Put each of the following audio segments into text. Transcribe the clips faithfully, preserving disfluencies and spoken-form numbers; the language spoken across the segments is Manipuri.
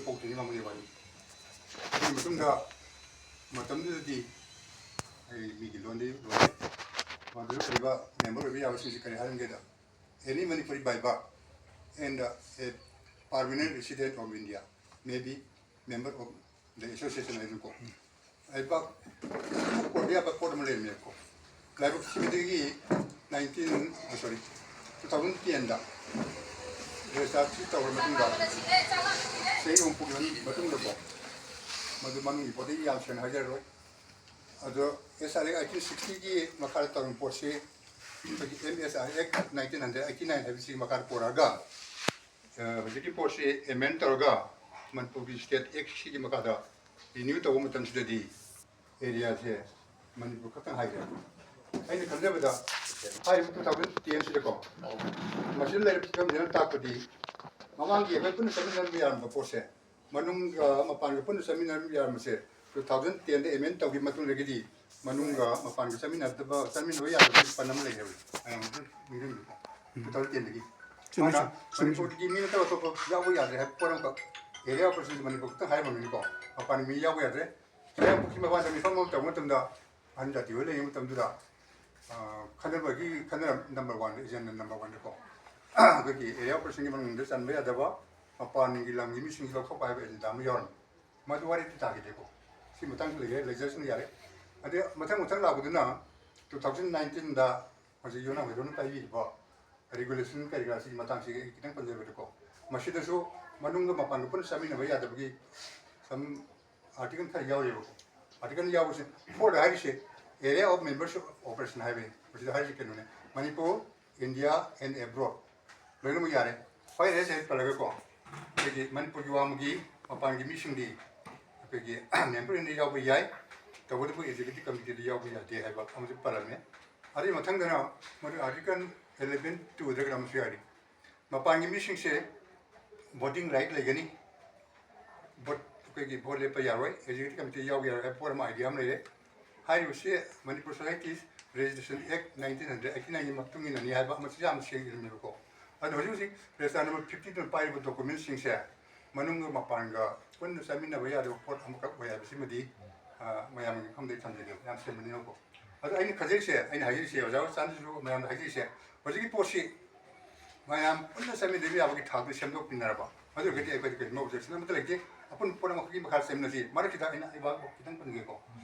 ꯍꯧꯗ꯭ꯔꯤꯉꯩ ꯃꯃꯥꯡꯒꯤ ꯋꯥꯔꯤ꯫ ꯑꯗꯨꯒꯤ ꯃꯇꯨꯡꯗ ꯃꯇꯝꯗꯨꯗꯗꯤ ꯑꯩ ꯃꯤꯒꯤ ꯂꯣꯟꯗꯤ ꯂꯣꯏꯔꯦ꯫ ꯃꯗꯨꯗ ꯂꯩꯕ ꯃꯦꯝꯕꯔ ꯑꯣꯏꯕ ꯌꯥꯕꯁꯤꯡꯁꯤ ꯀꯔꯤ ꯍꯥꯏꯔꯝꯒꯦꯗ, any Manipuri by birth and a permanent resident of India may be member of the association ꯍꯥꯏꯗꯅꯀꯣ꯫ ꯂꯩꯕꯥꯛ ꯀꯣꯟꯕ ꯌꯥꯕ ꯄꯣꯠ ꯑꯃ ꯂꯩꯔꯝꯃꯦꯕꯀꯣ꯫ ꯂꯥꯏꯕꯛ ꯊꯤꯕꯗꯒꯤ ꯅꯥꯏꯟꯇꯤꯟ ꯁꯣꯔꯤ ꯇꯨ ꯊꯥꯎꯖꯟ ꯇꯦꯟꯗ ꯔꯦꯖꯤꯁꯇꯥꯔ ꯇꯧꯔꯕ ꯃꯇꯨꯡꯗ ꯆꯍꯤ ꯑꯍꯨꯝ ꯄꯨꯝꯕꯒꯤ ꯃꯇꯨꯡꯗꯀꯣ, ꯃꯗꯨ ꯃꯅꯨꯡꯒꯤ ꯄꯣꯠꯇꯤ ꯌꯥꯝ ꯁꯦꯡꯅ ꯍꯥꯏꯖꯔꯔꯣꯏ꯫ ꯑꯗꯣ ꯑꯦꯁ ꯑꯥꯔ ꯑꯦꯛ ꯑꯩꯠꯇꯤꯟ ꯁꯤꯛꯁꯇꯤꯒꯤ ꯃꯈꯥꯗ ꯇꯧꯔꯝꯕ ꯄꯣꯠꯁꯤ ꯑꯩꯈꯣꯏꯒꯤ ꯑꯦꯝ ꯑꯦꯁ ꯑꯥꯔ ꯑꯦꯛ ꯅꯥꯏꯟꯇꯤꯟ ꯍꯟꯗ꯭ꯔꯦꯠ ꯑꯩꯠꯇꯤ ꯅꯥꯏꯟ ꯍꯥꯏꯕꯁꯤꯒꯤ ꯃꯈꯥꯗ ꯄꯨꯔꯛꯑꯒ, ꯑ, ꯍꯧꯖꯤꯛꯀꯤ ꯄꯣꯠꯁꯤ ꯑꯦꯃꯦꯟ ꯇꯧꯔꯒ ꯃꯅꯤꯄꯨꯔꯒꯤ ꯁ꯭ꯇꯦꯠ ꯑꯦꯛꯁꯤꯒꯤ ꯃꯈꯥꯗ ꯔꯤꯅ꯭ꯌꯨ ꯇꯧꯕ ꯃꯇꯝꯁꯤꯗꯗꯤ ꯑꯦꯔꯤꯌꯥꯁꯦ ꯃꯅꯤꯄꯨꯔ ꯈꯛꯇꯪ ꯍꯥꯏꯈ꯭ꯔꯦ꯫ ꯑꯩꯅ ꯈꯟꯖꯕꯗ ꯍꯥꯏꯔꯤꯕ ꯇꯨ ꯊꯥꯎꯖꯟ ꯇꯦꯟꯁꯤꯗꯀꯣ, ꯃꯁꯤꯗ ꯂꯩꯔꯤꯕ ꯐꯤꯕꯝꯁꯤꯅ ꯇꯥꯛꯄꯗꯤ ꯃꯃꯥꯡꯒꯤ ꯑꯩꯈꯣꯏ ꯄꯨꯟꯅ ꯆꯠꯃꯤꯟꯅꯔꯝꯕ ꯌꯥꯔꯝꯕ ꯄꯣꯠꯁꯦ, ꯃꯅꯨꯡꯒ ꯃꯄꯥꯟꯒ ꯄꯨꯟꯅ ꯆꯠꯃꯤꯟꯅꯔꯝꯕ ꯌꯥꯔꯝꯕꯁꯦ, ꯇꯨ ꯊꯥꯎꯖꯟ ꯇꯦꯟꯗ ꯑꯦꯃꯦꯟ ꯇꯧꯈꯤꯕ ꯃꯇꯨꯡꯗꯒꯤꯗꯤ ꯃꯅꯨꯡꯒ ꯃꯄꯥꯟꯒ ꯆꯠꯃꯤꯟꯅꯗꯕ, ꯆꯠꯃꯤꯟꯅꯕ ꯌꯥꯗꯕ ꯄꯟ ꯑꯃ ꯂꯩꯔꯦꯕ꯫ ꯃꯌꯥꯝ ꯑꯗꯨꯝ ꯅꯤꯡꯁꯤꯡꯕꯤꯀꯣ꯫ Two thousand ꯇꯦꯟꯗꯒꯤ꯫ ꯆꯨꯝꯃꯤ, ꯍꯥꯟꯅ ꯆꯨꯝꯃꯤ, ꯆꯨꯝꯃꯤ, ꯆꯨꯝꯃꯤ꯫ ꯃꯅꯤꯄꯨꯔꯒꯤ ꯃꯤ ꯅꯠꯇꯕ ꯑꯇꯣꯞꯄ ꯌꯥꯎꯕ ꯌꯥꯗ꯭ꯔꯦ ꯍꯥꯏꯕ ꯄꯣꯠ ꯑꯃꯈꯛ, ꯑꯦꯔꯤꯌꯥ ꯑꯣꯄꯔꯦꯁꯟꯁꯦ ꯃꯅꯤꯄꯨꯔ ꯈꯛꯇꯪ ꯍꯥꯏꯔꯝꯃꯕꯅꯤꯀꯣ꯫ ꯃꯄꯥꯟ ꯃꯤ ꯌꯥꯎꯕ ꯌꯥꯗ꯭ꯔꯦ꯫ ꯃꯌꯥꯝ ꯄꯨꯈ꯭ꯔꯤ ꯃꯄꯥꯟꯗ ꯃꯤꯐꯝ ꯑꯃ ꯇꯧꯕ ꯃꯇꯝꯗ, ꯑꯍꯟ ꯖꯥꯇꯤ ꯍꯣꯏ ꯂꯩꯔꯤꯉꯩ ꯃꯇꯝꯗꯨꯗ, ꯑ, ꯈꯟꯅꯕꯒꯤ, ꯈꯟꯅꯔꯝ-, ꯅꯝꯕꯔ ꯋꯥꯟꯗ, ꯑꯦꯖꯦꯟꯗꯥ ꯅꯝꯕꯔ ꯋꯥꯟꯗꯀꯣ, ꯑꯩꯈꯣꯏꯒꯤ ꯑꯦꯔꯤꯌꯥ ꯑꯣꯄꯔꯦꯁꯟꯒꯤ ꯃꯅꯨꯡꯗ ꯆꯟꯕ ꯌꯥꯗꯕ, ꯃꯄꯥꯟꯒꯤ ꯂꯝꯒꯤ ꯃꯤꯁꯤꯡꯁꯤ ꯂꯧꯊꯣꯛꯄ ꯍꯥꯏꯕ ꯑꯦꯖꯦꯟꯗꯥ ꯑꯃ ꯌꯥꯎꯔꯝꯃꯤ꯫ ꯃꯗꯨ ꯋꯥꯔꯤꯗꯤ ꯇꯥꯈꯤꯗꯦꯀꯣ꯫ ꯁꯤ ꯃꯇꯥꯡꯁꯨ ꯂꯩꯔꯦ, ꯂꯩꯖꯁꯅꯨ ꯌꯥꯔꯦ꯫ ꯑꯗꯩ ꯃꯊꯪ ꯃꯊꯪ ꯂꯥꯛꯄꯗꯨꯅ ꯇꯨ ꯊꯥꯎꯖꯟ ꯅꯥꯏꯟꯇꯤꯟꯗ ꯍꯧꯖꯤꯛ ꯌꯣꯅꯥꯡ ꯃꯩꯙꯧꯅ ꯄꯥꯏꯕꯤꯔꯤꯕ ꯔꯤꯒꯨꯂꯦꯁꯟ ꯀꯔꯤ ꯀꯔꯥꯁꯤꯒꯤ ꯃꯇꯥꯡꯁꯤ ꯑꯩ ꯈꯤꯇꯪ ꯄꯟꯖꯕꯗꯀꯣ, ꯃꯁꯤꯗꯁꯨ ꯃꯅꯨꯡꯒ ꯃꯄꯥꯟꯒ ꯄꯨꯟꯅ ꯆꯥꯃꯤꯟꯅꯕ ꯌꯥꯗꯕꯒꯤ ꯁꯝ ꯑꯥꯔꯇꯤꯀꯜ ꯈꯔ ꯌꯥꯎꯔꯤꯕꯀꯣ꯫ ꯑꯥꯔꯇꯤꯀꯜ ꯌꯥꯎꯕꯁꯦ, ꯐꯣꯔꯗ ꯍꯥꯏꯔꯤꯁꯦ Area of Members of Operation ꯍꯥꯏꯕꯅꯤ꯫ ꯃꯁꯤꯗ ꯍꯥꯏꯔꯤꯁꯦ ꯀꯩꯅꯣꯅꯦ, ꯃꯅꯤꯄꯨꯔ, ꯏꯟꯗꯤꯌꯥ and abroad ꯂꯣꯏꯅꯃꯛ ꯌꯥꯔꯦ꯫ ꯍꯣꯏ, ꯔꯦꯁ ꯍꯦꯛ ꯄꯜꯂꯒꯀꯣ, ꯑꯩꯈꯣꯏꯒꯤ ꯃꯅꯤꯄꯨꯔꯒꯤ ꯋꯥꯡꯃꯒꯤ ꯃꯄꯥꯟꯒꯤ ꯃꯤꯁꯤꯡꯗꯤ ꯑꯩꯈꯣꯏꯒꯤ ꯃꯦꯝꯕꯔ ꯑꯣꯏꯅ ꯌꯥꯎꯕ ꯌꯥꯏ, ꯇꯧꯕꯇꯕꯨ ꯑꯦꯛꯖꯤꯀ꯭ꯌꯨꯇꯤꯚ ꯀꯃꯤꯇꯤꯗ ꯌꯥꯎꯕ ꯌꯥꯗꯦ ꯍꯥꯏꯕ ꯑꯃꯁꯨ ꯄꯜꯂꯝꯃꯦ꯫ ꯑꯗꯨꯒꯤ ꯃꯊꯪꯗꯅ ꯃꯗꯨ ꯑꯥꯔꯇꯤꯀꯜ ꯑꯦꯂꯦꯚꯦꯟ ꯇꯨꯗ ꯀꯩꯅꯣ ꯑꯃꯁꯨ ꯌꯥꯎꯔꯤ, ꯃꯄꯥꯟꯒꯤ ꯃꯤꯁꯤꯡꯁꯦ ꯚꯣꯇꯤꯡ ꯔꯥꯏꯠ ꯂꯩꯒꯅꯤ, ꯚꯣꯠ, ꯑꯩꯈꯣꯏꯒꯤ ꯚꯣꯠ ꯂꯦꯞꯄ ꯌꯥꯔꯣꯏ, ꯑꯦꯛꯖꯤꯀ꯭ꯌꯨꯇꯤꯚ ꯀꯃꯤꯇꯤ ꯌꯥꯎꯕ ꯌꯥꯔꯣꯏ ꯍꯥꯏꯕ ꯄꯣꯠ ꯑꯃ, ꯑꯥꯏꯗꯤꯌꯥ ꯑꯃ ꯂꯩꯔꯦ꯫ ꯍꯥꯏꯔꯤꯕꯁꯤ ꯃꯅꯤꯄꯨꯔ ꯁꯣꯁꯥꯏꯇꯤꯁ ꯔꯦꯖꯤꯁꯇ꯭ꯔꯦꯁꯟ ꯑꯦꯛ ꯅꯥꯏꯟꯇꯤꯟ ꯍꯟꯗ꯭ꯔꯦꯠ ꯑꯩꯠꯇꯤ ꯅꯥꯏꯟꯒꯤ ꯃꯇꯨꯡ ꯏꯟꯅꯅꯤ ꯍꯥꯏꯕ ꯑꯃꯁꯨ ꯌꯥꯝ ꯁꯦꯡꯅ ꯏꯔꯝꯃꯦꯕꯀꯣ꯫ ꯑꯗꯣ ꯍꯧꯖꯤꯛ ꯍꯧꯖꯤꯛ ꯔꯦꯖꯤꯁꯇꯥꯔ ꯅꯝꯕꯔ ꯐꯤꯐꯇꯤꯗꯨꯅ ꯄꯥꯏꯔꯤꯕ ꯗꯣꯀꯨꯃꯦꯟꯁꯤꯡꯁꯦ ꯃꯅꯨꯡꯒ ꯃꯄꯥꯟꯒ ꯄꯨꯟꯅ ꯆꯠꯃꯤꯟꯅꯕ ꯌꯥꯗꯕ ꯄꯣꯠ ꯑꯃꯈꯛ ꯑꯣꯏ ꯍꯥꯏꯕꯁꯤꯃꯗꯤ, ꯑ, ꯃꯌꯥꯝꯒꯤ ꯃꯐꯝꯗ ꯑꯩ ꯊꯝꯖꯒꯦ, ꯌꯥꯝ ꯁꯦꯝꯕꯅꯤꯅꯀꯣ꯫ ꯑꯗꯣ ꯑꯩꯅ ꯈꯟꯖꯔꯤꯁꯦ, ꯑꯩꯅ ꯍꯥꯏꯖꯔꯤꯁꯦ, ꯑꯣꯖꯥ ꯆꯥꯟꯗꯁꯨ ꯃꯌꯥꯝꯗ ꯍꯥꯏꯖꯔꯤꯁꯦ, ꯍꯧꯖꯤꯛꯀꯤ ꯄꯣꯠꯁꯤ ꯃꯌꯥꯝ ꯄꯨꯟꯅ ꯆꯠꯃꯤꯟꯅꯕ ꯌꯥꯕꯒꯤ ꯊꯥꯛꯇ ꯁꯦꯝꯗꯣꯛꯄꯤꯅꯔꯕ, ꯑꯗꯨ ꯑꯣꯏꯔꯒꯗꯤ ꯑꯩꯈꯣꯏꯗ ꯀꯔꯤꯒꯨꯝꯕ objection ꯑꯃꯠꯇ ꯂꯩꯇꯦ꯫ ꯑꯄꯨꯟꯕ ꯄꯣꯠ ꯑꯃꯈꯛꯀꯤ ꯃꯈꯥ ꯆꯦꯟꯃꯤꯟꯅꯁꯤ꯫ ꯃꯔꯛꯁꯤꯗ ꯑꯩꯅ ꯑꯩ ꯋꯥ ꯈꯤꯇꯪ ꯄꯟꯒꯦꯀꯣ꯫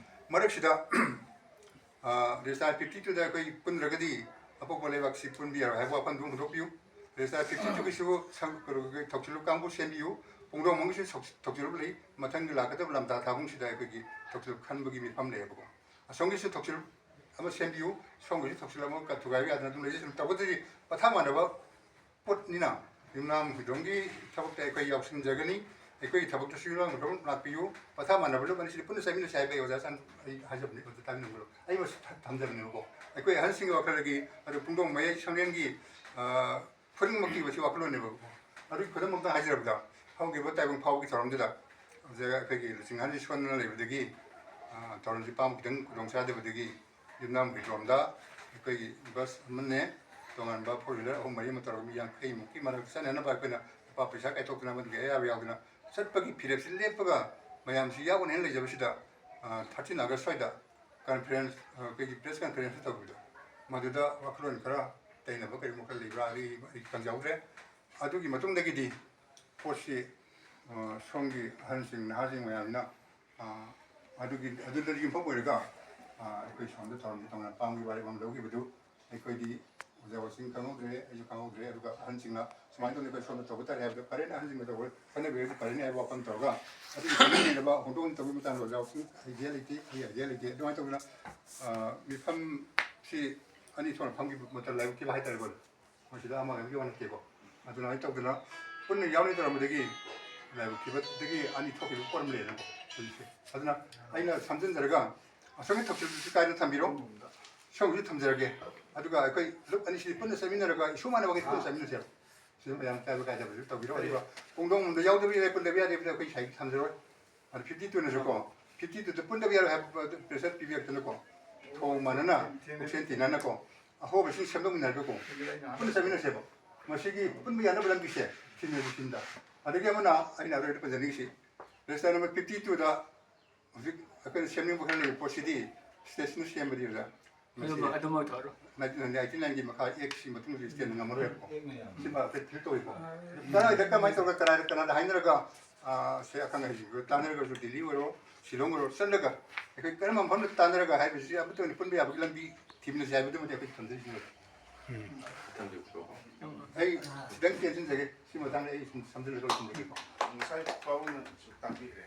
ꯃꯔꯛꯁꯤꯗ, ꯑ, register fifty two ꯗ ꯑꯩꯈꯣꯏ ꯄꯨꯟꯗ꯭ꯔꯒꯗꯤ ꯑꯄꯣꯛꯄ ꯂꯩꯕꯥꯛꯁꯤ ꯄꯨꯟꯕ ꯌꯥꯔꯣꯏ ꯍꯥꯏꯕ ꯋꯥꯐꯝꯗꯨ ꯍꯧꯗꯣꯛꯄꯤꯌꯨ꯫ Register fifty two ꯒꯤꯁꯨ ꯁꯪ-, ꯀꯩꯅꯣ, ꯊꯧꯁꯤꯜꯂꯨꯞ ꯀꯥꯡꯕꯨ ꯁꯦꯝꯕꯤꯌꯨ꯫ ꯄꯨꯡꯗꯣꯡꯕꯝꯒꯤꯁꯨ ꯊꯧ-, ꯊꯧꯁꯤꯜꯂꯨꯞ ꯂꯩ꯫ ꯃꯊꯪꯒꯤ ꯂꯥꯛꯀꯗꯕ ꯂꯝꯇꯥ ꯊꯥꯕꯨꯡꯁꯤꯗ ꯑꯩꯈꯣꯏꯒꯤ ꯊꯧꯁꯤꯜꯂꯨꯞ ꯈꯟꯕꯒꯤ ꯃꯤꯐꯝ ꯂꯩꯌꯦꯕꯀꯣ꯫ ꯑꯁꯣꯝꯒꯤꯁꯨ ꯊꯧꯁꯤꯜꯂꯨꯞ ꯑꯃ ꯁꯦꯝꯕꯤꯌꯨ, ꯁꯣꯝꯒꯤꯁꯨ ꯊꯧꯁꯤꯜꯂꯨꯞ ꯑꯃ ꯊꯨꯒꯥꯏꯕ ꯌꯥꯗꯅ ꯑꯗꯨꯝ ꯂꯩꯖꯁꯅꯨ꯫ ꯇꯧꯕꯇꯗꯤ ꯃꯊꯥ ꯃꯥꯟꯅꯕ ꯄꯣꯠꯅꯤꯅ ꯌꯨꯝꯅꯥꯝ ꯍꯨꯏꯗ꯭ꯔꯣꯝꯒꯤ ꯊꯕꯛꯇ ꯑꯩꯈꯣꯏ ꯌꯥꯎꯁꯤꯟꯖꯒꯅꯤ꯫ ꯑꯩꯈꯣꯏꯒꯤ ꯊꯕꯛꯇꯁꯨ ꯌꯨꯝꯅꯥꯝ ꯍꯨꯏꯗ꯭ꯔꯣꯝ ꯂꯥꯛꯄꯤꯌꯨ꯫ ꯃꯊꯥ ꯃꯥꯟꯅꯕ ꯂꯨꯞ ꯑꯅꯤꯁꯤꯗꯤ ꯄꯨꯟꯅ ꯆꯠꯃꯤꯟꯅꯁꯤ ꯍꯥꯏꯕ ꯑꯩ ꯑꯣꯖꯥ ꯆꯥꯟ-, ꯑꯩ ꯍꯥꯏꯖꯕꯅꯤ, ꯑꯣꯖꯥ ꯇꯥꯕꯤꯔꯝꯒꯅꯨ꯫ ꯑꯩ ꯃꯁꯤ ꯊ-, ꯊꯝꯖꯕꯅꯦꯕꯀꯣ꯫ ꯑꯩꯈꯣꯏ ꯑꯍꯟꯁꯤꯡꯒꯤ ꯋꯥꯈꯜꯗꯒꯤ, ꯑꯗꯨ ꯄꯨꯡꯗꯣꯡ ꯃꯌꯥꯏ ꯁꯪꯂꯦꯟꯒꯤ, ꯑ, ꯈꯨꯗꯤꯡꯃꯛꯀꯤ ꯃꯁꯤ ꯋꯥꯈꯜꯂꯣꯟꯅꯦꯕꯀꯣ꯫ ꯑꯗꯨꯒꯤ ꯈꯨꯗꯝ ꯑꯝꯇꯪ ꯍꯥꯏꯖꯔꯕꯗ, ꯍꯧꯈꯤꯕ ꯇꯥꯏꯕꯪ ꯐꯥꯎꯕꯒꯤ ꯊꯧꯔꯝꯗꯨꯗ ꯍꯧꯖꯤꯛ ꯑꯩꯈꯣꯏꯒꯤ ꯂꯨꯆꯤꯡ ꯑꯍꯟꯁꯤ ꯁꯣꯟꯗꯨꯅ ꯂꯩꯕꯗꯒꯤ, ꯑ, ꯊꯧꯔꯝꯁꯤ ꯄꯥꯡꯕ ꯈꯤꯇꯪ ꯈꯨꯗꯣꯡ ꯆꯥꯗꯕꯗꯒꯤ ꯌꯨꯝꯅꯥꯝ ꯍꯨꯏꯗ꯭ꯔꯣꯝꯗ ꯑꯩꯈꯣꯏꯒꯤ ꯕꯁ ꯑꯃꯅꯦ, ꯇꯣꯉꯥꯟꯕ four wheeler ꯑꯍꯨꯝ ꯃꯔꯤ ꯑꯃ ꯇꯧꯔꯒ ꯃꯤ ꯌꯥꯡꯈꯩꯃꯨꯛꯀꯤ ꯃꯔꯛ ꯆꯠꯅꯅꯕ ꯑꯩꯈꯣꯏꯅ ꯂꯨꯄꯥ ꯄꯩꯁꯥ ꯀꯥꯏꯊꯣꯛꯇꯅ ꯑꯃꯗꯤ ꯑꯌꯥꯕ ꯌꯥꯎꯗꯅ ꯆꯠꯄꯒꯤ ꯐꯤꯔꯦꯞꯁꯤ ꯂꯦꯞꯄꯒ ꯃꯌꯥꯝꯁꯤ ꯌꯥꯎꯒꯅꯦꯅ ꯂꯩꯖꯕꯁꯤꯗ, ꯑ, thirteen August ꯁ꯭ꯋꯥꯏꯗ conference, ꯑ, ꯑꯩꯈꯣꯏꯒꯤ press conference ꯇꯧꯕꯗꯣ, ꯃꯗꯨꯗ ꯋꯥꯈꯜꯂꯣꯟ ꯈꯔ ꯇꯩꯅꯕ ꯀꯔꯤꯒꯨꯝꯕ ꯈꯔ ꯂꯩꯕ꯭ꯔꯥ, ꯑꯩ, ꯑꯩ ꯈꯪꯖꯍꯧꯗ꯭ꯔꯦ꯫ ꯑꯗꯨꯒꯤ ꯃꯇꯨꯡꯗꯒꯤꯗꯤ ꯄꯣꯠꯁꯤ, ꯑ, ꯁꯣꯝꯒꯤ ꯑꯍꯟꯁꯤꯡ, ꯅꯍꯥꯁꯤꯡ ꯃꯌꯥꯝꯁꯤꯅ, ꯑ, ꯑꯗꯨꯒꯤ, ꯑꯗꯨꯗ ꯌꯨꯝꯐꯝ ꯑꯣꯏꯔꯒ, ꯑ, ꯑꯩꯈꯣꯏ ꯁꯣꯝꯗ ꯊꯧꯔꯝꯁꯤ ꯇꯧꯅ ꯄꯥꯝꯒꯤ ꯋꯥꯔꯦꯞ ꯑꯃ ꯂꯧꯈꯤꯕꯗꯨ ꯑꯩꯈꯣꯏꯗꯤ ꯑꯣꯖꯥ ꯋꯥꯁꯤꯡ ꯈꯪꯍꯧꯗ꯭ꯔꯦ, ꯑꯩꯁꯨ ꯈꯪꯍꯧꯗ꯭ꯔꯦ꯫ ꯑꯗꯨꯒ ꯑꯍꯟꯁꯤꯡꯅ ꯁꯨꯃꯥꯏꯅ ꯇꯧꯗꯅ ꯑꯩꯈꯣꯏ ꯁꯣꯝꯗ ꯇꯧꯕ ꯇꯥꯔꯦ ꯍꯥꯏꯕꯗ ꯐꯔꯦꯅꯦ, ꯑꯍꯟꯁꯤꯡꯅ ꯇꯧꯕ ꯈꯟꯅꯕꯤꯔꯗꯤ ꯐꯔꯦꯅꯦ ꯍꯥꯏꯕ ꯋꯥꯐꯝ ꯇꯧꯔꯒ, ꯑꯗꯨꯒꯤ ꯈꯟꯅꯅꯕ ꯍꯣꯡꯗꯣꯛ ꯍꯣꯡꯖꯤꯟ ꯇꯧꯕꯒꯤ ꯃꯇꯥꯡꯗ ꯑꯣꯖꯥ ꯋꯥꯁꯤꯡ idea ꯂꯩꯇꯦ, ꯑꯩ idea ꯂꯩꯇꯦ꯫ ꯑꯗꯨꯃꯥꯏꯅ ꯇꯧꯗꯅ, ꯑ, ꯃꯤꯐꯝꯁꯤ ꯑꯅꯤ ꯊꯣꯛꯅ ꯐꯝꯈꯤꯕ ꯃꯇꯝ ꯂꯥꯏꯕꯛ ꯊꯤꯕ ꯍꯥꯏꯇꯥꯔꯦꯀꯣ꯫ ꯃꯁꯤꯗ ꯑꯃ ꯑꯃꯒꯤ ꯋꯥ ꯅꯠꯇꯦꯀꯣ꯫ ꯑꯗꯨꯃꯥꯏꯅ ꯇꯧꯗꯅ ꯄꯨꯟꯅ ꯌꯥꯎꯅꯤ ꯇꯧꯔꯝꯕꯗꯒꯤ ꯂꯥꯏꯕꯛ ꯊꯤꯕꯗꯒꯤ ꯑꯅꯤ ꯊꯣꯛꯈꯤꯕ ꯄꯣꯠ ꯑꯃ ꯂꯩꯔꯦꯅꯀꯣ ꯍꯧꯖꯤꯛꯁꯦ꯫ ꯑꯗꯨꯅ ꯑꯩꯅ ꯁꯝꯖꯤꯟꯖꯔꯒ ꯑꯁꯣꯝꯒꯤ ꯊꯧꯁꯤꯜꯗꯨꯁꯨ ꯀꯥꯏꯗ ꯊꯝꯕꯤꯔꯣ? ꯁꯣꯝꯒꯤꯁꯨ ꯊꯝꯖꯔꯒꯦ꯫ ꯑꯗꯨꯒ ꯑꯩꯈꯣꯏ ꯂꯨꯞ ꯑꯅꯤꯁꯤꯗꯤ ꯄꯨꯟꯅ ꯆꯠꯃꯤꯟꯅꯔꯒ issue ꯃꯥꯟꯅꯕꯒꯤ ꯄꯨꯟꯅ ꯆꯠꯃꯤꯟꯅꯁꯦꯕ꯫ ꯁꯤꯗ ꯃꯌꯥꯝ ꯀꯥꯏꯕ ꯀꯥꯏꯗꯕꯁꯨ ꯇꯧꯕꯤꯔꯣ꯫ ꯑꯗꯨꯒ ꯄꯨꯡꯗꯣꯡꯕꯝꯗ ꯌꯥꯎꯗꯕ ꯌꯥꯏ, ꯄꯨꯟꯗꯕ ꯌꯥꯗꯦ ꯍꯥꯏꯕꯗꯤ ꯑꯩꯈꯣꯏ ꯁꯥꯏꯗ ꯊꯝꯖꯔꯣꯏ꯫ ꯑꯗꯨ fifty two ꯅꯁꯨꯀꯣ, fifty two ꯗ ꯄꯨꯟꯗꯕ ꯌꯥꯔꯣꯏ ꯍꯥꯏꯕ ꯑꯗꯨ pressure ꯄꯤꯕꯤꯔꯛꯇꯅꯀꯣ, ꯊꯧꯑꯣꯡ ꯃꯥꯟꯅꯅ, ꯄꯨꯛꯆꯦꯜ ꯇꯤꯟꯅꯅꯀꯣ, ꯑꯍꯣꯕꯁꯤꯡ ꯁꯦꯝꯗꯣꯛꯃꯤꯟꯅꯔꯒꯀꯣ, ꯄꯨꯟꯅ ꯆꯠꯃꯤꯟꯅꯁꯦꯕ꯫ ꯃꯁꯤꯒꯤ ꯄꯨꯟꯕ ꯌꯥꯅꯕ ꯂꯝꯕꯤꯁꯦ ꯁꯤꯅꯦꯕ ꯁꯤꯗ꯫ ꯑꯗꯒꯤ ꯑꯃꯅ ꯑꯩꯅ ꯑꯔꯣꯏꯕꯗ ꯄꯟꯖꯅꯤꯡꯉꯤꯁꯤ, ꯔꯦꯖꯤꯁꯇꯔ ꯅꯝꯕꯔ ꯐꯤꯐꯇꯤ ꯇꯨꯗ ꯍꯧꯖꯤꯛ ꯑꯩꯈꯣꯏꯅ ꯁꯦꯝꯅꯤꯡꯕ ꯈꯔ ꯂꯩꯕ ꯄꯣꯠꯁꯤꯗꯤ ꯁ꯭ꯇꯦꯠꯁꯤꯅ ꯁꯦꯝꯕꯅꯤ ꯑꯣꯖꯥ꯫ ꯃꯁꯤ ꯑꯗꯨꯃ ꯑꯗꯨꯃ ꯊꯣꯛꯑꯔꯣꯏ꯫ ꯅꯥꯏꯟꯇꯤꯟ ꯅꯥꯏꯟꯇꯤ ꯅꯥꯏꯟꯒꯤ ꯃꯈꯥ ꯑꯦꯛꯁꯤꯒꯤ ꯃꯇꯨꯡꯗ ꯁ꯭ꯇꯦꯠꯅ ꯉꯝꯃꯔꯣꯏꯕꯀꯣ꯫ ꯁꯤꯃ ꯑꯩꯈꯣꯏ ꯐꯤꯜ ꯇꯧꯋꯤꯀꯣ꯫ ꯀꯗꯥꯏꯗ ꯀꯃꯥꯏꯅ ꯇꯧꯔꯒ ꯀꯅꯥꯗ ꯀꯅꯥꯗ ꯍꯥꯏꯅꯔꯒ, ꯑꯥ, ꯁꯦ ꯑꯈꯪ ꯑꯍꯩꯁꯤꯡꯗꯨ ꯇꯥꯟꯅꯔꯒꯁꯨ ꯗꯤꯜꯂꯤ ꯑꯣꯏꯔꯣ, ꯁꯤꯂꯣꯡ ꯑꯣꯏꯔꯣ ꯆꯠꯂꯒ ꯑꯩꯈꯣꯏ ꯀꯔꯝꯕ ꯃꯐꯝꯗ ꯇꯥꯟꯅꯔꯒ ꯍꯥꯏꯕꯁꯤ ꯑꯃꯠꯇ ꯑꯣꯏꯅ ꯄꯨꯟꯕ ꯌꯥꯕꯒꯤ ꯂꯝꯕꯤ ꯊꯤꯃꯤꯟꯅꯁꯤ ꯍꯥꯏꯕꯗꯨꯃꯗꯤ ꯑꯩꯈꯣꯏ ꯊꯝꯖꯔꯤꯁꯤꯅꯤ꯫ ꯑꯩ ꯈꯤꯇꯪ ꯇꯦꯟꯁꯤꯟꯖꯒꯦ꯫ ꯁꯤ ꯃꯇꯥꯡꯗ ꯑꯩ ꯁꯨꯝ ꯁꯝꯖꯤꯜꯂꯒ ꯂꯣꯏꯁꯤꯟꯖꯒꯦꯀꯣ꯫ ꯉꯁꯥꯏ ꯄꯥꯕꯨꯡꯅꯁꯨ ꯇꯥꯛꯄꯤꯈ꯭ꯔꯦ,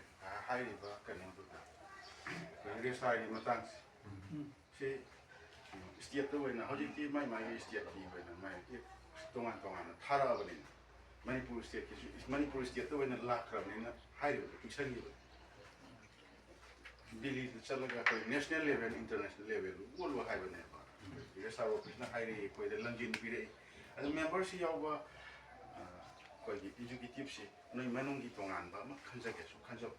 ꯍꯥꯏꯔꯤꯕ ꯀꯩꯅꯣꯗꯨꯗ, ꯑꯩꯈꯣꯏ ꯔꯦꯁꯥꯒꯤ ꯃꯇꯥꯡꯁꯦ꯫ ꯁꯤ ꯁ꯭ꯇꯦꯠꯇ ꯑꯣꯏꯅ ꯍꯧꯖꯤꯛꯇꯤ ꯃꯥꯏ ꯃꯥꯏꯒꯤ ꯁ꯭ꯇꯦꯠꯀꯤ ꯑꯣꯏꯅ ꯃꯥꯏ ꯇꯣꯉꯥꯟ ꯇꯣꯉꯥꯟꯅ ꯊꯥꯔꯛꯑꯕꯅꯤꯅ, ꯃꯅꯤꯄꯨꯔ ꯁ꯭ꯇꯦꯠꯀꯤꯁꯨ, ꯃꯅꯤꯄꯨꯔ ꯁ꯭ꯇꯦꯠꯇ ꯑꯣꯏꯅ ꯂꯥꯛꯈ꯭ꯔꯕꯅꯤꯅ ꯍꯥꯏꯔꯤꯕꯗꯨ ꯄꯤꯛꯁꯟꯈꯤꯕ꯫ ꯗꯤꯜꯂꯤꯗ ꯆꯠꯂꯒ ꯑꯩꯈꯣꯏ ꯅꯦꯁꯅꯦꯜ ꯂꯦꯚꯦꯜ, ꯏꯟꯇꯔꯅꯦꯁꯅꯦꯜ ꯂꯦꯚꯦꯜꯗꯨ ꯑꯣꯜꯂꯨ ꯍꯥꯏꯕꯅꯦꯕ꯫ ꯔꯦꯁꯥ ꯑꯣꯐꯤꯁꯅ ꯍꯥꯏꯔꯛꯏ, ꯑꯩꯈꯣꯏꯗ ꯂꯝꯖꯦꯟ ꯄꯤꯔꯛꯏ꯫ ꯑꯗꯨ ꯃꯦꯝꯕꯔꯁꯤ ꯌꯥꯎꯕ, ꯑ, ꯑꯩꯈꯣꯏꯒꯤ ꯑꯦꯛꯖꯤꯀ꯭ꯌꯨꯇꯤꯞꯁꯤ ꯅꯣꯏ ꯃꯅꯨꯡꯒꯤ ꯇꯣꯉꯥꯟꯕ ꯑꯃ ꯈꯟꯖꯒꯦꯁꯨ ꯈꯟꯖꯧ꯫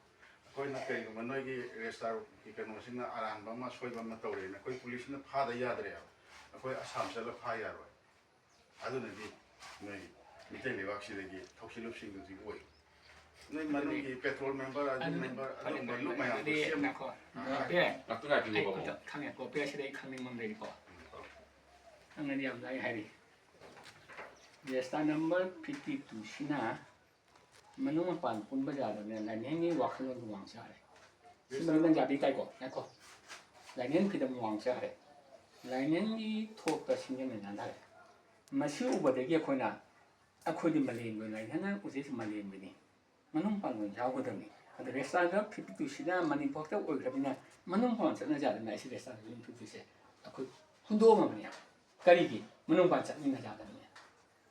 ꯑꯩꯈꯣꯏꯅ ꯀꯔꯤꯒꯨꯝꯕ ꯅꯣꯏꯒꯤ ꯔꯦꯖꯤꯁꯇ꯭ꯔꯥꯔꯒꯤ ꯀꯩꯅꯣꯁꯤꯅ ꯑꯔꯥꯟꯕ ꯑꯃ, ꯑꯁꯣꯏꯕ ꯑꯃ ꯇꯧꯔꯦꯅ ꯑꯩꯈꯣꯏ ꯄꯨꯂꯤꯁꯅ ꯐꯥꯗ ꯌꯥꯗ꯭ꯔꯦꯕ꯫ ꯑꯩꯈꯣꯏ ꯑꯁꯥꯝ ꯆꯠꯂ ꯐꯥ ꯌꯥꯔꯣꯏ꯫ ꯑꯗꯨꯅꯗꯤ ꯅꯣꯏ ꯃꯤꯇꯩ ꯂꯩꯕꯥꯛꯁꯤꯗꯒꯤ ꯊꯧꯁꯤꯜꯂꯨꯞꯁꯤꯡꯗꯨꯗꯤ ꯑꯣꯏ꯫ ꯅꯣꯏ ꯃꯅꯨꯡꯒꯤ ꯄꯦꯇ꯭ꯔꯣꯜ ꯃꯦꯝꯕꯔ, ꯑꯗꯨ ꯑꯗꯨꯗꯤ ꯃꯦꯝꯕꯔ, ꯐꯔꯦ, ꯑꯗꯨꯒꯨꯝꯕ ꯐꯔꯦ, ꯂꯨꯞ ꯃꯌꯥꯝꯗꯣ ꯑꯗꯨꯗꯤ ꯁꯦꯝꯃꯨ꯫ ꯉꯥꯏꯈꯣ꯫ ꯑꯥ, ꯄꯦ, ꯉꯥꯛꯇ ꯉꯥꯏꯕꯤꯌꯨ, ꯑꯩ ꯕꯥꯕꯨ꯫ ꯈꯨꯠꯇ ꯈꯪꯉꯦꯀꯣ, ꯄꯦ, ꯑꯁꯤꯗ ꯑꯩ ꯈꯪꯅꯤꯡꯕ ꯑꯃ ꯂꯩꯔꯤꯀꯣ꯫ ꯎꯝ꯫ ꯅꯪꯅꯗꯤ ꯌꯥꯝ ꯂꯥꯏ ꯍꯥꯏꯔꯤ꯫ ꯔꯦꯁꯇꯥ ꯅꯝꯕꯔ ꯐꯤꯐꯇꯤ ꯇꯨꯁꯤꯅ ꯃꯅꯨꯡ ꯃꯄꯥꯟ ꯄꯨꯟꯕ ꯌꯥꯗꯕꯅꯤꯅ ꯂꯥꯏꯅꯤꯡꯒꯤ ꯋꯥꯈꯜꯂꯣꯟꯗꯨ ꯋꯥꯡ ꯆꯥꯔꯦ꯫ ꯁꯤꯃ ꯅꯪ ꯌꯥꯕꯤ ꯇꯥꯏꯀꯣ? ꯉꯥꯏꯈꯣ꯫ ꯂꯥꯏꯅꯤꯡ ꯐꯤꯗꯝ ꯋꯥꯡ ꯆꯥꯔꯦ꯫ ꯂꯥꯏꯅꯤꯡꯒꯤ ꯊꯣꯛꯇ ꯁꯤꯡꯖꯃꯩ ꯅꯥꯟꯊꯔꯦ꯫ ꯃꯁꯤ ꯎꯕꯗꯒꯤ ꯑꯩꯈꯣꯏꯅ, ꯑꯩꯈꯣꯏꯗꯤ ꯃꯂꯦꯝꯒꯤ ꯑꯣꯏꯅ ꯂꯥꯏꯅꯤꯡꯅ ꯎꯖꯩꯁꯦ ꯃꯂꯦꯝꯒꯤꯅꯤ꯫ ꯃꯅꯨꯡ ꯃꯄꯥꯟ ꯑꯣꯏꯅ ꯌꯥꯎꯒꯗꯕꯅꯤ꯫ ꯑꯗ ꯔꯦꯁꯇꯥꯒ ꯐꯤꯐꯇꯤ ꯇꯨꯁꯤꯅ ꯃꯅꯤꯄꯨꯔꯗ ꯑꯣꯏꯈ꯭ꯔꯕꯅꯤꯅ ꯃꯅꯨꯡ ꯃꯄꯥꯟ ꯆꯠꯅ ꯌꯥꯗꯅ ꯑꯩꯁꯦ ꯔꯦꯁꯇꯥꯒ ꯐꯤꯐꯇꯤ ꯇꯨꯁꯦ ꯑꯩꯈꯣꯏ ꯍꯨꯟꯗꯣꯛꯑꯝꯃꯕꯅꯦ꯫ ꯀꯔꯤꯒꯤ? ꯃꯅꯨꯡ ꯃꯄꯥꯟ ꯆꯠꯃꯤꯟꯅ ꯌꯥꯗꯕꯅꯤ꯫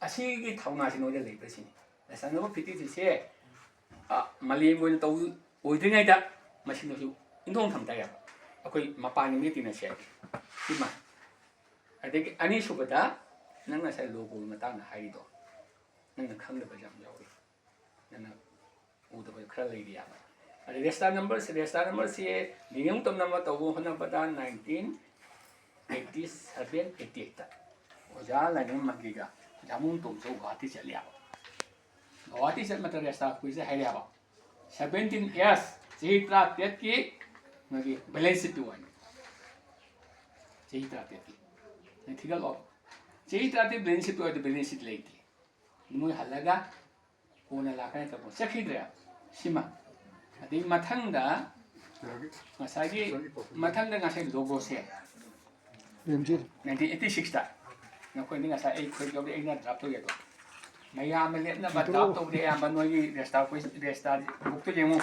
ꯑꯁꯤꯒꯤ ꯊꯧꯅꯥꯁꯤ ꯅꯣꯏꯗ ꯂꯩꯕ꯭ꯔꯥ ꯁꯤꯅꯤ꯫ ꯔꯦꯁꯇꯥꯒ ꯐꯤꯐꯇꯤ ꯇꯨꯁꯦ, ꯑ, ꯃꯂꯦꯝꯒꯤ ꯑꯣꯏꯅ ꯇꯧ-, ꯑꯣꯏꯗ꯭ꯔꯤꯉꯩꯗ ꯃꯁꯤ ꯅꯣꯏꯁꯨ ꯏꯟꯊꯣꯛ ꯊꯝ ꯇꯥꯏ ꯌꯥꯕ꯫ ꯑꯩꯈꯣꯏ ꯃꯄꯥꯟꯒꯤ ꯃꯤꯇꯤꯡꯅ ꯁꯦ ꯁꯤꯃ꯫ ꯑꯗꯒꯤ ꯑꯅꯤꯁꯨꯕꯗ ꯅꯪ ꯉꯁꯥꯏ ꯂꯣꯒꯣꯒꯤ ꯃꯇꯥꯡꯗ ꯍꯥꯏꯔꯤꯗꯣ, ꯅꯪꯅ ꯈꯪꯗꯕ ꯌꯥꯝ ꯌꯥꯎꯔꯤ꯫ ꯅꯪꯅ ꯎꯗꯕ ꯈꯔ ꯂꯩꯔꯤ ꯌꯥꯝꯅ꯫ ꯑꯗ ꯔꯦꯁꯇꯥ ꯅꯝꯕꯔꯁꯦ, ꯔꯦꯁꯇꯥ ꯅꯝꯕꯔꯁꯦ ꯔꯤꯅ꯭ꯌꯨ ꯇꯧꯅꯕ ꯇꯧꯕ ꯍꯣꯠꯅꯕꯗ ꯅꯥꯏꯟꯇꯤꯟ ꯑꯩꯠꯇꯤ ꯁꯚꯦꯟ ꯑꯩꯠꯇꯤ ꯑꯩꯠꯇ ꯑꯣꯖꯥ ꯂꯥꯏꯅꯤꯡ ꯃꯟꯗꯤꯔꯒ ꯑꯣꯖꯥ ꯃꯨꯡ ꯇꯣꯝꯆꯧ ꯒꯨꯋꯥꯍꯥꯇꯤ ꯆꯠꯂꯦꯕ꯫ ꯒꯧꯍꯥꯇꯤ ꯆꯠ ꯃꯇꯝ ꯔꯦꯁꯇꯥ ꯀꯨꯏꯁꯦ ꯍꯥꯏꯔꯦꯕ꯫ ꯁꯕꯦꯟꯇꯤꯟ ꯌꯔꯁ, ꯆꯍꯤ ꯇꯔꯥꯇꯔꯦꯠꯀꯤ ꯃꯥꯒꯤ ꯕꯦꯂꯦꯟꯁ ꯁꯤꯠꯇꯨ ꯍꯥꯏꯅꯤ꯫ ꯆꯍꯤ ꯇꯔꯥꯇꯔꯦꯠꯀꯤ꯫ ꯅꯪ ꯊꯤꯒꯠꯂꯣ꯫ ꯆꯍꯤ ꯇꯔꯥꯇꯔꯦꯠ ꯕꯦꯂꯦꯟꯁ ꯁꯤꯠꯇꯨ ꯍꯥꯏꯗꯤ ꯕꯦꯂꯦꯟꯁ ꯁꯤꯠ ꯂꯩꯇꯦ꯫ ꯃꯣꯏ ꯍꯜꯂꯒ ꯀꯣꯟꯅ ꯂꯥꯛꯀꯅꯤ ꯇꯧꯕ ꯆꯠꯈꯤꯗ꯭ꯔꯦ꯫ ꯁꯤꯃ꯫ ꯑꯗꯩ ꯃꯊꯪꯗ ꯉꯁꯥꯏꯒꯤ, ꯃꯊꯪꯗ ꯉꯁꯥꯏ ꯂꯣꯒꯣꯁꯦ ꯅꯥꯏꯟꯇꯤꯟ ꯑꯩꯠꯇꯤ ꯁꯤꯛꯁꯇ ꯅꯈꯣꯏꯅꯤ ꯉꯁꯥꯏ ꯑꯩ ꯈꯣꯏ ꯌꯧꯔꯤ, ꯑꯩꯅ ꯗ꯭ꯔꯥꯐ ꯇꯧꯋꯦ ꯑꯗꯣ ꯃꯌꯥꯝꯅ ꯂꯦꯞꯅꯕ ꯗ꯭ꯔꯥꯐ ꯇꯧꯕꯗꯤ ꯑꯌꯥꯝꯕ ꯅꯣꯏꯒꯤ ꯔꯦꯁꯇꯥꯔ ꯈꯣꯏ, ꯔꯦꯁꯇꯥꯔ ꯕꯨꯛꯇꯣ ꯌꯦꯡꯉꯨ꯫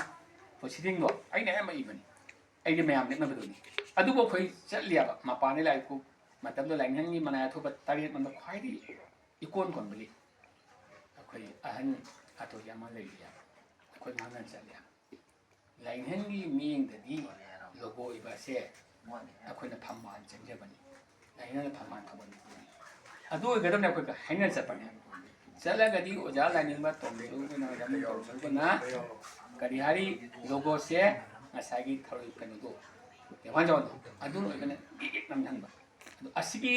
ꯄ꯭ꯔꯣꯁꯤꯗꯤꯡꯗꯣ ꯑꯩꯅ ꯑꯌꯥꯝꯕ ꯏꯕꯅꯤ꯫ ꯑꯩꯗꯤ ꯃꯌꯥꯝ ꯂꯦꯞꯅꯕꯗꯨꯅꯤ꯫ ꯑꯗꯨꯕꯨ ꯑꯩꯈꯣꯏ ꯆꯠꯂꯤꯑꯕ ꯃꯄꯥꯟꯗ ꯂꯥꯏꯔꯤꯛꯄꯨ ꯃꯇꯝꯗꯣ ꯂꯥꯏꯅꯤꯡꯊꯧꯒꯤ ꯃꯅꯥꯏ ꯑꯊꯣꯛꯄ ꯇꯔꯦꯠ ꯃꯅꯨꯡꯗ ꯈ꯭ꯋꯥꯏꯗꯒꯤ ꯏꯀꯣꯟ ꯀꯣꯟꯕꯒꯤ ꯑꯩꯈꯣꯏ ꯑꯍꯟ ꯑꯇꯣꯏꯕ ꯑꯃ ꯂꯩꯔꯤꯑꯕ꯫ ꯑꯩꯈꯣꯏ ꯉꯥꯡꯅ ꯆꯠꯂꯦꯕ꯫ ꯂꯥꯏꯅꯤꯡꯊꯧꯒꯤ ꯃꯤꯠꯌꯦꯡꯗꯗꯤ ꯂꯣꯒꯣ ꯏꯕ ꯑꯁꯦ ꯑꯩꯈꯣꯏꯅ ꯐꯝꯕꯥꯜ ꯆꯪꯖꯕꯅꯤ꯫ ꯂꯥꯏꯅꯤꯡꯊꯧꯅ ꯐꯝꯕꯥꯜ ꯊꯧꯒꯠꯄꯅꯤ꯫ ꯑꯗꯨ ꯑꯣꯏꯒꯗꯕꯅꯤ ꯑꯩꯈꯣꯏꯒ ꯍꯥꯏꯅ ꯆꯠꯄꯅꯦ꯫ ꯆꯠꯂꯒꯗꯤ ꯑꯣꯖꯥ ꯂꯥꯏꯅꯤꯡꯕ ꯇꯣꯝꯕꯤꯔꯨꯕꯅ ꯌꯥꯝꯅ ꯇꯧꯖꯔꯨꯕꯅ ꯀꯔꯤ ꯍꯥꯏꯔꯤ? ꯂꯣꯒꯣꯁꯦ ꯉꯁꯥꯏꯒꯤ ꯊꯔꯣꯏ ꯀꯩꯅꯣꯗꯣ, ꯇꯦꯡꯋꯥꯟ ꯖꯋꯥꯟꯗꯣ, ꯑꯗꯨꯅ ꯑꯣꯏꯕꯅ ꯏꯛ ꯏꯛ ꯅꯝꯍꯟꯕ꯫ ꯑꯗꯣ ꯑꯁꯤꯒꯤ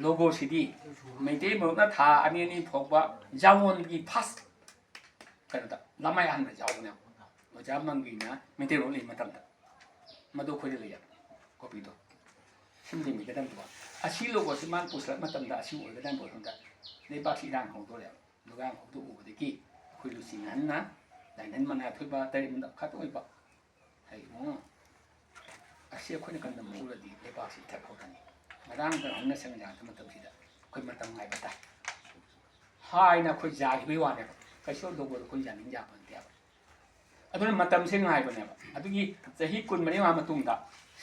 ꯂꯣꯒꯣꯁꯤꯗꯤ ꯃꯩꯇꯩ ꯃꯔꯨꯞꯅ ꯊꯥ ꯑꯅꯤ ꯑꯅꯤ ꯐꯥꯎꯕ ꯖꯋꯥꯟꯒꯤ ꯐꯥꯔꯁ ꯀꯩꯅꯣꯗ ꯂꯃꯥꯏ ꯑꯍꯥꯟꯕ ꯌꯥꯎꯕꯅꯦꯕ꯫ ꯑꯣꯖꯥ ꯃꯪꯒꯤꯅ ꯃꯩꯇꯩ ꯃꯔꯨꯞ ꯂꯩꯕ ꯃꯇꯝꯗ ꯃꯗꯨ ꯑꯩꯈꯣꯏꯗ ꯂꯩꯌꯦꯕ ꯀꯣꯄꯤꯗꯣ꯫ ꯁꯤꯃꯗꯤ ꯃꯤꯒꯗꯕꯗꯣ꯫ ꯑꯁꯤ ꯂꯣꯒꯣꯁꯤ ꯃꯥꯅ ꯄꯨꯁꯤꯜꯂꯛꯄ ꯃꯇꯝꯗ ꯑꯁꯤ ꯑꯣꯏꯒꯗꯕ ꯄꯣꯠ ꯁꯣꯝꯗ ꯂꯩꯕꯥꯛꯁꯤ ꯏꯔꯥꯡ ꯍꯧꯗꯣꯔꯦꯕ꯫ ꯂꯩꯕꯥꯛ ꯍꯧꯗꯣꯛ ꯎꯕꯗꯒꯤ ꯑꯩꯈꯣꯏ ꯂꯨꯆꯤꯡ ꯑꯍꯟꯅ ꯂꯥꯏꯅꯤꯡꯊꯧ ꯃꯅꯥꯏ ꯑꯊꯣꯏꯕ ꯇꯔꯦꯠ ꯃꯅꯨꯡꯗ ꯈꯛꯇ ꯑꯣꯏꯕ ꯍꯥꯏ ꯏꯕꯨꯡꯉꯣ, ꯑꯁꯤ ꯑꯩꯈꯣꯏꯅ ꯀꯟꯗ ꯃꯨꯛꯎꯔꯗꯤ ꯂꯩꯕꯥꯛꯁꯤ ꯏꯊꯛ ꯍꯧꯔꯅꯤ꯫ ꯉꯔꯥꯡꯗ ꯍꯧꯅ ꯁꯦꯝ ꯌꯥꯗꯕ ꯃꯇꯝꯁꯤꯗ ꯑꯩꯈꯣꯏ ꯃꯇꯝ ꯉꯥꯏꯕ ꯇꯥꯏ ꯍꯥꯏꯅ ꯑꯩꯈꯣꯏ ꯌꯥꯈꯤꯕꯒꯤ ꯋꯥꯅꯦꯕ꯫ ꯀꯩꯁꯨ ꯂꯣꯒꯣꯗꯣ ꯑꯩꯈꯣꯏ ꯌꯥꯅꯤꯡ ꯌꯥꯕ ꯅꯠꯇꯦꯕ꯫ ꯑꯗꯨꯅ ꯃꯇꯝꯁꯦ ꯉꯥꯏꯕꯅꯦꯕ꯫ ꯑꯗꯨꯒꯤ ꯆꯍꯤ ꯀꯨꯟꯃꯔꯤ ꯃꯉꯥ ꯃꯇꯨꯡꯗ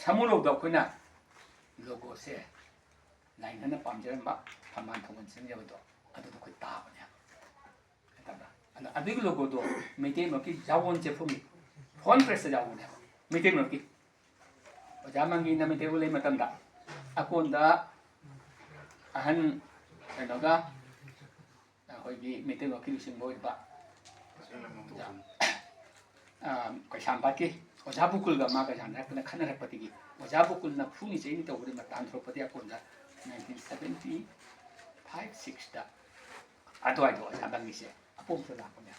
ꯁꯃꯨꯔꯧꯗ ꯑꯩꯈꯣꯏꯅ ꯂꯣꯒꯣꯁꯦ ꯂꯥꯏꯅꯤꯡꯊꯧꯅ ꯄꯥꯝꯖꯔꯝꯕ ꯊꯝꯕꯥꯜ ꯊꯧꯒꯜ ꯆꯪꯖꯕꯗꯣ ꯑꯗꯨꯗ ꯑꯩꯈꯣꯏ ꯇꯥꯕꯅꯦꯕ꯫ ꯈꯪꯕ꯭ꯔꯥ? ꯑꯗ ꯑꯗꯨꯒꯤ ꯂꯣꯒꯣꯗꯣ ꯃꯩꯇꯩ ꯃꯔꯨꯞꯀꯤ ꯌꯥꯋꯣꯟ ꯆꯦꯐꯨꯝ, ꯐ꯭ꯔꯟ ꯄꯦꯖꯇ ꯌꯥꯎꯕꯅꯦꯕ ꯃꯩꯇꯩ ꯃꯔꯨꯞꯀꯤ꯫ ꯑꯣꯖꯥ ꯃꯪꯒꯤꯅ ꯃꯩꯇꯩ ꯃꯔꯨꯞ ꯂꯩ ꯃꯇꯝꯗ ꯑꯀꯣꯟꯗ ꯑꯍꯟ ꯀꯩꯅꯣꯒ ꯑꯩꯈꯣꯏꯒꯤ ꯃꯩꯇꯩ ꯃꯔꯨꯞꯀꯤ ꯂꯨꯆꯤꯡꯕ ꯑꯣꯏꯕ ꯑꯣꯖꯥ, ꯑ, ꯀꯩꯁꯥꯝꯄꯥꯠꯀꯤ ꯑꯣꯖꯥ ꯕꯨꯀꯨꯜꯒ ꯃꯥꯒ ꯌꯥꯅꯔꯛꯇꯅ ꯈꯠꯅꯔꯛꯄꯗꯒꯤ ꯑꯣꯖꯥ ꯕꯨꯀꯨꯜꯅ ꯐꯨꯅꯤ ꯆꯩꯅꯤ ꯇꯧꯕꯗ ꯃꯇꯥꯟ ꯊꯣꯛꯂꯛꯄꯗꯒꯤ ꯑꯀꯣꯟꯗ ꯅꯥꯏꯟꯇꯤꯟ ꯁꯕꯦꯟꯇꯤ ꯐꯥꯏꯚ ꯁꯤꯛꯁꯇ ꯑꯗꯨꯋꯥꯏꯗꯣ ꯑꯣꯖꯥ ꯃꯪꯒꯤꯁꯦ ꯄꯣꯛꯇ ꯂꯥꯛꯄꯅꯦ꯫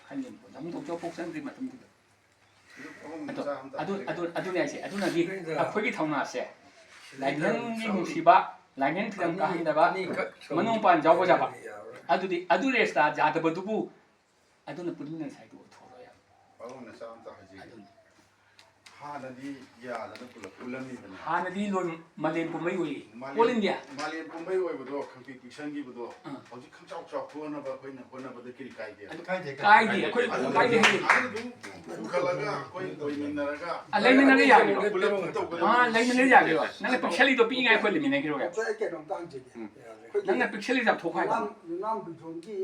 ꯈꯟꯒꯅꯨ, ꯂꯝꯗꯧ ꯆꯥꯎ ꯄꯣꯛ ꯆꯪꯗ꯭ꯔꯤ ꯃꯇꯝꯗꯨꯗ꯫ ꯑꯗꯣ, ꯑꯗꯨ, ꯑꯗꯨ, ꯑꯗꯨꯅꯦ ꯍꯥꯏꯁꯦ꯫ ꯑꯗꯨꯅꯗꯤ ꯑꯩꯈꯣꯏꯒꯤ ꯊꯧꯅꯥꯁꯦ, ꯂꯥꯏꯅꯤꯡꯒꯤ ꯅꯨꯡꯁꯤꯕ, ꯂꯥꯏꯅꯤꯡ ꯊꯤꯔꯝ ꯀꯥꯍꯟꯗꯕ, ꯃꯅꯨꯡ ꯃꯄꯥꯟ ꯌꯥꯎꯕ ꯌꯥꯕ꯫ ꯑꯗꯨꯗꯤ, ꯑꯗꯨ ꯔꯦꯁꯇ ꯌꯥꯗꯕꯗꯨꯕꯨ, ꯑꯗꯨꯅ ꯄꯨꯟꯃꯤꯟꯅ ꯉꯁꯥꯏꯗꯨ ꯊꯣꯛꯂꯣꯏ ꯍꯥꯏꯕ꯫ ꯄꯥꯕꯨꯡ ꯃꯆꯥ ꯑꯝꯇ ꯍꯥꯏꯖꯒꯦ꯫ ꯑꯗꯨꯅꯤ꯫ ꯍꯥꯟꯅꯗꯤ ꯌꯥꯗꯅ ꯄꯨꯂꯞ ꯄꯨꯜꯂꯝꯃꯤꯗꯅ꯫ ꯍꯥꯟꯅꯗꯤ ꯂꯣꯏ ꯃꯥꯂꯦꯝ ꯄꯨꯝꯕꯩ ꯑꯣꯏꯌꯦ꯫ ꯃꯥꯂꯦꯝ, All India꯫ ꯃꯥꯂꯦꯝ ꯄꯨꯝꯕꯩ ꯑꯣꯏꯕꯗꯣ ꯈꯪꯄꯤꯛ ꯄꯤꯛꯁꯟꯈꯤꯕꯗꯣ, ꯑꯥ꯫ ꯍꯧꯖꯤꯛ ꯈꯪꯆꯥꯎ ꯆꯥꯎꯊꯣꯛꯅꯕ ꯑꯩꯈꯣꯏꯅ ꯍꯣꯠꯅꯕꯗ ꯀꯔꯤ ꯀꯥꯏꯒꯦ? ꯑꯗꯨ ꯀꯥꯏꯗꯦ, ꯀꯥꯏꯗꯦ꯫ ꯀꯥꯏꯗꯦ, ꯑꯩꯈꯣꯏ ꯑꯗꯨ ꯀꯥꯏꯗꯦ ꯍꯥꯏꯗꯤ꯫ ꯑꯗꯨꯝ ꯄꯨꯈꯠꯂꯒ ꯑꯩꯈꯣꯏ ꯂꯣꯏꯃꯤꯟꯅꯔꯒ ꯑꯥ, ꯂꯩꯃꯤꯟꯅꯔ ꯌꯥꯒꯦꯕ꯫ ꯄꯨꯂꯞ ꯇꯧꯒꯗꯕ꯫ ꯑꯥ, ꯂꯩꯃꯤꯟꯅꯔ ꯌꯥꯒꯦꯕ꯫ ꯅꯪꯅ ꯄꯤꯛꯁꯜꯂꯤꯗꯣ ꯄꯤꯛꯏꯉꯥꯏ ꯑꯩꯈꯣꯏ ꯂꯩꯃꯤꯟꯅꯈꯤꯔꯣꯏ꯫ ꯑꯩ ꯀꯩꯅꯣꯝꯇ ꯍꯪꯖꯒꯦ꯫ ꯎꯝ꯫ ꯑꯩꯈꯣꯏꯒꯤ ꯅꯪꯅ ꯄꯤꯛꯁꯜꯂꯤꯗꯣ ꯌꯥꯝ ꯊꯣꯛ ꯍꯥꯏꯕ꯫ ꯌꯨꯝꯅꯥꯝ, ꯌꯨꯝꯅꯥꯝ ꯍꯨꯏꯗ꯭ꯔꯣꯝꯒꯤ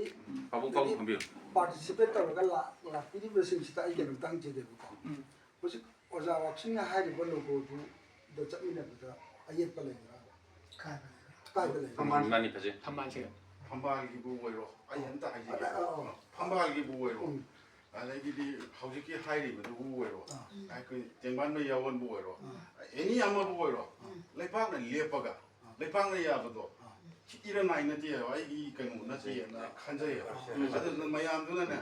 ꯄꯥꯕꯨꯡ, ꯄꯥꯕꯨꯡ ꯐꯝꯕꯤꯌꯨ꯫ Participate ꯇꯧꯔꯒ ꯂꯥꯛ-, ꯂꯥꯛꯄꯤꯔꯤꯕꯁꯤꯡꯁꯤꯗ ꯑꯩ ꯀꯩꯅꯣꯝꯇ ꯍꯪꯖꯒꯦꯕꯀꯣ꯫ ꯎꯝ꯫ ꯍꯧꯖꯤꯛ ꯑꯣꯖꯥ ꯋꯥꯛꯁꯤꯡꯅ ꯍꯥꯏꯔꯤꯕ logoꯗꯨꯗ ꯆꯠꯃꯤꯟꯅꯕꯗ ꯑꯌꯦꯠꯄ ꯂꯩꯕ꯭ꯔꯥ? ꯑꯀꯥꯏꯕ ꯂꯩꯕ꯭ꯔꯥ? ꯑꯀꯥꯏꯕ ꯂꯩꯕ꯭ꯔꯥ? ꯃꯥꯅꯤ, ꯐꯖꯩ꯫ ꯊꯝꯕꯥꯜꯁꯦ꯫ ꯊꯝꯕꯥꯜꯒꯤꯕꯨ ꯑꯣꯏꯔꯣ, ꯑꯩ ꯑꯝꯇ ꯍꯥꯏꯖꯒꯦ꯫ ꯑ, ꯑ, ꯑ꯫ ꯊꯝꯕꯥꯜꯒꯤꯕꯨ ꯑꯣꯏꯔꯣ, ꯎꯝ꯫ ꯑꯗꯒꯤꯗꯤ ꯍꯧꯖꯤꯛꯀꯤ ꯍꯥꯏꯔꯤꯕꯗꯨꯕꯨ ꯑꯣꯏꯔꯣ, ꯑꯥ꯫ ꯑꯩꯈꯣꯏ ꯇꯦꯡꯕꯥꯟꯃꯩ ꯌꯥꯋꯣꯟꯕꯨ ꯑꯣꯏꯔꯣ, ꯑꯥ꯫ Any ꯑꯃꯕꯨ ꯑꯣꯏꯔꯣ, ꯎꯝ꯫ ꯂꯩꯄꯥꯛꯅ ꯂꯦꯞꯄꯒ, ꯑꯥ꯫ ꯂꯩꯄꯥꯛꯅ ꯌꯥꯕꯗꯣ ꯑꯥ꯫ ꯏꯔꯟ ꯅꯥꯏ ꯅꯠꯇꯦꯕ, ꯑꯩꯒꯤ ꯀꯩꯅꯣ ꯅꯠꯇꯦꯅ ꯈꯟꯖꯩꯌꯦꯕ꯫ ꯑꯥ꯫ ꯑꯗꯨꯗꯨꯅ ꯃꯌꯥꯝꯗꯨꯅꯅꯦ,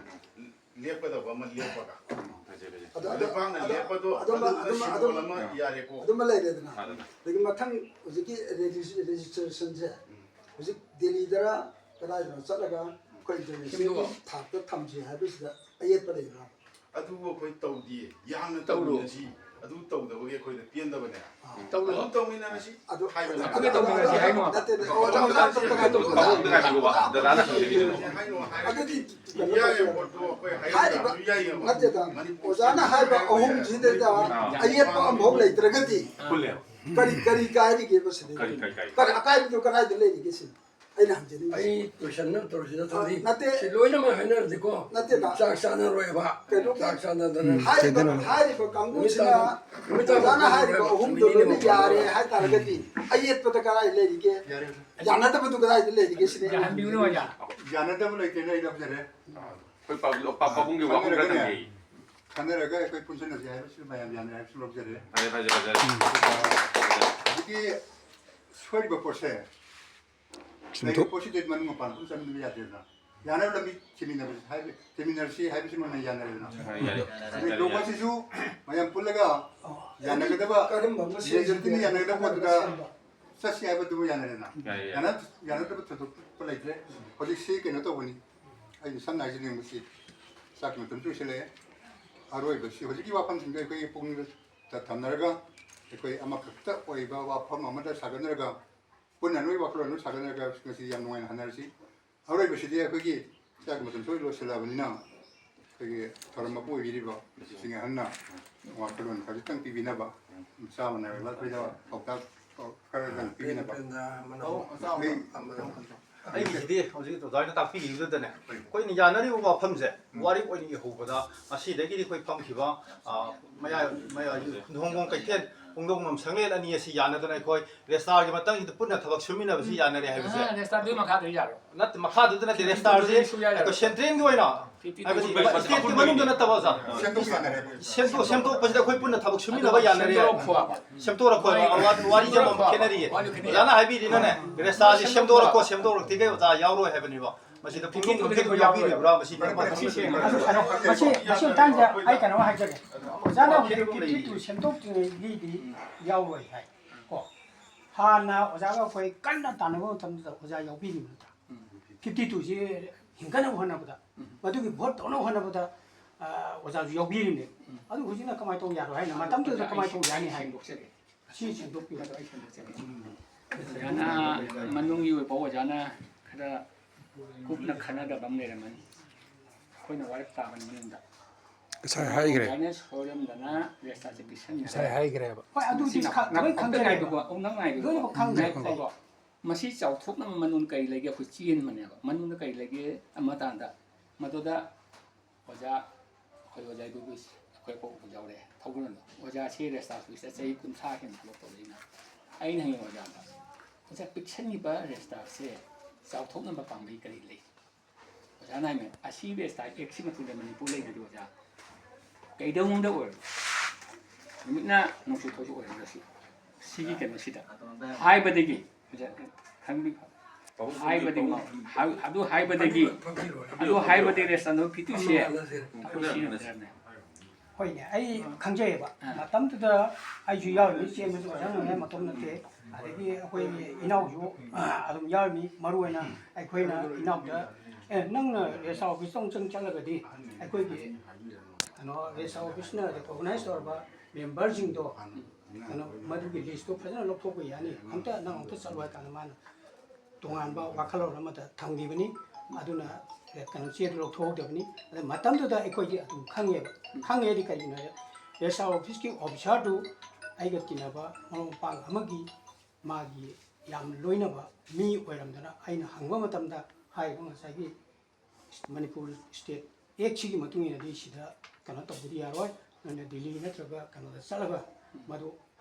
ꯂꯦꯞꯀꯗꯕ ꯑꯃ ꯂꯦꯞꯄꯒ꯫ ꯐꯖꯩ, ꯐꯖꯩ꯫ ꯑꯗꯣ, ꯑꯗꯣ, ꯂꯦꯞꯄꯗꯣ ꯑꯗꯨꯃ, ꯑꯗꯨꯗꯨꯅ ꯑꯗꯨꯃ, symbol ꯑꯗꯨꯃ, ꯑꯃ ꯌꯥꯔꯦꯀꯣ꯫ ꯑꯗꯨꯃ ꯂꯩꯔꯦꯗꯅ꯫ ꯑꯗꯨꯅ꯫ ꯑꯗꯒꯤ ꯃꯊꯪ ꯍꯧꯖꯤꯛꯀꯤ regis-, registrationꯁꯦ ꯎꯝ꯫ ꯍꯧꯖꯤꯛ ꯗꯦꯜꯂꯤꯗꯔ ꯀꯗꯥꯏꯗꯅꯣ ꯆꯠꯂꯒ ꯑꯩꯈꯣꯏ internationalꯒꯤ ꯁꯦꯝꯗꯣꯛꯑꯣ꯫ ꯊꯥꯛꯇ ꯊꯝꯁꯤ ꯍꯥꯏꯕꯁꯤꯗ ꯑꯌꯦꯠꯄ ꯂꯩꯕ꯭ꯔꯥ? ꯑꯗꯨ ꯑꯩꯈꯣꯏ ꯇꯧꯗꯤꯌꯦ꯫ ꯌꯥꯝꯅ ꯇꯧꯔꯣ꯫ ꯇꯧꯃꯤꯟꯅꯁꯤ꯫ ꯑꯗꯨ ꯇꯧꯗꯕꯒꯤ ꯑꯩꯈꯣꯏꯗ ꯄꯦꯟꯗꯕꯅꯦ꯫ ꯑꯥ꯫ ꯇꯧꯔꯣ꯫ ꯑꯗꯨ ꯇꯧꯃꯤꯟꯅꯔꯁꯤ ꯑꯗꯨ, ꯍꯥꯏꯕꯅꯦ꯫ ꯑꯗꯨ ꯇꯧꯃꯤꯟꯅꯔꯁꯤ ꯍꯥꯏꯅꯣ꯫ ꯅꯠꯇꯦ, ꯅꯠꯇꯦ꯫ ꯑꯣ, ꯑꯣꯖꯥ, ꯑꯣꯖꯥ, ꯑꯝꯇ ꯉꯥꯏꯈꯣ꯫ ꯄꯥꯕꯨꯡ ꯑꯝꯇ ꯉꯥꯏꯕꯤꯌꯣꯕ꯫ ꯗꯗꯥꯅ ꯍꯪꯖꯔꯤꯁꯦ꯫ ꯍꯥꯏꯅꯣ, ꯍꯥꯏꯅꯣ꯫ ꯑꯗꯨꯗꯤ ꯀꯩꯅꯣ ꯌꯥꯏꯌꯦ, ꯇꯧꯕ ꯄꯣꯠꯇꯣ ꯑꯩꯈꯣꯏ ꯍꯥꯏꯔꯤꯕ ꯍꯥꯏꯔꯤꯕ ꯑꯗꯨ ꯌꯥꯏꯌꯦꯕ꯫ ꯅꯠꯇꯦꯗ, ꯃꯅꯤꯄꯨꯔ ꯑꯣꯖꯥꯅ ꯍꯥꯏꯕ ꯍꯥꯏꯔꯤꯕ ꯑꯍꯨꯝꯁꯤꯗꯩꯗ ꯑꯥ꯫ ꯑꯌꯦꯠꯄ ꯑꯃꯐꯥꯎ ꯂꯩꯇ꯭ꯔꯒꯗꯤ ꯄꯨꯜꯂꯦꯕ꯫ ꯀꯔꯤ, ꯀꯔꯤ ꯀꯥꯏꯔꯤꯒꯦꯕ ꯁꯤꯗꯩꯗ? ꯀꯔꯤ, ꯀꯔꯤ ꯀꯥꯏꯔꯤꯒꯦ? ꯀꯔꯤ ꯑꯀꯥꯏꯕꯗꯣ ꯀꯗꯥꯏꯗ ꯂꯩꯔꯤꯒꯦ ꯁꯤꯅꯤ ꯑꯩꯅ ꯍꯪꯖꯅꯤꯡꯉꯤꯁꯦ꯫ ꯑꯩ question ꯅꯠꯇ꯭ꯔꯣ ꯁꯤ ꯅꯠꯇ꯭ꯔꯗꯤ ꯑꯥ, ꯅꯠꯇꯦ꯫ ꯁꯤ ꯂꯣꯏꯅꯃꯛ ꯍꯥꯏꯅꯔꯗꯤꯀꯣ ꯅꯠꯇꯦꯗ꯫ ꯆꯥꯛ ꯆꯥꯅꯔꯣꯏꯕ꯫ ꯀꯩꯅꯣꯒꯤ ꯆꯥꯛ ꯆꯥꯅꯗꯅ ꯎꯝ, ꯍꯥꯏꯔꯤꯕ, ꯀꯩꯗꯧꯅ? ꯍꯥꯏꯔꯤꯕ ꯀꯥꯡꯕꯨꯁꯤꯅ ꯅꯨꯃꯤꯠ ꯇꯥꯕ ꯑꯣꯖꯥꯅ ꯍꯥꯏꯔꯤꯕ ꯅꯨꯃꯤꯠ ꯑꯍꯨꯝꯗꯣ ꯇꯥꯕ ꯂꯣꯏꯅ ꯌꯥꯔꯦ ꯍꯥꯏ ꯇꯥꯔꯒꯗꯤ ꯑꯌꯦꯠꯄꯗ ꯀꯗꯥꯏ ꯂꯩꯔꯤꯒꯦ? ꯌꯥꯔꯦ꯫ ꯌꯥꯅꯗꯕꯗꯨ ꯀꯗꯥꯏꯗ ꯂꯩꯔꯤꯒꯦ ꯁꯤꯅꯤ ꯑꯩꯅ ꯌꯥꯍꯟꯕꯤꯌꯨꯅꯦ ꯍꯪꯖꯅꯤꯡꯉꯤꯁꯦ꯫ ꯑꯣꯖꯥ꯫ ꯌꯥꯅꯗꯕ ꯂꯩꯇꯦꯅ ꯑꯩ ꯂꯧꯖꯔꯦ꯫ ꯑꯩꯈꯣꯏ ꯄꯥꯕꯨꯡ, ꯄꯥ-, ꯄꯥꯕꯨꯡꯒꯤ ꯋꯥꯐꯝ ꯈꯔ ꯈꯪꯅꯔꯒꯅꯦ, ꯊꯝꯕꯤꯌꯨ꯫ ꯈꯟꯅꯔꯒ ꯑꯩꯈꯣꯏ ꯄꯨꯟꯁꯤꯟꯅꯁꯤ ꯍꯥꯏꯕꯁꯨ ꯃꯌꯥꯝ ꯌꯥꯅꯔꯦ ꯍꯥꯏꯕꯁꯨ ꯂꯧꯖꯔꯦ꯫ ꯐꯔꯦ, ꯐꯖꯩ, ꯐꯖꯩ꯫ ꯍꯧꯖꯤꯛꯀꯤ ꯁꯣꯏꯔꯤꯕ ꯄꯣꯠꯁꯦ, ꯁꯤꯟꯊꯣꯛ- ꯂꯩꯔꯤꯕ ꯄꯣꯠꯁꯤꯗꯩ ꯃꯅꯨꯡ ꯃꯄꯥꯟ ꯄꯨꯟꯅ ꯆꯪꯕ ꯌꯥꯗꯦꯗꯅ꯫ ꯌꯥꯅꯕ ꯂꯝꯕꯤ ꯊꯤꯃꯤꯟꯅꯕꯁꯤ ꯍꯥꯏꯕ, ꯊꯤꯃꯤꯟꯅꯔꯁꯤ ꯍꯥꯏꯕꯁꯤꯃ ꯌꯥꯅꯔꯦꯗꯅ꯫ ꯌꯥꯅꯔꯦ꯫ ꯑꯗꯨ ꯌꯥꯅꯔꯦ꯫ ꯂꯣꯒꯣꯁꯤꯁꯨ ꯃꯌꯥꯝ ꯄꯨꯜꯂꯒ ꯌꯥꯅꯒꯗꯕ, ꯀꯔꯝꯕ ꯑꯃ ꯁꯤꯖꯤꯟꯅꯒꯗꯕ? ꯂꯦꯖꯔꯗꯨꯅ ꯌꯥꯅꯒꯗꯕ ꯄꯣꯠꯇꯨꯗ ꯆꯠꯁꯤ ꯍꯥꯏꯕꯗꯨ ꯌꯥꯅꯔꯦꯗꯅ꯫ ꯌꯥꯏ, ꯌꯥꯏ꯫ ꯌꯥꯅ-, ꯌꯥꯅꯗꯕ ꯊꯣꯏꯗꯣꯛꯄ ꯂꯩꯇ꯭ꯔꯦ꯫ ꯍꯧꯖꯤꯛꯁꯤ ꯀꯩꯅꯣ ꯇꯧꯕꯅꯤ, ꯑꯩꯅ ꯁꯝꯅ ꯍꯥꯏꯖꯅꯤꯡꯕꯁꯤ ꯆꯥꯛꯀꯤ ꯃꯇꯝꯁꯨ ꯂꯣꯏꯁꯤꯜꯂꯛꯑꯦ꯫ ꯑꯔꯣꯏꯕꯁꯤ ꯍꯧꯖꯤꯛꯀꯤ ꯋꯥꯐꯝꯁꯤꯡꯗꯣ ꯑꯩꯈꯣꯏꯒꯤ ꯄꯨꯛꯅꯤꯡꯗ ꯊꯝꯅꯔꯒ ꯑꯩꯈꯣꯏ ꯑꯃꯈꯛꯇ ꯑꯣꯏꯕ ꯋꯥꯐꯝ ꯑꯃꯗ ꯁꯥꯒꯠꯅꯔꯒ ꯄꯨꯟꯅ ꯅꯣꯏ ꯋꯥꯈꯜꯂꯣꯟ ꯑꯗꯨꯝ ꯁꯥꯒꯠꯅꯔꯒ ꯉꯁꯤ ꯌꯥꯝ ꯅꯨꯡꯉꯥꯏꯅ ꯍꯟꯅꯔꯁꯤ꯫ ꯑꯔꯣꯏꯕꯁꯤꯗꯤ ꯑꯩꯈꯣꯏꯒꯤ ꯆꯥꯛꯀꯤ ꯃꯇꯝꯁꯨ ꯂꯣꯏꯁꯤꯜꯂꯛꯑꯕꯅꯤꯅ ꯑꯩꯈꯣꯏꯒꯤ ꯊꯧꯔꯝ ꯃꯄꯨ ꯑꯣꯏꯕꯤꯔꯤꯕ ꯁꯤꯡ ꯑꯍꯟꯅ ꯋꯥꯈꯜꯂꯣꯟ ꯈꯖꯤꯛꯇꯪ ꯄꯤꯕꯤꯅꯕ, ꯆꯥꯕ ꯅꯥꯏꯔꯕ ꯑꯩꯈꯣꯏꯗ ꯄꯥꯎꯇꯥꯛ ꯈꯔꯗꯪ ꯄꯤꯕꯤꯅꯕ꯫ ꯑꯩ ꯑꯩꯒꯤꯁꯤꯗꯤ ꯍꯧꯖꯤꯛ ꯑꯣꯖꯥꯅ ꯇꯥꯛꯄꯤꯈꯤꯕꯗꯨꯗꯅꯦ, ꯑꯩꯈꯣꯏꯅ ꯌꯥꯅꯔꯤꯕ ꯋꯥꯐꯝꯁꯦ ꯋꯥꯔꯦꯞ ꯑꯣꯏꯅ ꯏꯍꯧꯕꯗ ꯉꯁꯤꯗꯒꯤꯗꯤ ꯑꯩꯈꯣꯏ ꯐꯝꯈꯤꯕ, ꯑ, ꯃꯌꯥꯏ, ꯃꯌꯥꯏ, ꯈꯨꯟꯗꯣꯡꯕꯝ ꯀꯩꯊꯦꯜ, ꯈꯣꯡꯗꯣꯡꯕꯝ ꯁꯪꯂꯦꯟ ꯑꯅꯤ ꯑꯁꯤ ꯌꯥꯅꯗꯅ ꯑꯩꯈꯣꯏ ꯔꯦꯁꯇꯥꯔꯒꯤ ꯃꯇꯥꯡꯁꯤꯗ ꯄꯨꯟꯅ ꯊꯕꯛ ꯁꯨꯃꯤꯟꯅꯕꯁꯤ ꯌꯥꯅꯔꯦ ꯍꯥꯏꯕꯁꯦ꯫ ꯑ, ꯔꯦꯁꯇꯥꯔꯗꯨꯒꯤ ꯃꯈꯥꯗ ꯌꯥꯔꯣꯏ꯫ ꯅꯠꯇꯦ, ꯃꯈꯥꯗꯨꯗ ꯅꯠꯇꯦ, ꯔꯦꯁꯇꯥꯔꯁꯦ ꯁꯨꯡꯌꯥ ꯌꯥꯔꯣꯏ꯫ ꯑꯩꯈꯣꯏ ꯁꯦꯟꯇ꯭ꯔꯦꯜꯒꯤ ꯑꯣꯏꯅ, ꯍꯥꯏꯕꯗꯤ ꯁ꯭ꯇꯦꯠꯀꯤ ꯃꯅꯨꯡꯗ ꯅꯠꯇꯕ, ꯑꯣꯖꯥ꯫ ꯁꯦꯝꯗꯣꯛꯄ ꯌꯥꯅꯔꯦ꯫ ꯁꯦꯝꯗꯣꯛ-, ꯁꯦꯝꯗꯣꯛꯄꯁꯤꯗ ꯑꯩꯈꯣꯏ ꯄꯨꯟꯅ ꯊꯕꯛ ꯁꯨꯃꯤꯟꯅꯕ ꯌꯥꯅꯔꯦ꯫ ꯁꯦꯝꯗꯣꯔꯛꯄ꯫ ꯁꯦꯝꯗꯣꯔꯛꯄ, ꯋꯥꯔꯤꯁꯦ ꯑꯃꯃꯨꯛ ꯈꯦꯠꯅꯔꯤꯌꯦ꯫ ꯋꯥꯔꯤꯁꯦ ꯈꯦꯠꯅꯔꯤꯌꯦ꯫ ꯑꯣꯖꯥꯅ ꯍꯥꯏꯕꯤꯔꯤꯅꯅꯦ, ꯔꯦꯁꯇꯥꯔꯁꯦ ꯁꯦꯝꯗꯣꯔꯛꯄ, ꯁꯦꯝꯗꯣꯔꯛꯇ꯭ꯔꯤꯈꯩ ꯑꯣꯖꯥ ꯌꯥꯎꯔꯣꯏ ꯍꯥꯏꯕꯅꯦꯕ꯫ ꯃꯁꯤꯗ ꯄꯨꯛꯅꯤꯡ ꯄꯨꯛꯅꯤꯡ ꯌꯥꯎꯕꯤꯔꯤꯕ꯭ꯔꯥ? ꯃꯁꯤ ꯃꯁꯤ, ꯃꯁꯤ ꯃꯇꯥꯡꯗ ꯑꯩ ꯀꯩꯅꯣꯝ ꯍꯥꯏꯖꯒꯦ꯫ ꯑꯣꯖꯥꯅ ꯍꯧꯖꯤꯛ ꯐꯤꯐꯇꯤ ꯇꯨ ꯁꯦꯝꯗꯣꯛꯇ꯭ꯔꯤꯉꯩꯒꯤꯗꯤ ꯌꯥꯎꯔꯣꯏ ꯍꯥꯏ꯫ ꯀꯣ, ꯍꯥꯟꯅ ꯑꯣꯖꯥꯒ ꯑꯩꯈꯣꯏ ꯀꯟꯅ ꯇꯥꯟꯅꯕ ꯃꯇꯝꯗꯨꯗ ꯑꯣꯖꯥ ꯌꯥꯎꯕꯤꯔꯤꯕ ꯅꯠꯇ꯭ꯔꯥ? ꯐꯤꯐꯇꯤ ꯇꯨꯁꯤ ꯍꯤꯡꯒꯠꯅꯕ ꯍꯣꯠꯅꯕꯗ, ꯃꯗꯨꯒꯤ ꯚꯣꯠ ꯇꯧꯅꯕ ꯍꯣꯠꯅꯕꯗ, ꯑ, ꯑꯣꯖꯥꯁꯨ ꯌꯥꯎꯕꯤꯔꯤꯕꯅꯦ꯫ ꯑꯗꯨ ꯍꯧꯖꯤꯛꯅ ꯀꯃꯥꯏꯅ ꯇꯧꯕ ꯌꯥꯔꯣꯏ ꯍꯥꯏꯅ? ꯃꯇꯝꯗꯨꯗ ꯀꯃꯥꯏꯅ ꯇꯧꯕ ꯌꯥꯅꯤ ꯍꯥꯏꯅꯣ? ꯁꯤ ꯁꯦꯝꯗꯣꯛꯄꯤꯌꯨ꯫ ꯑꯗꯣ ꯑꯩ ꯁꯦꯝꯗꯣꯛꯆꯒꯦ꯫ ꯑꯣꯖꯥꯅ ꯃꯅꯨꯡꯒꯤ ꯑꯣꯏꯕ ꯑꯣꯖꯥꯅ ꯈꯔ ꯀꯨꯞꯅ ꯈꯟꯅꯗꯕ ꯑꯃ ꯂꯩꯔꯝꯃꯅꯤ꯫ ꯑꯩꯈꯣꯏꯅ ꯋꯥꯔꯦꯞ ꯇꯥꯕꯅꯤ ꯃꯅꯨꯡꯗ꯫ ꯉꯁꯥꯏ ꯍꯥꯏꯈ꯭ꯔꯦ꯫ ꯑꯣꯖꯥꯅ ꯁꯣꯏꯔꯝꯗꯅ ꯔꯦꯁꯇꯥꯔꯁꯦ ꯄꯤꯁꯟꯈ꯭ꯔꯦ꯫ ꯉꯁꯥꯏ ꯍꯥꯏꯈ꯭ꯔꯦꯕ꯫ ꯍꯣꯏ, ꯑꯗꯨꯗꯤ ꯁꯤ ꯈ-, ꯂꯣꯏ ꯑꯝꯇ ꯈꯪꯖꯔꯦꯕ꯫ ꯉꯥꯏꯈꯣꯀꯣ, ꯑꯝꯇ ꯉꯥꯏꯈꯣꯀꯣ꯫ ꯂꯣꯏꯅꯃꯛ ꯈꯪꯖꯔꯦ꯫ ꯉꯥꯏꯈꯣꯀꯣ꯫ ꯃꯁꯤ ꯆꯥꯎꯊꯣꯛꯅꯕ ꯃꯅꯨꯡ ꯀꯔꯤ ꯂꯩꯒꯦ? ꯑꯩꯈꯣꯏ ꯆꯦꯟꯕꯅꯦꯕ꯫ ꯃꯅꯨꯡꯗ ꯀꯔꯤ ꯂꯩꯒꯦ? ꯑꯃ ꯇꯥꯟꯗ꯫ ꯃꯗꯨꯗ ꯑꯣꯖꯥ, ꯑꯩꯈꯣꯏ ꯑꯣꯖꯥ ꯏꯕꯣꯕꯤꯁ, ꯑꯩꯈꯣꯏ ꯑꯄꯧꯕ ꯌꯥꯎꯔꯦ, ꯊꯧꯒꯜꯗꯣ꯫ ꯑꯣꯖꯥꯁꯤ ꯔꯦꯁꯇꯥꯔ ꯑꯣꯐꯤꯁꯇ ꯆꯍꯤ ꯀꯨꯟꯊ꯭ꯔꯥ ꯍꯦꯟꯅ ꯊꯕꯛ ꯇꯧꯔꯛꯏꯅ꯫ ꯑꯩꯅ ꯍꯪꯉꯤ ꯑꯣꯖꯥꯗ, "ꯑꯣꯖꯥ, ꯄꯤꯛꯁꯟꯈꯤꯕ ꯔꯦꯁꯇꯥꯔꯁꯦ ꯆꯥꯎꯊꯣꯛꯅꯕ ꯄꯥꯝꯕꯩ ꯀꯔꯤ ꯂꯩ?" ꯑꯣꯖꯥꯅ ꯍꯥꯏꯃꯦ, "ꯑꯁꯤ ꯔꯦꯁꯇꯥꯔ ꯑꯦꯛꯁꯤ ꯃꯇꯨꯡꯗ ꯃꯅꯤꯄꯨꯔ ꯂꯩꯕꯗꯤ ꯑꯣꯖꯥ, ꯀꯩꯗꯧꯅꯨꯡꯗ ꯑꯣꯏꯔꯣꯏ, ꯅꯨꯃꯤꯠꯅ ꯅꯣꯡꯆꯨ ꯊꯣꯛꯁꯨ ꯑꯣꯏꯔꯣꯏ ꯁꯤ, ꯁꯤꯒꯤ ꯀꯩꯅꯣꯁꯤꯗ" ꯍꯥꯏꯕꯗꯒꯤ ꯑꯣꯖꯥ ꯈꯪꯕꯤ-, ꯍꯥꯏꯕꯗꯤ, ꯍꯥꯏ-, ꯑꯗꯨ ꯍꯥꯏꯕꯗꯒꯤ, ꯑꯗꯨ ꯍꯥꯏꯕꯗꯒꯤ ꯔꯦꯁꯇꯥꯅꯣ ꯐꯤꯇꯨꯁꯦ ꯑꯩꯈꯣꯏ ꯁꯤꯖꯤꯟꯅꯗ꯭ꯔꯕꯅꯦ꯫ ꯍꯣꯏꯅꯦ, ꯑꯩ ꯈꯪꯖꯩꯌꯦꯕ꯫ ꯑꯥ꯫ ꯃꯇꯝꯗꯨꯗ ꯑꯩꯁꯨ ꯌꯥꯎꯔꯤꯅꯤ, ꯆꯦꯟꯕꯁꯨ ꯑꯣꯖꯥ ꯅꯨꯡꯉꯥꯏ ꯃꯇꯣꯝ ꯅꯠꯇꯦ꯫ ꯑꯗꯒꯤ ꯑꯩꯈꯣꯏ ꯏꯅꯥꯎꯁꯨ ꯑꯗꯨꯝ ꯌꯥꯎꯔꯤꯅꯤ꯫ ꯃꯔꯨ ꯑꯣꯏꯅ ꯑꯩꯈꯣꯏꯅ ꯏꯅꯥꯎꯗ, "ꯑꯦ, ꯅꯪꯅ ꯔꯦꯁꯇꯥ ꯑꯣꯐꯤꯁꯇ ꯑꯃꯨꯛꯇꯪ ꯆꯠꯂꯒꯗꯤ ꯑꯩꯈꯣꯏꯒꯤ ꯀꯩꯅꯣ ꯔꯦꯁꯇꯥ ꯑꯣꯐꯤꯁꯅ ꯔꯦꯀꯣꯒꯅꯥꯏꯁ ꯇꯧꯔꯕ ꯃꯦꯝꯕꯔꯁꯤꯡꯗꯣ ꯀꯩꯅꯣ ꯃꯗꯨꯒꯤ ꯂꯤꯁꯇꯣ ꯐꯖꯅ ꯂꯧꯊꯣꯛꯄ ꯌꯥꯅꯤ꯫ ꯑꯝꯇ ꯅꯪ ꯑꯝꯇ ꯆꯠꯂꯣ" ꯍꯥꯏ ꯀꯥꯟꯗ ꯃꯥꯅ ꯇꯣꯉꯥꯟꯕ ꯋꯥꯈꯜꯂꯣꯟ ꯑꯃꯗ ꯊꯝꯈꯤꯕꯅꯤ꯫ ꯑꯗꯨꯅ ꯀꯩꯅꯣ ꯆꯦꯗꯨ ꯂꯧꯊꯣꯛꯍꯧꯗꯕꯅꯤ꯫ ꯑꯗ ꯃꯇꯝꯗꯨꯗ ꯑꯩꯈꯣꯏꯗꯤ ꯑꯗꯨꯝ ꯈꯪꯉꯦꯕ꯫ ꯈꯪꯉꯦꯗꯤ ꯀꯩꯒꯤꯅꯣ ꯍꯥꯏꯗ, ꯔꯦꯁꯇꯥ ꯑꯣꯐꯤꯁꯀꯤ ꯑꯣꯐꯤꯁꯥꯔꯗꯨ ꯑꯩꯒ ꯇꯤꯟꯅꯕ ꯃꯔꯨꯞ ꯃꯄꯥꯡ ꯑꯃꯒꯤ ꯃꯥꯒꯤ ꯌꯥꯝ ꯂꯣꯏꯅꯕ ꯃꯤ ꯑꯣꯏꯔꯝꯗꯅ ꯑꯩꯅ ꯍꯪꯕ ꯃꯇꯝꯗ ꯍꯥꯏꯔꯤꯕ ꯉꯁꯥꯏꯒꯤ ꯃꯅꯤꯄꯨꯔ ꯁ꯭ꯇꯦꯠ ꯑꯦꯛꯁꯤꯒꯤ ꯃꯇꯨꯡ ꯏꯟꯅꯗꯤ ꯁꯤꯗ ꯀꯩꯅꯣ ꯇꯧꯕꯗꯤ ꯌꯥꯔꯣꯏ, ꯅꯣꯏꯅ ꯗꯤꯜꯂꯤ ꯅꯠꯇ꯭ꯔꯒ ꯀꯩꯅꯣꯗ ꯆꯠꯂꯒ ꯃꯗꯨ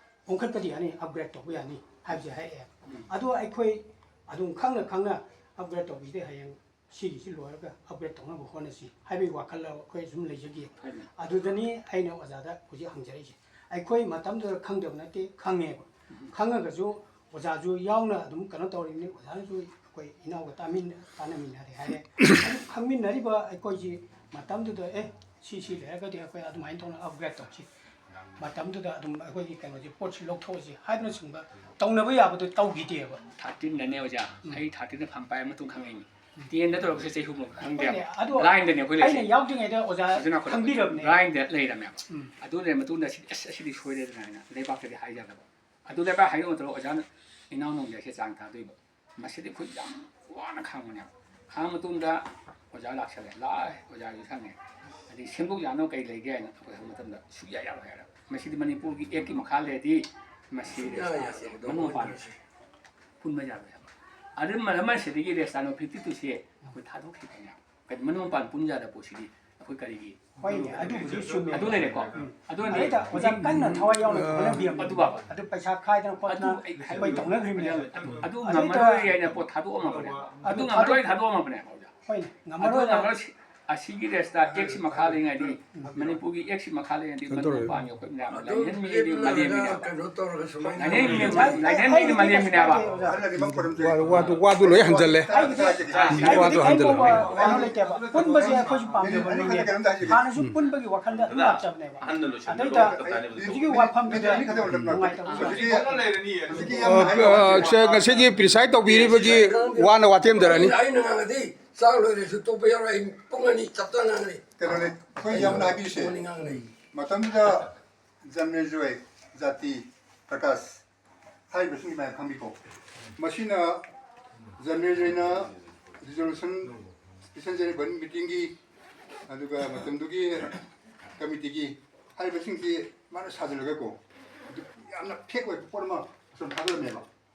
ꯑꯣꯟꯈꯠꯄꯗꯤ ꯌꯥꯅꯤ, ꯑꯞꯒ꯭ꯔꯦꯗ ꯇꯧꯕ ꯌꯥꯅꯤ ꯍꯥꯏꯕꯁꯦ ꯍꯥꯏꯔꯛꯑꯦ꯫ ꯎꯝ꯫ ꯑꯗꯣ ꯑꯩꯈꯣꯏ ꯑꯗꯨꯝ ꯈꯪꯅ ꯈꯪꯅ ꯑꯞꯒ꯭ꯔꯦꯗ ꯇꯧꯕꯁꯤꯗꯤ ꯍꯌꯦꯡ ꯁꯤꯒꯤꯁꯤ ꯂꯣꯏꯔꯒ ꯑꯞꯒ꯭ꯔꯦꯗ ꯇꯧꯅꯕ ꯍꯣꯠꯅꯁꯤ ꯍꯥꯏꯕꯒꯤ ꯋꯥꯈꯜ ꯑꯩꯈꯣꯏ ꯁꯨꯝ ꯂꯩꯖꯈꯤ꯫ ꯍꯣꯏꯅꯦ꯫ ꯑꯗꯨꯗꯅꯤ ꯑꯩꯅ ꯑꯣꯖꯥꯗ ꯍꯧꯖꯤꯛ ꯍꯪꯖꯔꯛꯏꯁꯦ꯫ ꯑꯩꯈꯣꯏ ꯃꯇꯝꯗꯨꯗ ꯈꯪꯗꯕ ꯅꯠꯇꯦ, ꯈꯪꯉꯦꯕ꯫ ꯎꯝ꯫ ꯈꯪꯉꯒꯁꯨ ꯑꯣꯖꯥꯁꯨ ꯌꯥꯎꯅ ꯑꯗꯨꯝ ꯀꯩꯅꯣ ꯇꯧꯔꯤꯕꯅꯤ, ꯑꯣꯖꯥꯅꯁꯨ ꯑꯩꯈꯣꯏ ꯏꯅꯥꯎꯒ ꯇꯥꯃꯤꯟ-, ꯇꯥꯟꯅꯃꯤꯟꯅꯔꯦ ꯍꯥꯏꯔꯦ꯫ ꯑꯗꯨ ꯈꯪꯃꯤꯟꯅꯔꯤꯕ ꯑꯩꯈꯣꯏꯁꯤ ꯃꯇꯝꯗꯨꯗ, "ꯑꯦ, ꯁꯤ, ꯁꯤ ꯂꯩꯔꯒꯗꯤ ꯑꯩꯈꯣꯏ ꯑꯗꯨꯃꯥꯏꯅ ꯇꯧꯅ ꯑꯞꯒ꯭ꯔꯦꯗ ꯇꯧꯁꯤ, ꯃꯇꯝꯗꯨꯗ ꯑꯗꯨꯝ ꯑꯩꯈꯣꯏꯒꯤ ꯀꯩꯅꯣꯁꯦ, ꯄꯣꯠꯁꯤ ꯂꯧꯊꯣꯛꯑꯁꯤ" ꯍꯥꯏꯕꯅꯆꯤꯡꯕ ꯇꯧꯅꯕ ꯌꯥꯕꯗꯨ ꯇꯧꯈꯤꯗꯦꯕ꯫ ꯊꯥꯔꯇꯤꯟꯗꯅꯦ ꯑꯣꯖꯥ, ꯎꯝ꯫ ꯑꯩ ꯊꯥꯔꯇꯤꯟꯗ ꯐꯝ ꯄꯥꯏꯔ ꯃꯇꯨꯡ ꯈꯪꯉꯛꯏꯅꯤ꯫ ꯇꯦꯟꯗ ꯇꯧꯔꯛꯄꯁꯦ ꯆꯍꯤ ꯍꯨꯝꯐꯨ ꯈꯪꯗꯦꯕ꯫ ꯍꯣꯏꯅꯦ, ꯑꯗꯣ ꯂꯥꯏꯟꯗꯅꯦ ꯑꯩꯈꯣꯏ ꯑꯩꯅ ꯂꯩꯔꯤꯁꯦ꯫ ꯌꯥꯎꯗ꯭ꯔꯤꯉꯩꯗ ꯑꯣꯖꯥ ꯑꯗꯨꯅ ꯑꯩꯈꯣꯏ ꯈꯪꯕꯤꯔꯕꯅꯦ꯫ ꯂꯥꯏꯟꯗ ꯂꯩꯔꯝꯃꯦꯕ꯫ ꯎꯝ꯫ ꯑꯗꯨ ꯂꯩꯔ ꯃꯇꯨꯡꯗ ꯁꯤꯗꯤ, "ꯑꯁ, ꯑꯁꯤꯗꯤ ꯁꯣꯏꯔꯦꯗꯅ" ꯍꯥꯏꯅ ꯂꯩꯕꯥꯛꯇꯗꯤ ꯍꯥꯏꯖꯗꯕ꯫ ꯑꯗꯨ ꯂꯩꯕꯥꯛ ꯍꯥꯏꯕ ꯃꯇꯝꯗ ꯑꯣꯖꯥꯅ ꯏꯅꯥꯎ ꯅꯣꯡꯖꯩꯁꯦ ꯆꯥꯡ ꯊꯥꯗꯣꯏꯕ꯫ ꯃꯁꯤꯗꯤ ꯑꯩꯈꯣꯏ ꯌꯥꯝ ꯋꯥꯅ ꯈꯥꯡꯕꯅꯦꯕ꯫ ꯈꯥꯡꯉ ꯃꯇꯨꯡꯗ ꯑꯣꯖꯥ ꯂꯥꯛꯁꯜꯂꯦ꯫ ꯂꯥꯛꯑꯦ, ꯑꯣꯖꯥꯁꯨ ꯁꯪꯉꯦ꯫ ꯑꯗꯩ ꯁꯦꯝꯗꯣꯛ ꯌꯥꯅꯕ ꯀꯩ ꯂꯩꯒꯦ ꯍꯥꯏꯅ ꯑꯩꯈꯣꯏ ꯍꯪꯕ ꯃꯇꯝꯗ ꯁꯨꯛꯌꯥ ꯌꯥꯔꯣꯏ ꯍꯥꯏꯔꯦ꯫ ꯃꯁꯤꯗꯤ ꯃꯅꯤꯄꯨꯔꯒꯤ ꯑꯦꯛꯀꯤ ꯃꯈꯥ ꯂꯩꯔꯗꯤ ꯃꯁꯤ ꯁꯨꯛꯌꯥ ꯌꯥꯗꯦ꯫ ꯃꯅꯨꯡ ꯃꯄꯥꯟ ꯄꯨꯟꯕ ꯌꯥꯔꯣꯏ ꯍꯥꯏꯕ꯫ ꯑꯗꯨ ꯃꯔꯝ ꯑꯁꯤꯗꯒꯤ ꯔꯦꯁꯇꯥꯅꯣ ꯐꯤꯐꯇꯤ ꯇꯨꯁꯦ ꯑꯩꯈꯣꯏ ꯊꯥꯗꯣꯛꯈꯤꯕꯅꯦ꯫ ꯀꯩꯅꯣ ꯃꯅꯨꯡ ꯃꯄꯥꯟ ꯄꯨꯟ ꯌꯥꯗꯕ ꯄꯣꯠꯁꯤꯗꯤ ꯑꯩꯈꯣꯏ ꯀꯔꯤꯒꯤ ꯍꯣꯏꯅꯦ, ꯑꯗꯨꯕꯨꯗꯤ ꯆꯨꯝꯃꯦ꯫ ꯑꯗꯨ ꯂꯩꯔꯦꯀꯣ꯫ ꯎꯝ꯫ ꯑꯗꯨꯅꯗꯤ ꯑꯗꯩꯗ ꯑꯣꯖꯥ ꯀꯟꯅ ꯊꯋꯥꯏ ꯌꯥꯎꯅ ꯍꯣꯠꯅꯕꯤꯔꯝꯃꯦ꯫ ꯑꯗꯨ ꯕꯥꯕ꯫ ꯑꯗꯨ ꯄꯩꯁꯥ ꯈꯥꯏꯗꯅ ꯑꯗꯨ ꯈꯣꯠꯇꯅ ꯑꯩ ꯑꯩꯈꯣꯏ ꯇꯧꯅꯈ꯭ꯔꯤꯕꯅꯦ꯫ ꯑꯗꯨ, ꯑꯗꯨ ꯑꯗꯩꯗ ꯉꯝꯃꯔꯣꯏ ꯍꯥꯏꯅ ꯄꯣꯠ ꯊꯥꯗꯣꯛꯑꯝꯃꯕꯅꯦ꯫ ꯑꯗꯨ ꯑꯗꯨ ꯉꯝꯃꯔꯣꯏ ꯊꯥꯗꯣꯛ-, ꯊꯥꯗꯣꯛꯑꯝꯃꯕꯅꯦ ꯑꯣꯖꯥ꯫ ꯍꯣꯏꯅꯦ, ꯑꯗꯨ ꯉꯝꯃꯔꯣꯏ꯫ ꯉꯝꯃꯔꯣꯏ꯫ ꯑꯁꯤꯒꯤ ꯔꯦꯁꯇ ꯑꯦꯛꯁꯤ ꯃꯈꯥ ꯂꯩꯉꯩꯗꯤ, ꯃꯅꯤꯄꯨꯔꯒꯤ ꯑꯦꯛꯁꯤ ꯃꯈꯥ ꯂꯩꯉꯩꯗꯤ ꯀꯩꯅꯣ ꯇꯧꯔꯦ꯫ ꯃꯅꯤꯄꯨꯔ ꯄꯥꯟꯒꯤ ꯑꯩꯈꯣꯏ ꯃꯌꯥꯝ ꯂꯥꯏꯍꯟ ꯃꯤꯒꯤꯗꯤ ꯃꯂꯦꯝꯒꯤꯅꯦꯕ꯫ ꯀꯩꯅꯣ ꯇꯧꯔꯒ ꯁꯨꯃꯥꯏꯅ ꯂꯥꯏꯍꯟ ꯃꯤꯒꯤ ꯃ-, ꯂꯥꯏꯍꯟ ꯃꯤꯒꯤ ꯃꯂꯦꯝꯒꯤꯅꯦꯕ꯫ ꯋꯥꯗꯨ, ꯋꯥꯗꯨ, ꯋꯥꯗꯨ ꯂꯣꯏ ꯍꯟꯖꯜꯂꯦ꯫ ꯑꯩꯒꯤꯗꯤ, ꯋꯥꯗꯨ ꯑꯩꯒꯤꯗꯤ ꯍꯟꯖꯜꯂꯦ꯫ ꯀꯩꯅꯣ ꯂꯩꯇꯦꯕ꯫ ꯄꯨꯟꯕꯁꯦ ꯑꯩꯈꯣꯏꯁꯨ ꯄꯥꯝꯖꯕ ꯃꯤꯅꯦ꯫ ꯍꯥꯟꯅꯁꯨ ꯄꯨꯟꯕꯒꯤ ꯋꯥꯈꯜꯗ ꯑꯗꯨꯝ ꯂꯥꯛꯆꯕꯅꯦꯕ꯫ ꯑꯗꯩꯗ ꯍꯧꯖꯤꯛꯀꯤ ꯋꯥꯐꯝꯗꯨꯗ ꯅꯨꯡꯉꯥꯏꯇꯕ ꯍꯧꯖꯤꯛꯀꯤ, ꯍꯧꯖꯤꯛꯀꯤ ꯌꯥꯝ ꯑ, ꯍꯥꯏꯕ ꯑ, ꯁꯦ, ꯉꯁꯤꯒꯤ preside ꯇꯧꯕꯤꯔꯤꯕꯒꯤ ꯋꯥꯅ ꯋꯥꯇꯦꯝꯗꯔꯅꯤ꯫ ꯑꯩꯅ ꯉꯥꯡꯉꯗꯤ ꯆꯥꯛ ꯂꯣꯏꯔꯁꯨ ꯇꯣꯛꯄ ꯌꯥꯎꯔꯣꯏ꯫ ꯑꯩ ꯄꯨꯡ ꯑꯅꯤ ꯆꯞ ꯆꯥꯅ ꯉꯥꯡꯒꯅꯤ꯫ ꯀꯩꯅꯣꯅꯦ, ꯑꯩꯈꯣꯏ ꯌꯥꯝꯅ ꯍꯥꯏꯕꯤꯔꯤꯁꯦ꯫ ꯄꯨꯡ ꯑꯅꯤ ꯉꯥꯡꯒꯅꯤ꯫ ꯃꯇꯝꯗꯨꯗ ꯖꯟꯃꯦꯖꯣꯏ, ꯖꯥꯇꯤ, ꯄ꯭ꯔꯀꯥꯁ ꯍꯥꯏꯔꯤꯕꯁꯤꯡꯒꯤ ꯃꯌꯥꯝ ꯈꯪꯕꯤꯀꯣ꯫ ꯃꯁꯤꯅ ꯖꯟꯃꯦꯖꯣꯏꯅ resolution, special general body meetingꯒꯤ, ꯑꯗꯨꯒ ꯃꯇꯝꯗꯨꯒꯤ committeeꯒꯤ ꯍꯥꯏꯔꯤꯕꯁꯤꯡꯁꯤ ꯃꯥꯅ ꯁꯥꯖꯤꯜꯂꯒꯀꯣ, ꯑꯗꯨ ꯌꯥꯝꯅ fake ꯑꯣꯏꯕ ꯄꯣꯠ ꯑꯃ ꯑꯁꯨꯝ ꯊꯥꯗꯔꯝꯃꯦꯕ꯫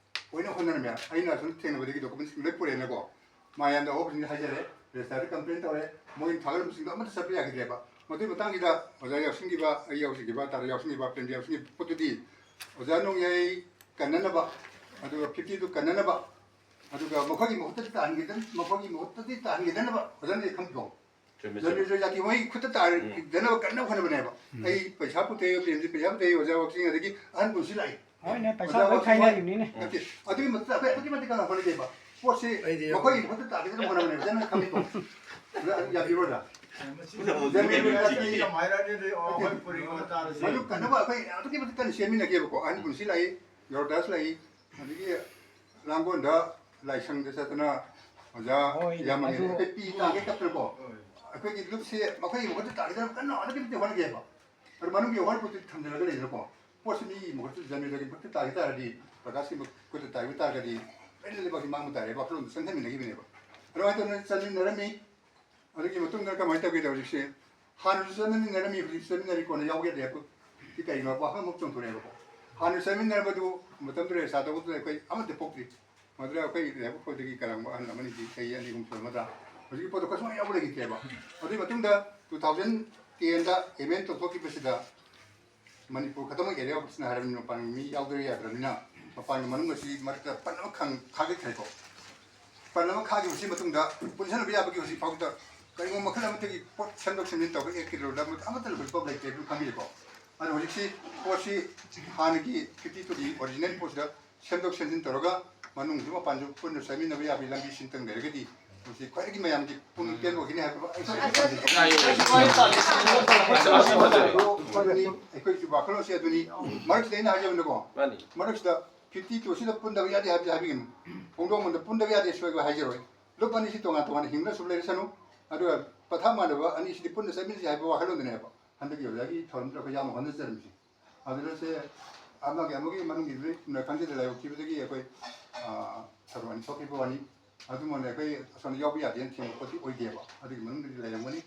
ꯑꯣꯏꯅ ꯍꯣꯠꯅꯔꯝꯃꯦ꯫ ꯑꯩꯅ ꯑꯁꯨꯝ ꯊꯦꯡꯅꯕꯗꯒꯤ documentsꯁꯤꯡ ꯂꯣꯏ ꯄꯨꯔꯛꯑꯦꯅꯀꯣ꯫ ꯃꯌꯥꯝꯗ ꯑꯍꯧꯕꯁꯤꯡꯗꯤ ꯍꯥꯏꯖꯔꯦ, registerꯗ complain ꯇꯧꯔꯦ, ꯃꯣꯏꯅ ꯊꯥꯒꯠꯂꯝꯕꯁꯤꯡꯗꯣ ꯑꯃꯠꯇ ꯆꯠꯄ ꯌꯥꯈꯤꯗ꯭ꯔꯦꯕ꯫ ꯃꯗꯨꯒꯤ ꯃꯇꯥꯡꯁꯤꯗ ꯑꯣꯖꯥ ꯌꯥꯎꯁꯤꯟꯈꯤꯕ, ꯑꯩ ꯌꯥꯎꯁꯤꯟꯈꯤꯕ, ꯇꯥꯔꯥ ꯌꯥꯎꯁꯤꯟꯈꯤꯕ, ꯄ꯭ꯔꯦꯝꯖꯤꯠ ꯌꯥꯎꯁꯤꯟꯈꯤꯕ ꯄꯣꯠꯇꯨꯗꯤ ꯑꯣꯖꯥ ꯅꯣꯡꯌꯥꯏ ꯀꯟꯅꯅꯕ, ꯑꯗꯨꯒ fifty two ꯀꯟꯅꯅꯕ, ꯑꯗꯨꯒ ꯃꯈꯣꯏꯒꯤ ꯃꯍꯨꯠꯇꯗꯤ ꯇꯥꯍꯟꯈꯤꯗ-, ꯃꯈꯣꯏꯒꯤ ꯃꯍꯨꯠꯇꯗꯤ ꯇꯥꯍꯟꯈꯤꯗꯅꯕ ꯑꯣꯖꯥꯅꯗꯤ ꯈꯪꯕꯤꯀꯣ? ꯆꯨꯝꯃꯦ, ꯆꯨꯝꯃꯦ꯫ ꯖꯔꯅꯦꯜ ꯖꯥꯇꯤ ꯃꯣꯏ ꯈꯨꯠꯇ ꯇꯥꯔꯛꯇꯅꯕ ꯀꯟꯅ ꯍꯣꯠꯅꯕꯅꯦꯕ꯫ ꯎꯝ꯫ ꯑꯩ ꯄꯩꯁꯥ ꯄꯨꯊꯣꯛꯑꯦ, ꯄ꯭ꯔꯦꯝꯖꯤꯠ ꯄꯩꯁꯥ ꯄꯨꯊꯣꯛꯑꯦ, ꯑꯣꯖꯥ ꯋꯥꯛꯆꯤꯡ, ꯑꯗꯒꯤ ꯑꯍꯟ ꯄꯨꯟꯁꯤ ꯂꯥꯛꯏ꯫ ꯍꯣꯏꯅꯦ, ꯄꯩꯁꯥ ꯑꯣꯖꯥ ꯂꯣꯏ ꯋꯥꯛꯆꯤꯡ ꯈꯥꯏꯅꯔꯤꯕꯅꯤꯅꯦ꯫ ꯅꯠꯇꯦ, ꯑꯗꯨꯒꯤ ꯃꯇꯨꯡꯗ ꯑꯩꯈꯣꯏ ꯑꯗꯨꯛꯀꯤ ꯃꯇꯤꯛ ꯀꯟꯅ ꯍꯣꯠꯅꯒꯦꯕ꯫ ꯄꯣꯠꯁꯤ ꯑꯩꯗꯤ ꯃꯈꯣꯏꯒꯤ ꯃꯍꯨꯠꯇ ꯇꯥꯈꯤꯗꯅ ꯍꯣꯠꯅꯕꯅꯦꯕ, ꯖꯔꯅꯦꯜ ꯈꯪꯕꯤꯀꯣ? ꯑꯗꯨ ꯑꯗꯨ ꯌꯥꯕꯤꯔꯣꯏꯗ꯫ ꯖꯔꯅꯦꯜ ꯖꯥꯇꯤ ꯃꯗꯨ ꯀꯟꯅꯕ ꯑꯩꯈꯣꯏ ꯑꯗꯨꯛꯀꯤ ꯃꯇꯤꯛ ꯀꯟꯅ ꯁꯦꯝꯃꯤꯟꯅꯒꯦꯕꯀꯣ꯫ ꯑꯍꯟ ꯄꯨꯟꯁꯤ ꯂꯥꯛꯏ, ꯌꯧꯔꯗꯥꯁ ꯂꯥꯛꯏ, ꯑꯗꯒꯤ ꯂꯥꯡꯒꯣꯜꯗ ꯂꯥꯏꯁꯪꯗ ꯆꯠꯇꯅ ꯑꯣꯖꯥ ꯍꯣꯏ, ꯌꯥꯝꯃꯅꯤ꯫ ꯑꯗꯨ ꯑꯩꯈꯣꯏ ꯄꯤ ꯇꯥꯒꯦ ꯀꯞꯇꯅꯀꯣ꯫ ꯍꯣꯏ꯫ ꯑꯩꯈꯣꯏꯒꯤ ꯂꯨꯞꯁꯦ ꯃꯈꯣꯏꯒꯤ ꯃꯍꯨꯠꯇ ꯇꯥꯒꯗꯕ ꯀꯟꯅ ꯑꯗꯨꯛꯀꯤ ꯃꯇꯤꯛ ꯍꯣꯠꯅꯒꯦꯕ꯫ ꯑꯗꯨ ꯃꯅꯨꯡꯒꯤ ꯑꯋꯥꯠꯄꯗꯨ ꯊꯝꯖꯤꯜꯂꯒ ꯂꯩꯗꯅꯀꯣ꯫ ꯄꯣꯠꯁꯤ ꯃꯤꯒꯤ ꯃꯍꯨꯠꯇ ꯖꯔꯅꯦꯜꯒꯤ ꯃꯍꯨꯠꯇ ꯇꯥꯒꯤ ꯇꯥꯔꯗꯤ, ꯄ꯭ꯔꯀꯥꯁꯀꯤ ꯃꯍꯨꯠꯇ ꯇꯥꯒꯤ ꯇꯥꯔꯒꯗꯤ, ꯂꯣꯏꯅ ꯂꯩꯕꯥꯛꯁꯤ ꯃꯥꯡꯕ ꯇꯥꯔꯦ ꯋꯥꯈꯜꯂꯣꯟꯗ ꯆꯪꯍꯟꯃꯤꯟꯅꯈꯤꯕꯅꯦꯕ꯫ ꯑꯗꯨꯃꯥꯏꯅ ꯇꯧꯗꯅ ꯆꯠꯃꯤꯟꯅꯔꯝꯃꯤ꯫ ꯑꯗꯨꯒꯤ ꯃꯇꯨꯡꯗ ꯀꯃꯥꯏꯅ ꯇꯧꯒꯦꯗ ꯍꯧꯖꯤꯛꯁꯦ, ꯍꯥꯟꯅꯁꯨ ꯆꯠꯅꯃꯤꯟꯅꯔꯝꯃꯤ, ꯍꯧꯖꯤꯛꯁꯨ ꯆꯠꯃꯤꯟꯅꯔꯤ, ꯀꯣꯟꯅ ꯌꯥꯎꯒꯦꯗꯤ ꯍꯥꯏꯕ ꯀꯩꯅꯣ ꯋꯥꯐꯝ ꯑꯃ ꯆꯣꯡꯊꯣꯔꯛꯑꯦꯕꯀꯣ꯫ ꯍꯥꯟꯅ ꯆꯠꯃꯤꯟꯅꯔꯕꯗꯨ ꯃꯇꯝꯗꯨꯗ ꯔꯦꯁꯇꯥꯔ ꯇꯧꯕꯗꯨꯗ ꯑꯩꯈꯣꯏ ꯑꯃꯠꯇ ꯄꯣꯛꯇ꯭ꯔꯤ꯫ ꯃꯗꯨꯗ ꯑꯩꯈꯣꯏ ꯂꯥꯏꯕꯛ ꯐꯕꯗꯒꯤ ꯀꯔꯝꯕ ꯑꯍꯜ ꯑꯃꯅꯤꯗꯤ ꯆꯍꯤ ꯑꯅꯤ ꯑꯍꯨꯝ ꯁꯨꯔꯝꯒꯗ꯭ꯔꯥ, ꯍꯧꯖꯤꯛꯀꯤ ꯄꯣꯠꯇꯣ ꯀꯩꯁꯨ ꯌꯥꯎꯕ ꯂꯩꯈꯤꯗ꯭ꯔꯦꯕ꯫ ꯑꯗꯨꯒꯤ ꯃꯇꯨꯡꯗ two thousand tenꯗ amend ꯇꯧꯊꯣꯛꯈꯤꯕꯁꯤꯗ ꯃꯅꯤꯄꯨꯔ ꯈꯛꯇꯃꯛ area of ꯁꯤꯅ ꯍꯥꯏꯔꯕꯅꯤꯅ ꯃꯄꯥꯟ ꯃꯤ ꯌꯥꯎꯗꯕ ꯌꯥꯗ꯭ꯔꯕꯅꯤꯅ ꯃꯄꯥꯟꯒꯤ ꯃꯅꯨꯡ ꯑꯁꯤ ꯃꯔꯛꯇ ꯄꯟ ꯑꯃꯈꯪ ꯈꯥꯛꯂꯛꯈ꯭ꯔꯦꯀꯣ꯫ ꯄꯟ ꯑꯃ ꯈꯥꯈꯤꯕꯁꯤ ꯃꯇꯨꯡꯗ ꯄꯨꯟꯁꯤꯟꯅꯕ ꯌꯥꯕꯒꯤ ꯍꯧꯖꯤꯛ ꯐꯥꯎꯕꯗ ꯀꯔꯤꯒꯨꯝꯕ ꯃꯈꯜ ꯑꯃꯠꯇꯒꯤ ꯄꯣꯠ ꯁꯦꯝꯗꯣꯛ ꯁꯦꯝꯖꯤꯟ ꯇꯧꯕ ꯑꯦꯛ ꯀꯤꯂꯣꯗ ꯑꯃꯠꯇ ꯂꯨꯄꯥ ꯂꯩꯇꯦ, ꯑꯗꯨ ꯈꯪꯕꯤꯔꯦꯀꯣ꯫ ꯑꯗꯣ ꯍꯧꯖꯤꯛꯁꯤ ꯄꯣꯠꯁꯤ ꯍꯥꯟꯅꯒꯤ ꯐꯤꯐꯇꯤ ꯇꯨꯒꯤ ꯑꯣꯔꯤꯖꯤꯅꯦꯜ ꯄꯣꯠꯁꯤꯗ ꯁꯦꯝꯗꯣꯛ ꯁꯦꯝꯖꯤꯟ ꯇꯧꯔꯒ ꯃꯅꯨꯡꯁꯨ ꯃꯄꯥꯟꯁꯨ ꯄꯨꯟꯅ ꯆꯠꯃꯤꯟꯅꯕ ꯌꯥꯕꯒꯤ ꯂꯝꯕꯤ ꯁꯤꯟꯇꯪ ꯂꯩꯔꯒꯗꯤ ꯃꯁꯤ ꯈ꯭ꯋꯥꯏꯗꯒꯤ ꯃꯌꯥꯝꯒꯤ ꯄꯨꯛꯅꯤꯡ ꯄꯦꯟꯕ ꯑꯣꯏꯒꯅꯤ ꯍꯥꯏꯕ ꯑꯩ ꯁꯣꯏꯗꯅ ꯊꯥꯖꯩ꯫ ꯑꯗꯨꯅꯤ ꯑꯩꯈꯣꯏꯒꯤ ꯋꯥꯈꯜꯂꯣꯟꯁꯤ ꯑꯗꯨꯅꯤ꯫ ꯃꯔꯛꯁꯤꯗ ꯑꯩꯅ ꯍꯥꯏꯖꯕꯅꯤꯀꯣ, ꯃꯥꯅꯤ꯫ ꯃꯔꯛꯁꯤꯗ ꯐꯤꯐꯇꯤ ꯇꯨꯁꯤꯗ ꯄꯨꯟꯗꯕ ꯌꯥꯗꯦ ꯍꯥꯏꯕꯗꯤ ꯍꯥꯏꯕꯤꯒꯅꯨ, ꯐꯣꯡꯗꯣꯛꯃꯟꯗ ꯄꯨꯟꯗꯕ ꯌꯥꯗꯦ ꯁꯣꯏꯕ ꯍꯥꯏꯖꯔꯣꯏ꯫ ꯂꯨꯞ ꯑꯅꯤꯁꯤ ꯇꯣꯉꯥꯟ ꯇꯣꯉꯥꯟꯅ ꯍꯤꯡꯅ ꯁꯨꯝ ꯂꯩꯔꯁꯅꯨ꯫ ꯑꯗꯨꯒ ꯄꯊꯥꯞ ꯃꯥꯟꯅꯕ ꯑꯅꯤꯁꯤꯗꯤ ꯄꯨꯟꯅ ꯆꯠꯃꯤꯟꯅꯁꯤ ꯍꯥꯏꯕ ꯋꯥꯈꯜꯂꯣꯟꯗꯨꯅꯦꯕ ꯍꯟꯗꯛꯀꯤ ꯑꯣꯖꯥꯒꯤ ꯊꯧꯔꯝꯗꯨꯗ ꯑꯩꯈꯣꯏ ꯌꯥꯝꯅ ꯍꯣꯠꯅꯖꯔꯝꯃꯤꯁꯤ꯫ ꯑꯗꯨꯗꯁꯦ ꯑꯃꯒꯤ ꯑꯃꯒꯤ ꯃꯅꯨꯡꯒꯤ ꯂꯣꯏꯅ ꯈꯪꯖꯗ ꯂꯥꯏꯕꯛ ꯊꯤꯕꯗꯒꯤ ꯑꯩꯈꯣꯏ, ꯑ, ꯊꯧꯔꯝ ꯑꯅꯤ ꯊꯣꯛꯈꯤꯕ ꯋꯥꯅꯤ꯫ ꯑꯗꯨꯃꯛꯅ ꯑꯩꯈꯣꯏ ꯑꯁꯣꯝꯗ ꯌꯥꯎꯕ ꯌꯥꯗꯦꯅ ꯊꯤꯡꯕ ꯄꯣꯠꯇꯤ ꯑꯣꯏꯗꯦꯕ꯫ ꯑꯗꯨꯒꯤ ꯃꯅꯨꯡꯗꯗꯤ ꯂꯩꯔꯝꯒꯅꯤ꯫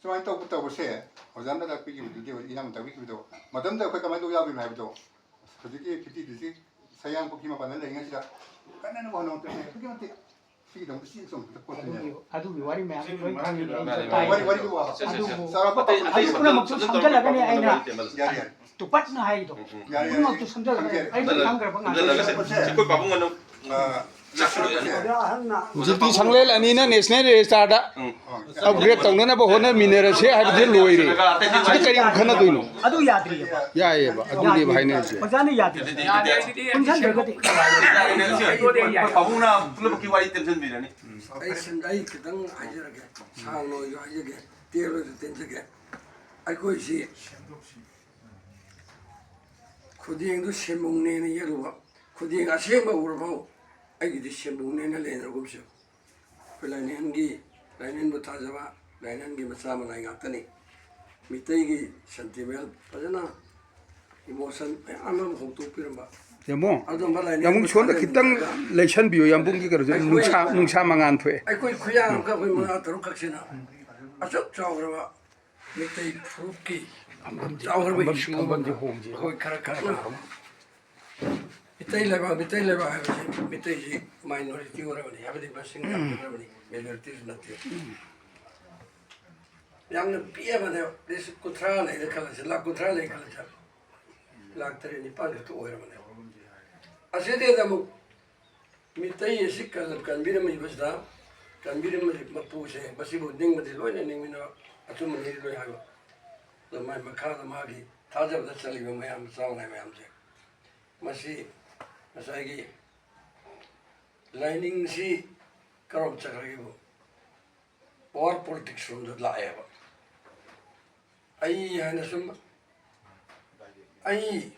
ꯁꯨꯃꯥꯏꯅ ꯇꯧꯕ ꯇꯧꯕꯁꯦ ꯑꯣꯖꯥꯅ ꯇꯥꯛꯄꯤꯈꯤꯕꯗꯨꯗꯤ, ꯏꯌꯥꯝꯕ ꯇꯥꯛꯄꯤꯈꯤꯕꯗꯣ, ꯃꯇꯝꯗ ꯑꯩꯈꯣꯏ ꯀꯃꯥꯏꯅ ꯇꯧ ꯌꯥꯗꯣꯏꯅꯣ ꯍꯥꯏꯕꯗꯣ, ꯍꯧꯖꯤꯛꯀꯤ ꯐꯤꯐꯇꯤ ꯇꯨꯁꯤ ꯁꯌꯥꯡ ꯄꯨꯈ꯭ꯔꯤ ꯃꯄꯥꯟꯗ ꯂꯩꯔꯤꯉꯩꯁꯤꯗ ꯀꯟꯅ ꯍꯣꯠꯅꯕ ꯃꯇꯝꯗ ꯑꯗꯨꯛꯀꯤ ꯃꯇꯤꯛ ꯁꯤꯒꯤꯗꯃꯛꯇ ꯆꯦꯟ ꯆꯣꯡꯕꯗ ꯄꯣꯠꯇꯨꯅꯦꯕ꯫ ꯑꯗꯨꯒꯤ, ꯑꯗꯨꯒꯤ ꯋꯥꯔꯤ ꯃꯌꯥꯝꯗꯨ ꯂꯣꯏ ꯈꯪꯉꯤ, ꯑꯩꯁꯨ ꯃꯥꯅꯦ, ꯇꯥꯏ꯫ ꯃꯥꯅꯦ꯫ ꯋꯥꯔꯤ, ꯋꯥꯔꯤꯗꯨ ꯋꯥꯕ꯫ ꯁꯦ, ꯁꯦ, ꯁꯦ꯫ ꯑꯗꯨꯕꯨ ꯑꯇꯩ, ꯑꯇꯩ ꯑꯗꯨ ꯁꯨꯝ ꯄꯨꯝꯅꯃꯛꯇꯨ ꯁꯨꯝ ꯁꯝꯖꯜꯂꯒꯅꯤ ꯁꯝꯖꯜꯂꯒ ꯑꯩꯅ ꯌꯥꯔꯦ, ꯌꯥꯔꯦ꯫ ꯇꯨꯄꯠꯅ ꯍꯥꯏꯔꯤꯗꯣ꯫ ꯎꯝ, ꯎꯝ꯫ ꯌꯥꯔꯦ, ꯌꯥꯔꯦ꯫ ꯄꯨꯝꯅꯃꯛꯇꯨ ꯁꯝꯖꯜꯂꯒꯅꯤ ꯁꯝꯖꯜꯂꯁꯦ꯫ ꯑꯩ ꯂꯣꯏ ꯈꯪꯈ꯭ꯔꯕ ꯉꯥꯛꯇꯅꯤ꯫ ꯁꯝꯖꯜꯂꯁꯦ꯫ ꯑꯩꯈꯣꯏ ꯄꯥꯕꯨꯡ ꯑꯅꯨ, ꯑ, ꯍꯧꯖꯤꯛꯇꯤ ꯁꯪꯂꯦꯟ ꯑꯅꯤꯅ ꯅꯦꯁꯅꯦꯜ ꯔꯦꯖꯤꯁꯇꯥꯔꯗ ꯎꯝ꯫ ꯑꯞꯒ꯭ꯔꯦꯗ ꯇꯧꯅꯅꯕ ꯍꯣꯠꯅꯃꯤꯟꯅꯔꯁꯦ ꯍꯥꯏꯕꯗꯤ ꯂꯣꯏꯔꯦ꯫ ꯁꯤꯗ ꯀꯔꯤ ꯑꯃꯨꯛ ꯈꯟꯅꯗꯣꯏꯅꯣ? ꯑꯗꯨ ꯌꯥꯗ꯭ꯔꯤꯑꯕ꯫ ꯌꯥꯏꯑꯕ, ꯑꯗꯨꯅꯦꯕ ꯍꯥꯏꯅꯔꯤꯁꯦ꯫ ꯑꯣꯖꯥꯅ ꯌꯥꯗꯦ꯫ ꯌꯥꯗꯦ, ꯑꯗꯨꯗꯤ, ꯑꯗꯨꯗꯤ, ꯄꯨꯟꯁꯤꯟꯗ꯭ꯔꯒꯗꯤ꯫ ꯑꯗꯨꯗꯤ, ꯑꯗꯨꯗꯤ, ꯑꯩꯈꯣꯏ ꯄꯥꯕꯨꯡꯅ ꯄꯨꯝꯅꯃꯛꯀꯤ ꯋꯥꯔꯤ ꯇꯦꯟꯁꯤꯟꯕꯤꯔꯅꯤ꯫ ꯑꯩ ꯁꯤꯝ-, ꯑꯩ ꯈꯤꯇꯪ ꯍꯥꯏꯖꯔꯒꯦ꯫ ꯁꯥꯡꯅ ꯑꯣꯏꯁꯨ ꯍꯥꯏꯖꯒꯦ, ꯇꯦꯜꯂꯁꯨ ꯇꯦꯟꯖꯒꯦ꯫ ꯑꯩꯈꯣꯏꯁꯤ ꯈꯨꯗꯦꯡꯗꯨ ꯁꯦꯝꯕꯨꯡꯅꯦꯅ ꯌꯦꯛꯂꯨꯕ, ꯈꯨꯗꯦꯡ ꯑꯁꯦꯡꯕ ꯎꯔꯐꯥꯎ ꯑꯩꯒꯤꯗꯤ ꯁꯦꯝꯕꯨꯡꯅꯦꯅ ꯂꯩꯅꯔꯒꯨꯝꯁꯦ꯫ ꯑꯩꯈꯣꯏ ꯂꯥꯏꯅꯤꯡꯒꯤ, ꯂꯥꯏꯅꯤꯡꯕꯨ ꯊꯥꯖꯕ, ꯂꯥꯏꯅꯤꯡꯒꯤ ꯃꯆꯥ ꯃꯅꯥꯏ ꯉꯥꯛꯇꯅꯤ꯫ ꯃꯤꯇꯩꯒꯤ sentiment ꯐꯖꯅ emotion ꯃꯌꯥꯝ ꯑꯃ ꯍꯧꯗꯣꯛꯄꯤꯔꯝꯕ ꯌꯥꯝꯕꯨꯡ, ꯑꯗꯨꯝꯕ ꯂꯥꯏꯅꯤꯡ ꯌꯥꯝꯕꯨꯡ ꯁꯣꯝꯗ ꯈꯤꯇꯪ ꯂꯩꯁꯟꯕꯤꯌꯨ, ꯌꯥꯝꯕꯨꯡꯒꯤ ꯀꯩꯅꯣꯁꯦ ꯑꯩꯈꯣꯏ ꯅꯨꯡꯁꯥ, ꯅꯨꯡꯁꯥ ꯃꯉꯥꯜ ꯊꯣꯛꯑꯦ꯫ ꯑꯩꯈꯣꯏ ꯈꯨꯌꯥ ꯑꯃꯈꯛ ꯑꯩꯈꯣꯏ ꯃꯉꯥ ꯇꯔꯨꯛ ꯈꯛꯁꯤꯅ ꯑꯁꯨꯛ ꯆꯥꯎꯈ꯭ꯔꯕ ꯃꯤꯇꯩ ꯐꯨꯔꯨꯞꯀꯤ ꯆꯥꯎꯈ꯭ꯔꯕ ꯐꯝꯐꯝ, ꯏꯁꯨ ꯐꯝꯐꯝꯁꯦ ꯍꯣꯡꯁꯦ꯫ ꯑꯩꯈꯣꯏ ꯈꯔ ꯈꯔꯅ ꯃꯤꯇꯩ ꯂꯩꯕꯥꯛ, ꯃꯤꯇꯩ ꯂꯩꯕꯥꯛ ꯍꯥꯏꯕꯁꯤ ꯃꯤꯇꯩꯁꯤ minority ꯑꯣꯏꯔꯕꯅꯤ, ꯍꯥꯏꯕꯗꯤ ꯃꯁꯤꯡ ꯌꯥꯝꯗ꯭ꯔꯕꯅꯤ, majorityꯁꯨ ꯅꯠꯇꯦ꯫ ꯌꯥꯝꯅ ꯄꯤꯛꯑꯕꯅꯦꯕ, ꯂꯤꯁꯤꯡ ꯀꯨꯟꯊ꯭ꯔꯥ ꯂꯩꯔꯦ ꯈꯜꯂꯁꯤ, ꯂꯥꯈ ꯀꯨꯟꯊ꯭ꯔꯥ ꯂꯩꯔꯦ ꯈꯜꯂꯁꯤ, ꯂꯥꯈ ꯇꯔꯦꯠ ꯅꯤꯄꯥꯜ ꯈꯛꯇ ꯑꯣꯏꯔꯕꯅꯦꯕ꯫ ꯑꯁꯤꯗꯩꯗ ꯑꯃꯨꯛ ꯃꯤꯇꯩ ꯑꯁꯤ ꯀꯜ-, ꯀꯟꯕꯤꯔꯝꯃꯤꯕꯁꯤꯗ ꯇꯝꯕꯤꯔꯝꯕꯁꯤ ꯃꯄꯨꯁꯦ ꯃꯁꯤꯕꯨ ꯅꯤꯡꯕꯗꯤ ꯂꯣꯏꯅ ꯅꯤꯡꯃꯤꯟꯅꯕ, ꯑꯆꯨꯝꯕꯅꯤ ꯂꯣꯏ ꯍꯥꯏꯕ꯫ ꯑꯗꯣ ꯃꯥꯏ ꯃꯈꯥꯗ ꯃꯥꯒꯤ ꯊꯥꯖꯕꯗ ꯆꯠꯂꯤꯕ ꯃꯌꯥꯝ ꯆꯥꯎꯅ ꯃꯌꯥꯝꯁꯦ, ꯃꯁꯤ ꯉꯁꯥꯏꯒꯤ ꯂꯥꯏꯅꯤꯡꯁꯤ ꯀꯔꯣꯝ ꯆꯠꯈ꯭ꯔꯒꯦꯕꯨ ꯄꯋꯥꯔ ꯄꯣꯂꯤꯇꯤꯛꯁ ꯔꯣꯝꯗ ꯂꯥꯛꯑꯦꯕ꯫ ꯑꯩ ꯍꯥꯏꯅ ꯁꯨꯝ ꯑꯩ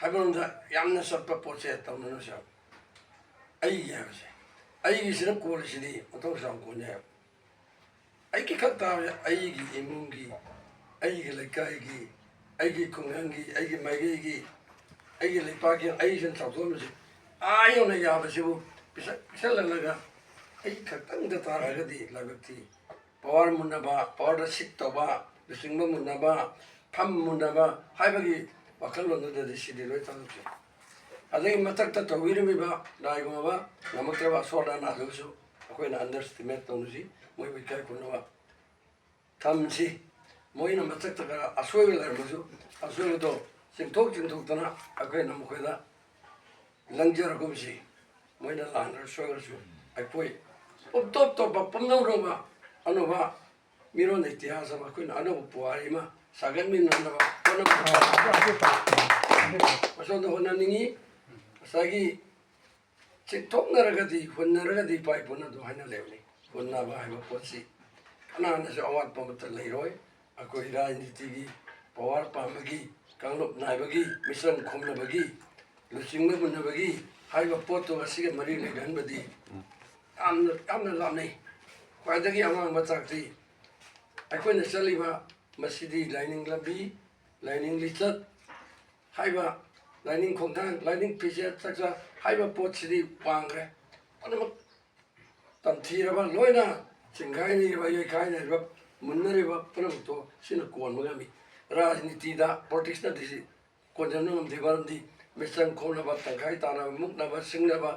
ꯍꯥꯏꯕꯔꯣꯝꯗ ꯌꯥꯝꯅ ꯆꯠꯄ ꯄꯣꯠꯁꯦ ꯇꯧꯅꯔꯁꯦ꯫ ꯑꯩꯒꯤ ꯍꯥꯏꯕꯁꯦ, ꯑꯩꯒꯤꯁꯤꯅ ꯀꯣꯜꯂꯤꯁꯤꯗꯤ ꯃꯊꯧ ꯆꯥꯎ ꯀꯣꯟꯅꯦ ꯍꯥꯏꯕ꯫ ꯑꯩꯒꯤ ꯈꯛ ꯇꯥꯕꯁꯦ ꯑꯩꯒꯤ ꯏꯃꯨꯡꯒꯤ, ꯑꯩꯒꯤ ꯂꯩꯀꯥꯏꯒꯤ, ꯑꯩꯒꯤ ꯈꯨꯡꯒꯪꯒꯤ, ꯑꯩꯒꯤ ꯃꯥꯏꯀꯩꯒꯤ, ꯑꯩꯒꯤ ꯂꯩꯄꯥꯛꯀꯤ ꯑꯩꯁꯤꯅ ꯆꯥꯎꯊꯣꯛꯍꯟꯕꯁꯦ ꯑꯥ ꯌꯧꯅ ꯌꯥꯕꯁꯤꯕꯨ ꯄꯤꯁꯛ ꯄꯤꯁꯜꯍꯜꯂꯒ ꯑꯩ ꯈꯛꯇꯪꯗ ꯇꯥꯔꯛꯑꯒꯗꯤ ꯂꯥꯏꯕꯛ ꯊꯤ꯫ ꯄꯋꯥꯔ ꯃꯨꯟꯅꯕ, ꯄꯋꯥꯔꯗ ꯁꯤꯛ ꯇꯧꯕ, ꯂꯨꯆꯤꯡꯕ ꯃꯨꯟꯅꯕ, ꯐꯝ ꯃꯨꯟꯅꯕ ꯍꯥꯏꯕꯒꯤ ꯋꯥꯈꯜꯂꯣꯟꯗꯨꯗꯗꯤ ꯁꯤꯗꯤ ꯂꯣꯏ ꯊꯥꯗꯣꯛꯈꯤ꯫ ꯑꯗꯒꯤ ꯃꯊꯛꯇ ꯇꯧꯕꯤꯔꯝꯃꯤꯕ ꯂꯥꯏꯒꯨꯝꯕ ꯉꯝꯃꯛꯇ꯭ꯔꯕ ꯑꯁꯣꯔ ꯑꯅꯥꯗꯨꯁꯨ ꯑꯩꯈꯣꯏꯅ ꯑꯟꯗꯔꯁꯇꯤꯃꯦꯠ ꯇꯧꯅꯁꯤ, ꯃꯣꯏꯕꯨ ꯏꯀꯥꯏ ꯈꯨꯝꯅꯕ ꯊꯝꯁꯤ꯫ ꯃꯣꯏꯅ ꯃꯊꯛꯇ ꯈꯔ ꯑꯁꯣꯏꯕ ꯂꯩꯔꯝꯃꯁꯨ ꯑꯁꯣꯏꯕꯗꯣ ꯆꯤꯡꯊꯣꯛ ꯆꯤꯡꯊꯣꯛꯇꯅ ꯑꯩꯈꯣꯏꯅ ꯃꯈꯣꯏꯗ ꯂꯪꯖꯔꯒꯨꯝꯁꯤ꯫ ꯃꯣꯏꯅ ꯂꯥꯟꯈ꯭ꯔ ꯁꯣꯏꯈ꯭ꯔꯁꯨ ꯑꯩꯈꯣꯏ ꯇꯣꯞ ꯇꯣꯞꯄ ꯄꯨꯝꯅꯧꯅꯧꯕ ꯑꯅꯧꯕ ꯃꯤꯔꯣꯟ ꯏꯇꯤꯍꯥꯁ ꯑꯃ ꯑꯩꯈꯣꯏꯅ ꯑꯅꯧꯕ ꯄꯨꯋꯥꯔꯤ ꯑꯃ ꯁꯥꯒꯠꯃꯤꯟꯅꯅꯕ ꯍꯣꯠꯅꯕ ꯑꯁꯣꯝꯗ ꯍꯣꯠꯅꯅꯤꯡꯉꯤ꯫ ꯉꯁꯥꯏꯒꯤ ꯆꯤꯡꯊꯣꯛꯅꯔꯒꯗꯤ ꯍꯨꯟꯅꯔꯒꯗꯤ ꯏꯄꯥ ꯏꯄꯨꯅ ꯑꯗꯨꯝ ꯍꯥꯏꯅ ꯂꯩꯕꯅꯤ꯫ ꯍꯨꯟꯅꯕ ꯍꯥꯏꯕ ꯄꯣꯠꯁꯤ ꯀꯅꯥꯅꯁꯨ ꯑꯋꯥꯠꯄ ꯑꯃꯠꯇ ꯂꯩꯔꯣꯏ꯫ ꯑꯩꯈꯣꯏ ꯔꯥꯖꯅꯤꯇꯤꯒꯤ ꯄꯋꯥꯔ ꯄꯥꯝꯕꯒꯤ, ꯀꯥꯡꯂꯨꯞ ꯅꯥꯏꯕꯒꯤ, ꯃꯤꯆꯪ ꯈꯣꯝꯅꯕꯒꯤ, ꯂꯨꯆꯤꯡꯕ ꯃꯨꯟꯅꯕꯒꯤ ꯍꯥꯏꯕ ꯄꯣꯠꯇꯣ ꯑꯁꯤꯒ ꯃꯔꯤ ꯂꯩꯅꯍꯟꯕꯗꯤ ꯌꯥꯝꯅ, ꯌꯥꯝꯅ ꯂꯥꯞꯅꯩ꯫ ꯈ꯭ꯋꯥꯏꯗꯒꯤ ꯑꯋꯥꯡꯕ ꯊꯥꯛꯇꯤ ꯑꯩꯈꯣꯏꯅ ꯆꯠꯂꯤꯕ ꯃꯁꯤꯗꯤ ꯂꯥꯏꯅꯤꯡ ꯂꯝꯕꯤ, ꯂꯥꯏꯅꯤꯡ ꯂꯤꯆꯠ ꯍꯥꯏꯕ, ꯂꯥꯏꯅꯤꯡ ꯈꯣꯡꯊꯥꯡ, ꯂꯥꯏꯅꯤꯡ ꯐꯤꯖꯦꯠ ꯆꯥꯛꯆꯥ ꯍꯥꯏꯕ ꯄꯣꯠꯁꯤꯗꯤ ꯋꯥꯡꯈ꯭ꯔꯦ꯫ ꯄꯨꯝꯅꯃꯛ ꯇꯝꯊꯤꯔꯕ, ꯂꯣꯏꯅ ꯆꯤꯡꯈꯥꯏꯅꯔꯤꯕ, ꯌꯩꯈꯥꯏꯅꯔꯤꯕ, ꯃꯨꯟꯅꯔꯤꯕ ꯄꯨꯝꯅꯃꯛꯇꯣ ꯁꯤꯅ ꯀꯣꯟꯕ ꯉꯝꯃꯤ꯫ ꯔꯥꯖꯅꯤꯇꯤꯗ, ꯄꯣꯂꯤꯇꯤꯛꯁꯅꯗꯤ ꯁꯤ ꯀꯣꯟꯁꯤꯟꯕ ꯉꯝꯗꯦ꯫ ꯃꯔꯝꯗꯤ ꯃꯤꯆꯪ ꯈꯣꯝꯅꯕ, ꯇꯪꯈꯥꯏ ꯇꯥꯅꯕ, ꯃꯨꯛꯅꯕ, ꯁꯤꯡꯅꯕ,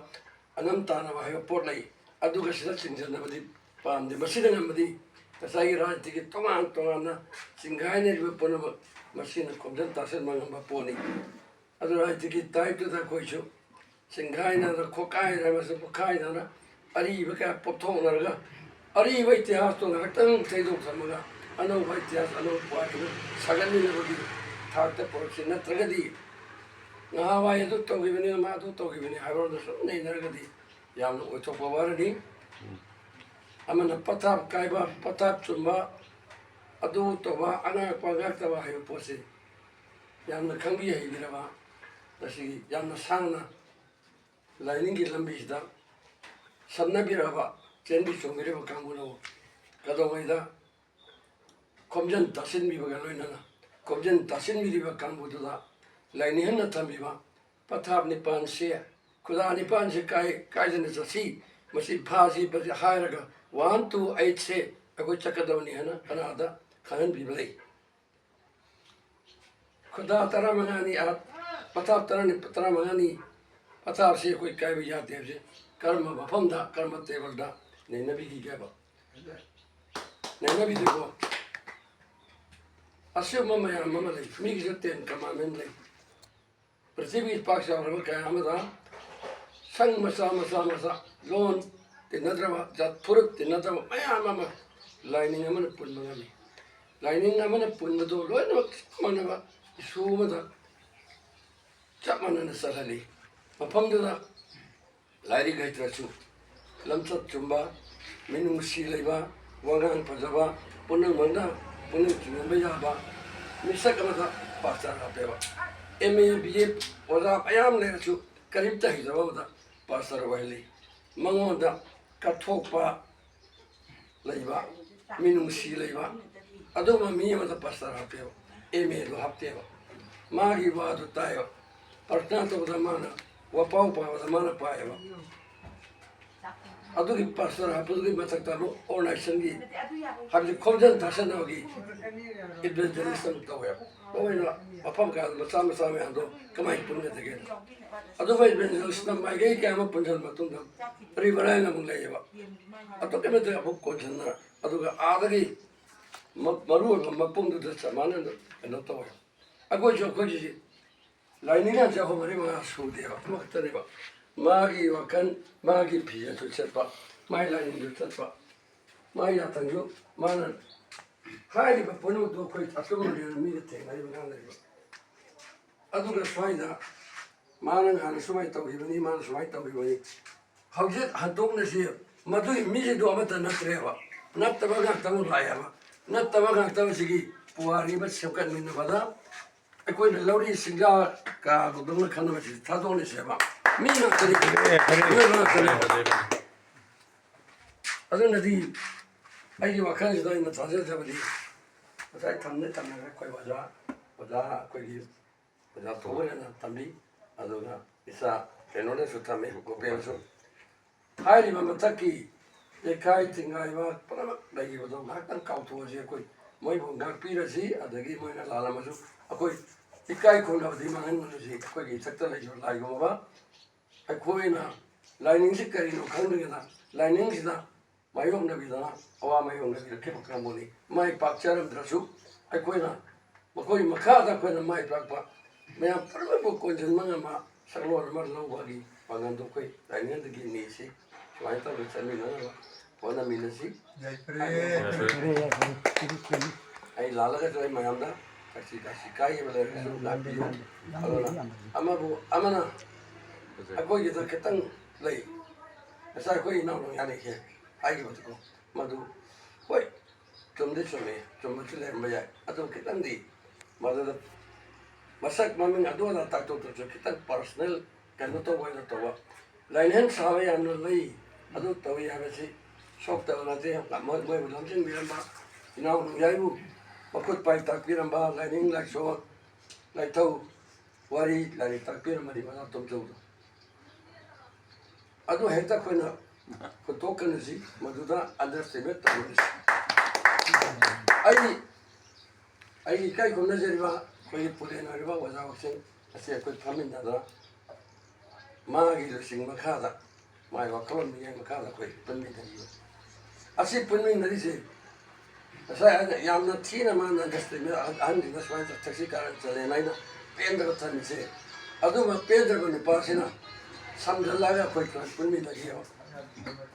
ꯑꯉꯝ ꯇꯥꯅꯕ ꯍꯥꯏꯕ ꯄꯣꯠ ꯂꯩ꯫ ꯑꯗꯨꯒ ꯁꯤꯗ ꯆꯤꯡꯁꯤꯟꯅꯕꯗꯤ ꯄꯥꯝꯗꯦ꯫ ꯃꯁꯤꯗ ꯉꯝꯃꯗꯤ ꯉꯁꯥꯏꯒꯤ ꯔꯥꯖꯅꯤꯇꯤꯒꯤ ꯇꯣꯉꯥꯟ ꯇꯣꯉꯥꯟꯅ ꯆꯤꯡꯈꯥꯏꯅꯔꯤꯕ ꯄꯨꯝꯅꯃꯛ ꯃꯁꯤꯅ ꯈꯣꯝꯖꯤꯟ ꯇꯥꯁꯤꯟꯕ ꯉꯝꯕ ꯄꯣꯠꯅꯤ꯫ ꯑꯗꯨ ꯔꯥꯖꯅꯤꯇꯤꯒꯤ ꯇꯥꯏꯞꯇꯨꯗ ꯑꯩꯈꯣꯏꯁꯨ ꯆꯤꯡꯈꯥꯏꯅꯗꯅ, ꯈꯣꯠꯀꯥꯏꯅꯗꯅ, ꯃꯁꯤ ꯄꯣꯛꯈꯥꯏꯗꯅ ꯑꯔꯤꯕ ꯀꯌꯥ ꯄꯣꯞꯊꯣꯛꯅꯔꯒ ꯑꯔꯤꯕ ꯏꯇꯤꯍꯥꯁꯇꯣ ꯉꯥꯏꯍꯥꯛꯇꯪ ꯊꯩꯗꯣꯛ ꯊꯝꯃꯒ ꯑꯅꯧꯕ ꯏꯇꯤꯍꯥꯁ ꯑꯅꯧꯕ ꯄꯨꯋꯥꯔꯤꯗꯨ ꯁꯥꯒꯠꯃꯤꯟꯅꯕꯒꯤ ꯊꯥꯛꯇ ꯄꯨꯔꯛꯁꯤ꯫ ꯅꯠꯇ꯭ꯔꯒꯗꯤ ꯅꯍꯥꯟꯋꯥꯏ ꯑꯗꯨ ꯇꯧꯈꯤꯕꯅꯤ, ꯃꯥ ꯑꯗꯨ ꯇꯧꯈꯤꯕꯅꯤ ꯍꯥꯏꯕꯔꯣꯝꯗ ꯁꯨꯝ ꯅꯩꯅꯔꯒꯗꯤ ꯌꯥꯝꯅ ꯑꯣꯏꯊꯣꯛꯄ ꯋꯥꯔꯅꯤ꯫ ꯑꯃꯅ ꯄꯊꯥꯞ ꯀꯥꯏꯕ, ꯄꯊꯥꯞ ꯆꯨꯝꯕ, ꯑꯗꯨ ꯇꯧꯕ, ꯑꯉꯥꯛꯄ ꯉꯥꯛꯇꯕ ꯍꯥꯏꯕ ꯄꯣꯠꯁꯤ ꯌꯥꯝꯅ ꯈꯪꯕꯤ ꯍꯩꯕꯤꯔꯕ, ꯃꯁꯤꯒꯤ ꯌꯥꯝꯅ ꯁꯥꯡꯅ ꯂꯥꯏꯅꯤꯡꯒꯤ ꯂꯝꯕꯤꯁꯤꯗ ꯁꯝꯅꯕꯤꯔꯕ, ꯆꯦꯟꯕꯤ ꯆꯣꯡꯕꯤꯔꯤꯕ ꯀꯥꯡꯕꯨꯅ ꯀꯩꯗꯧꯉꯩꯗ ꯈꯣꯝꯖꯤꯟ ꯇꯥꯁꯤꯟꯕꯤꯕꯒ ꯂꯣꯏꯅꯅ ꯈꯣꯝꯖꯤꯟ ꯇꯥꯁꯤꯟꯕꯤꯔꯤꯕ ꯀꯥꯡꯕꯨꯗꯨꯗ ꯂꯥꯏꯅꯤꯡꯍꯟꯅ ꯊꯝꯕꯤꯕ, ꯄꯊꯥꯞ ꯅꯤꯄꯥꯟꯁꯦ, ꯈꯨꯗꯥ ꯅꯤꯄꯥꯟꯁꯦ ꯀꯥꯏ-, ꯀꯥꯏꯗꯅ ꯆꯠꯁꯤ, ꯃꯁꯤ ꯐꯥꯁꯤ, ꯃꯁꯤ ꯍꯥꯏꯔꯒ one to eight ꯁꯦ ꯑꯩꯈꯣꯏ ꯆꯠꯀꯗꯕꯅꯤ ꯍꯥꯏꯅ ꯀꯅꯥꯗ ꯈꯪꯍꯟꯕꯤꯕ ꯂꯩ? ꯈꯨꯗꯥ ꯇꯔꯥꯃꯉꯥꯅꯤ, ꯑꯥ, ꯄꯊꯥꯞ ꯇꯔꯥꯅꯤ-, ꯇꯔꯥꯃꯉꯥꯅꯤ, ꯄꯊꯥꯞꯁꯤ ꯑꯩꯈꯣꯏ ꯀꯥꯏꯕ ꯌꯥꯗꯦ ꯍꯥꯏꯕꯁꯦ ꯀꯔꯝꯕ ꯃꯐꯝꯗ, ꯀꯔꯝꯕ ꯇꯦꯕꯜꯗ ꯅꯩꯅꯕꯤꯈꯤꯒꯦꯕ? ꯅꯩꯅꯕꯤꯗꯦꯀꯣ? ꯑꯁꯤꯒꯨꯝꯕ ꯃꯌꯥꯝ ꯑꯃ ꯂꯩ꯫ ꯃꯤꯒꯤꯁꯨ Ten Commandment ꯂꯩ꯫ ꯄ꯭ꯔꯤꯊꯤꯕꯤ ꯄꯥꯛ ꯆꯥꯎꯔꯕ ꯀꯌꯥ ꯑꯃꯗ ꯁꯪ ꯃꯆꯥ ꯃꯆꯥ ꯃꯆꯥ, ꯂꯣꯟ ꯇꯤꯟꯅꯗ꯭ꯔꯕ, ꯖꯥꯠ ꯐꯨꯔꯨꯞ ꯇꯤꯟꯅꯗ꯭ꯔꯕ ꯃꯌꯥꯝ ꯑꯃ ꯂꯥꯏꯅꯤꯡ ꯑꯃꯅ ꯄꯨꯟꯕ ꯉꯝꯃꯤ꯫ ꯂꯥꯏꯅꯤꯡ ꯑꯃꯅ ꯄꯨꯟꯕꯗꯨ ꯂꯣꯏꯅꯃꯛ ꯆꯞ ꯃꯥꯟꯅꯕ ꯏꯁꯨ ꯑꯃꯗ ꯆꯞ ꯃꯥꯟꯅꯅ ꯆꯠꯍꯜꯂꯤ꯫ ꯃꯐꯝꯗꯨꯗ ꯂꯥꯏꯔꯤꯛ ꯍꯩꯇ꯭ꯔꯁꯨ, ꯂꯝꯆꯠ ꯆꯨꯝꯕ, ꯃꯤꯅꯨꯡꯁꯤ ꯂꯩꯕ, ꯋꯥꯉꯥꯡ ꯐꯖꯕ, ꯄꯨꯝꯅꯃꯛꯅ ꯄꯨꯛꯅꯤꯡ ꯆꯤꯡꯁꯤꯟꯕ ꯌꯥꯕ ꯃꯤꯁꯛ ꯑꯃꯗ ꯄꯥꯁꯇꯔ ꯍꯥꯞꯄꯦꯕ꯫ ꯑꯦꯝ ꯑꯦ, ꯕꯤ ꯑꯦ ꯑꯣꯖꯥ ꯃꯌꯥꯝ ꯂꯩꯔꯁꯨ ꯀꯔꯤꯝꯇ ꯍꯩꯇꯕ ꯑꯃꯗ ꯄꯥꯁꯇꯔ ꯑꯣꯏꯍꯜꯂꯤ꯫ ꯃꯉꯣꯟꯗ ꯀꯠꯊꯣꯛꯄ ꯂꯩꯕ, ꯃꯤꯅꯨꯡꯁꯤ ꯂꯩꯕ, ꯑꯗꯨꯒꯨꯝꯕ ꯃꯤ ꯑꯃꯗ ꯄꯥꯁꯇꯔ ꯍꯥꯞꯄꯦꯕ꯫ ꯑꯦꯝ ꯑꯦꯗꯣ ꯍꯥꯞꯇꯦꯕ꯫ ꯃꯥꯒꯤ ꯋꯥꯗꯨ ꯇꯥꯏꯕ꯫ ꯄ꯭ꯔꯊꯅꯥ ꯇꯧꯕꯗ ꯃꯥꯅ, ꯋꯥꯄꯥꯎ ꯄꯥꯕꯗ ꯃꯥꯅ ꯄꯥꯏꯌꯦꯕ꯫ ꯑꯗꯨꯒꯤ ꯄꯥꯁꯇꯔ ꯍꯥꯞꯄꯗꯨꯒꯤ ꯃꯊꯛꯇ ꯑꯃꯨꯛ organization ꯒꯤ, ꯍꯥꯏꯕꯗꯤ ꯈꯣꯝꯖꯤꯟ ꯇꯥꯁꯤꯟꯅꯕꯒꯤ evangelist ꯑꯃꯨꯛ ꯇꯧꯋꯦꯕ꯫ ꯃꯣꯏꯅ ꯃꯐꯝ ꯀꯌꯥꯗ ꯃꯆꯥ ꯃꯆꯥ ꯃꯌꯥꯝꯗꯣ ꯀꯃꯥꯏꯅ ꯄꯨꯟꯒꯗꯒꯦ? ꯑꯗꯨꯒ evangelist ꯅ ꯃꯥꯏꯀꯩ ꯀꯌꯥ ꯑꯃ ꯄꯨꯟꯁꯤꯜꯂ ꯃꯇꯨꯡꯗ Reverend ꯑꯃꯨꯛ ꯂꯩꯌꯦꯕ꯫ ꯑꯗꯨꯛꯀꯤ ꯃꯇꯤꯛ ꯑꯃꯨꯛ ꯀꯣꯟꯁꯤꯟꯅ, ꯑꯗꯨꯒ ꯑꯥꯗꯒꯤ ꯃ-, ꯃꯔꯨ ꯑꯣꯏꯕ ꯃꯄꯨꯡꯗꯨꯗ ꯆꯞ ꯃꯥꯟꯅꯅ ꯀꯩꯅꯣ ꯇꯧꯋꯦ꯫ ꯑꯩꯈꯣꯏꯁꯨ ꯑꯩꯈꯣꯏꯒꯤ ꯂꯥꯏꯅꯤꯡ ꯍꯥꯏꯁꯦ ꯑꯩꯈꯣꯏ ꯃꯔꯤ ꯃꯉꯥ ꯁꯨꯗꯦꯕ, ꯑꯃꯈꯛꯇꯅꯦꯕ꯫ ꯃꯥꯒꯤ ꯋꯥꯈꯜ, ꯃꯥꯒꯤ ꯐꯤꯖꯦꯠꯁꯨ ꯁꯦꯠꯄ, ꯃꯥꯒꯤ ꯂꯥꯏꯅꯤꯡꯁꯨ ꯆꯠꯄ, ꯃꯥꯒꯤ ꯌꯥꯊꯪꯁꯨ, ꯃꯥꯅ ꯍꯥꯏꯔꯤꯕ ꯄꯨꯝꯅꯃꯛꯇꯨ ꯑꯩꯈꯣꯏ ꯑꯆꯨꯝꯕꯅꯦꯅ ꯃꯤꯒ ꯊꯦꯡꯅꯔꯤꯕ ꯉꯥꯡꯅꯔꯤꯕ꯫ ꯑꯗꯨꯒ ꯁ꯭ꯋꯥꯏꯗ ꯃꯥꯅ ꯉꯍꯥꯟ ꯁꯨꯃꯥꯏꯅ ꯇꯧꯈꯤꯕꯅꯤ, ꯃꯥꯅ ꯁꯨꯃꯥꯏꯅ ꯇꯧꯈꯤꯕꯅꯤ꯫ ꯍꯧꯖꯤꯛ ꯍꯟꯗꯣꯛꯅꯁꯤ, ꯃꯗꯨꯒꯤ ꯃꯤꯁꯤꯡꯗꯨ ꯑꯃꯠꯇ ꯅꯠꯇ꯭ꯔꯦꯕ꯫ ꯅꯠꯇꯕ ꯉꯥꯛꯇ ꯑꯃꯨꯛ ꯂꯥꯛꯑꯦꯕ꯫ ꯅꯠꯇꯕ ꯉꯥꯛꯇ ꯑꯁꯤꯒꯤ ꯄꯨꯋꯥꯔꯤ ꯑꯃ ꯁꯦꯝꯒꯠꯃꯤꯟꯅꯕꯗ ꯑꯩꯈꯣꯏꯅ ꯂꯧꯔꯤ ꯁꯤꯡꯖꯥ ꯀꯥꯕꯗꯧꯅ ꯈꯟꯅꯕꯁꯤ ꯊꯥꯗꯣꯛꯅꯁꯦꯕ꯫ ꯃꯤ ꯉꯥꯛꯇꯅꯤ꯫ ꯃꯤꯑꯣꯏꯕ ꯉꯥꯛꯇꯅꯦꯕ꯫ ꯑꯗꯨꯅꯗꯤ ꯑꯩꯒꯤ ꯋꯥꯈꯜꯁꯤꯗ ꯑꯩꯅ ꯊꯥꯖꯖꯕꯗꯤ ꯉꯁꯥꯏ ꯊꯝꯅ ꯊꯝꯅꯔꯦ ꯑꯩꯈꯣꯏ ꯑꯣꯖꯥ, ꯑꯣꯖꯥ ꯑꯩꯈꯣꯏꯒꯤ ꯑꯣꯖꯥ ꯊꯧꯒꯜꯅ ꯊꯝꯕꯤ, ꯑꯗꯨꯒ ꯏꯆꯥ ꯀꯩꯅꯣꯅꯁꯨ ꯊꯝꯃꯤ, ꯒꯣꯄꯦꯟꯁꯨ꯫ ꯍꯥꯏꯔꯤꯕ ꯃꯊꯛꯀꯤ ꯂꯩꯈꯥꯏ ꯊꯤꯡꯒꯥꯏꯕ ꯄꯨꯝꯅꯃꯛ ꯂꯩꯈꯤꯕꯗꯣ ꯉꯥꯏꯍꯥꯛꯇꯪ ꯀꯥꯎꯊꯣꯛꯑꯁꯤ꯫ ꯑꯩꯈꯣꯏ ꯃꯣꯏꯕꯨ ꯉꯥꯛꯄꯤꯔꯁꯤ, ꯑꯗꯒꯤ ꯃꯣꯏꯅ ꯂꯥꯜꯂꯝꯃꯁꯨ ꯑꯩꯈꯣꯏ ꯏꯀꯥꯏ ꯈꯨꯝꯅꯕꯗꯤ ꯃꯥꯡꯍꯟꯒꯅꯨꯁꯤ꯫ ꯑꯩꯈꯣꯏꯒꯤ ꯏꯊꯛꯇ ꯂꯩꯈꯤꯕ ꯂꯥꯏꯒꯨꯝꯕ ꯑꯩꯈꯣꯏꯅ ꯂꯥꯏꯅꯤꯡꯁꯤ ꯀꯔꯤꯅꯣ ꯈꯪꯗ꯭ꯔꯤꯉꯩꯗ ꯂꯥꯏꯅꯤꯡꯁꯤꯗ ꯃꯥꯌꯣꯛꯅꯕꯤꯗꯅ ꯑꯋꯥ ꯃꯥꯌꯣꯛꯅꯕꯤꯔꯛꯈꯤꯕ ꯀꯥꯡꯕꯨꯅꯤ꯫ ꯃꯥꯏ ꯄꯥꯛꯆꯔꯝꯗ꯭ꯔꯁꯨ ꯑꯩꯈꯣꯏꯅ ꯃꯈꯣꯏ ꯃꯈꯥꯗ ꯑꯩꯈꯣꯏꯅ ꯃꯥꯏ ꯄꯥꯛꯄ ꯃꯌꯥꯝ ꯄꯨꯝꯅꯃꯛꯄꯨ ꯀꯣꯟꯁꯤꯟꯕ ꯉꯝꯕ ꯁꯛꯂꯣꯟ ꯑꯃ ꯂꯧꯕꯒꯤ ꯄꯥꯡꯒꯜꯗꯨ ꯑꯩꯈꯣꯏ ꯂꯥꯏꯅꯤꯡꯗꯒꯤ ꯅꯤꯁꯤ꯫ ꯁꯨꯃꯥꯏꯅ ꯇꯧꯗꯅ ꯆꯠꯃꯤꯟꯅꯅꯕ ꯍꯣꯠꯅꯃꯤꯟꯅꯁꯤ꯫ ꯌꯥꯏꯐꯔꯦ꯫ ꯑꯩ ꯂꯥꯜꯂꯒꯁꯨ ꯑꯩ ꯃꯌꯥꯝꯗ ꯀꯥꯛꯆꯤ ꯀꯥꯛꯆꯤ ꯀꯥꯏꯈꯤꯕ ꯂꯩꯔꯒꯁꯨ ꯉꯥꯛꯄꯤꯌꯨ꯫ ꯑꯗꯨꯅ ꯑꯃꯕꯨ ꯑꯃꯅ ꯑꯩꯈꯣꯏꯒꯤꯗ ꯈꯤꯇꯪ ꯂꯩ꯫ ꯉꯁꯥꯏ ꯑꯩꯈꯣꯏ ꯏꯅꯥꯎꯅ ꯌꯥꯅꯤꯁꯦ ꯍꯥꯏꯈꯤꯕꯗꯨꯀꯣ, ꯃꯗꯨ ꯍꯣꯏ, ꯆꯨꯝꯗꯤ ꯆꯨꯝꯃꯤ, ꯆꯨꯝꯕꯁꯨ ꯂꯩꯔꯝꯕ ꯌꯥꯏ꯫ ꯑꯗꯨ ꯈꯤꯇꯪꯗꯤ ꯃꯗꯨꯗ ꯃꯁꯛ ꯃꯃꯤꯡ ꯑꯗꯨ ꯑꯗꯥ ꯇꯥꯛꯊꯣꯛꯇ꯭ꯔꯁꯨ ꯈꯤꯇꯪ personal ꯀꯩꯅꯣ ꯇꯧꯕ ꯑꯣꯏꯅ ꯇꯧꯕ꯫ ꯂꯥꯏꯅꯤꯡ ꯁꯥꯕ ꯌꯥꯝꯅ ꯂꯩ, ꯑꯗꯨ ꯇꯧꯏ ꯍꯥꯏꯕꯁꯤ ꯁꯣꯛꯇꯕ ꯅꯠꯇꯦ꯫ ꯃꯣꯏ-, ꯃꯣꯏꯕꯨ ꯂꯝꯖꯤꯡꯕꯤꯔꯝꯕ ꯏꯅꯥꯎ ꯅꯣꯡꯌꯥꯏꯕꯨ ꯃꯈꯨꯠ ꯄꯥꯏ ꯇꯥꯛꯄꯤꯔꯝꯕ, ꯂꯥꯏꯅꯤꯡ ꯂꯥꯏꯁꯣꯟ, ꯂꯥꯏꯊꯧ, ꯋꯥꯔꯤ, ꯂꯥꯏꯔꯤꯛ ꯇꯥꯛꯄꯤꯔꯝꯕꯅꯤ ꯃꯅꯥ ꯇꯣꯝꯖꯧꯗꯣ꯫ ꯑꯗꯨ ꯍꯦꯛꯇ ꯑꯩꯈꯣꯏꯅ ꯍꯨꯟꯗꯣꯛꯀꯅꯨꯁꯤ, ꯃꯗꯨꯗ underestimate ꯇꯧꯒꯅꯨꯁꯤ꯫ ꯑꯩ, ꯑꯩ ꯏꯀꯥꯏ ꯈꯨꯝꯅꯖꯔꯤꯕ ꯑꯩꯈꯣꯏꯒꯤ ꯄꯨꯂꯦꯟ ꯑꯣꯏꯔꯤꯕ ꯑꯣꯖꯥ ꯋꯥꯛꯁꯦꯡ ꯑꯁꯤ ꯑꯩꯈꯣꯏ ꯐꯝꯃꯤꯟꯅꯗꯅ ꯃꯥꯒꯤ ꯂꯨꯆꯤꯡ ꯃꯈꯥꯗ, ꯃꯥꯒꯤ ꯋꯥꯈꯜꯂꯣꯟ ꯃꯤꯌꯥꯝ ꯃꯈꯥꯗ ꯑꯩꯈꯣꯏ ꯄꯨꯟꯃꯤꯟꯅꯔꯤꯕ꯫ ꯑꯁꯤ ꯄꯨꯟꯃꯤꯟꯅꯔꯤꯁꯦ ꯉꯁꯥꯏ ꯑꯩꯅ ꯌꯥꯝꯅ ꯊꯤꯅ ꯃꯥꯅ underestimate, ꯑꯍꯟ-, ꯑꯍꯟꯁꯤꯡꯅ ꯁꯨꯃꯥꯏꯅ ꯊꯛꯁꯤ ꯀꯥꯔꯟ ꯆꯠꯂꯦꯅ ꯑꯩꯅ ꯄꯦꯟꯗꯕ ꯊꯝꯃꯤꯁꯦ꯫ ꯑꯗꯨꯒ ꯄꯦꯟꯗ꯭ꯔꯕ ꯅꯨꯄꯥꯁꯤꯅ ꯁꯝꯖꯜꯂꯒ ꯑꯩꯈꯣꯏ ꯀ꯭ꯂꯥꯁ ꯄꯨꯟꯃꯤꯟꯅꯈꯤꯑꯕ꯫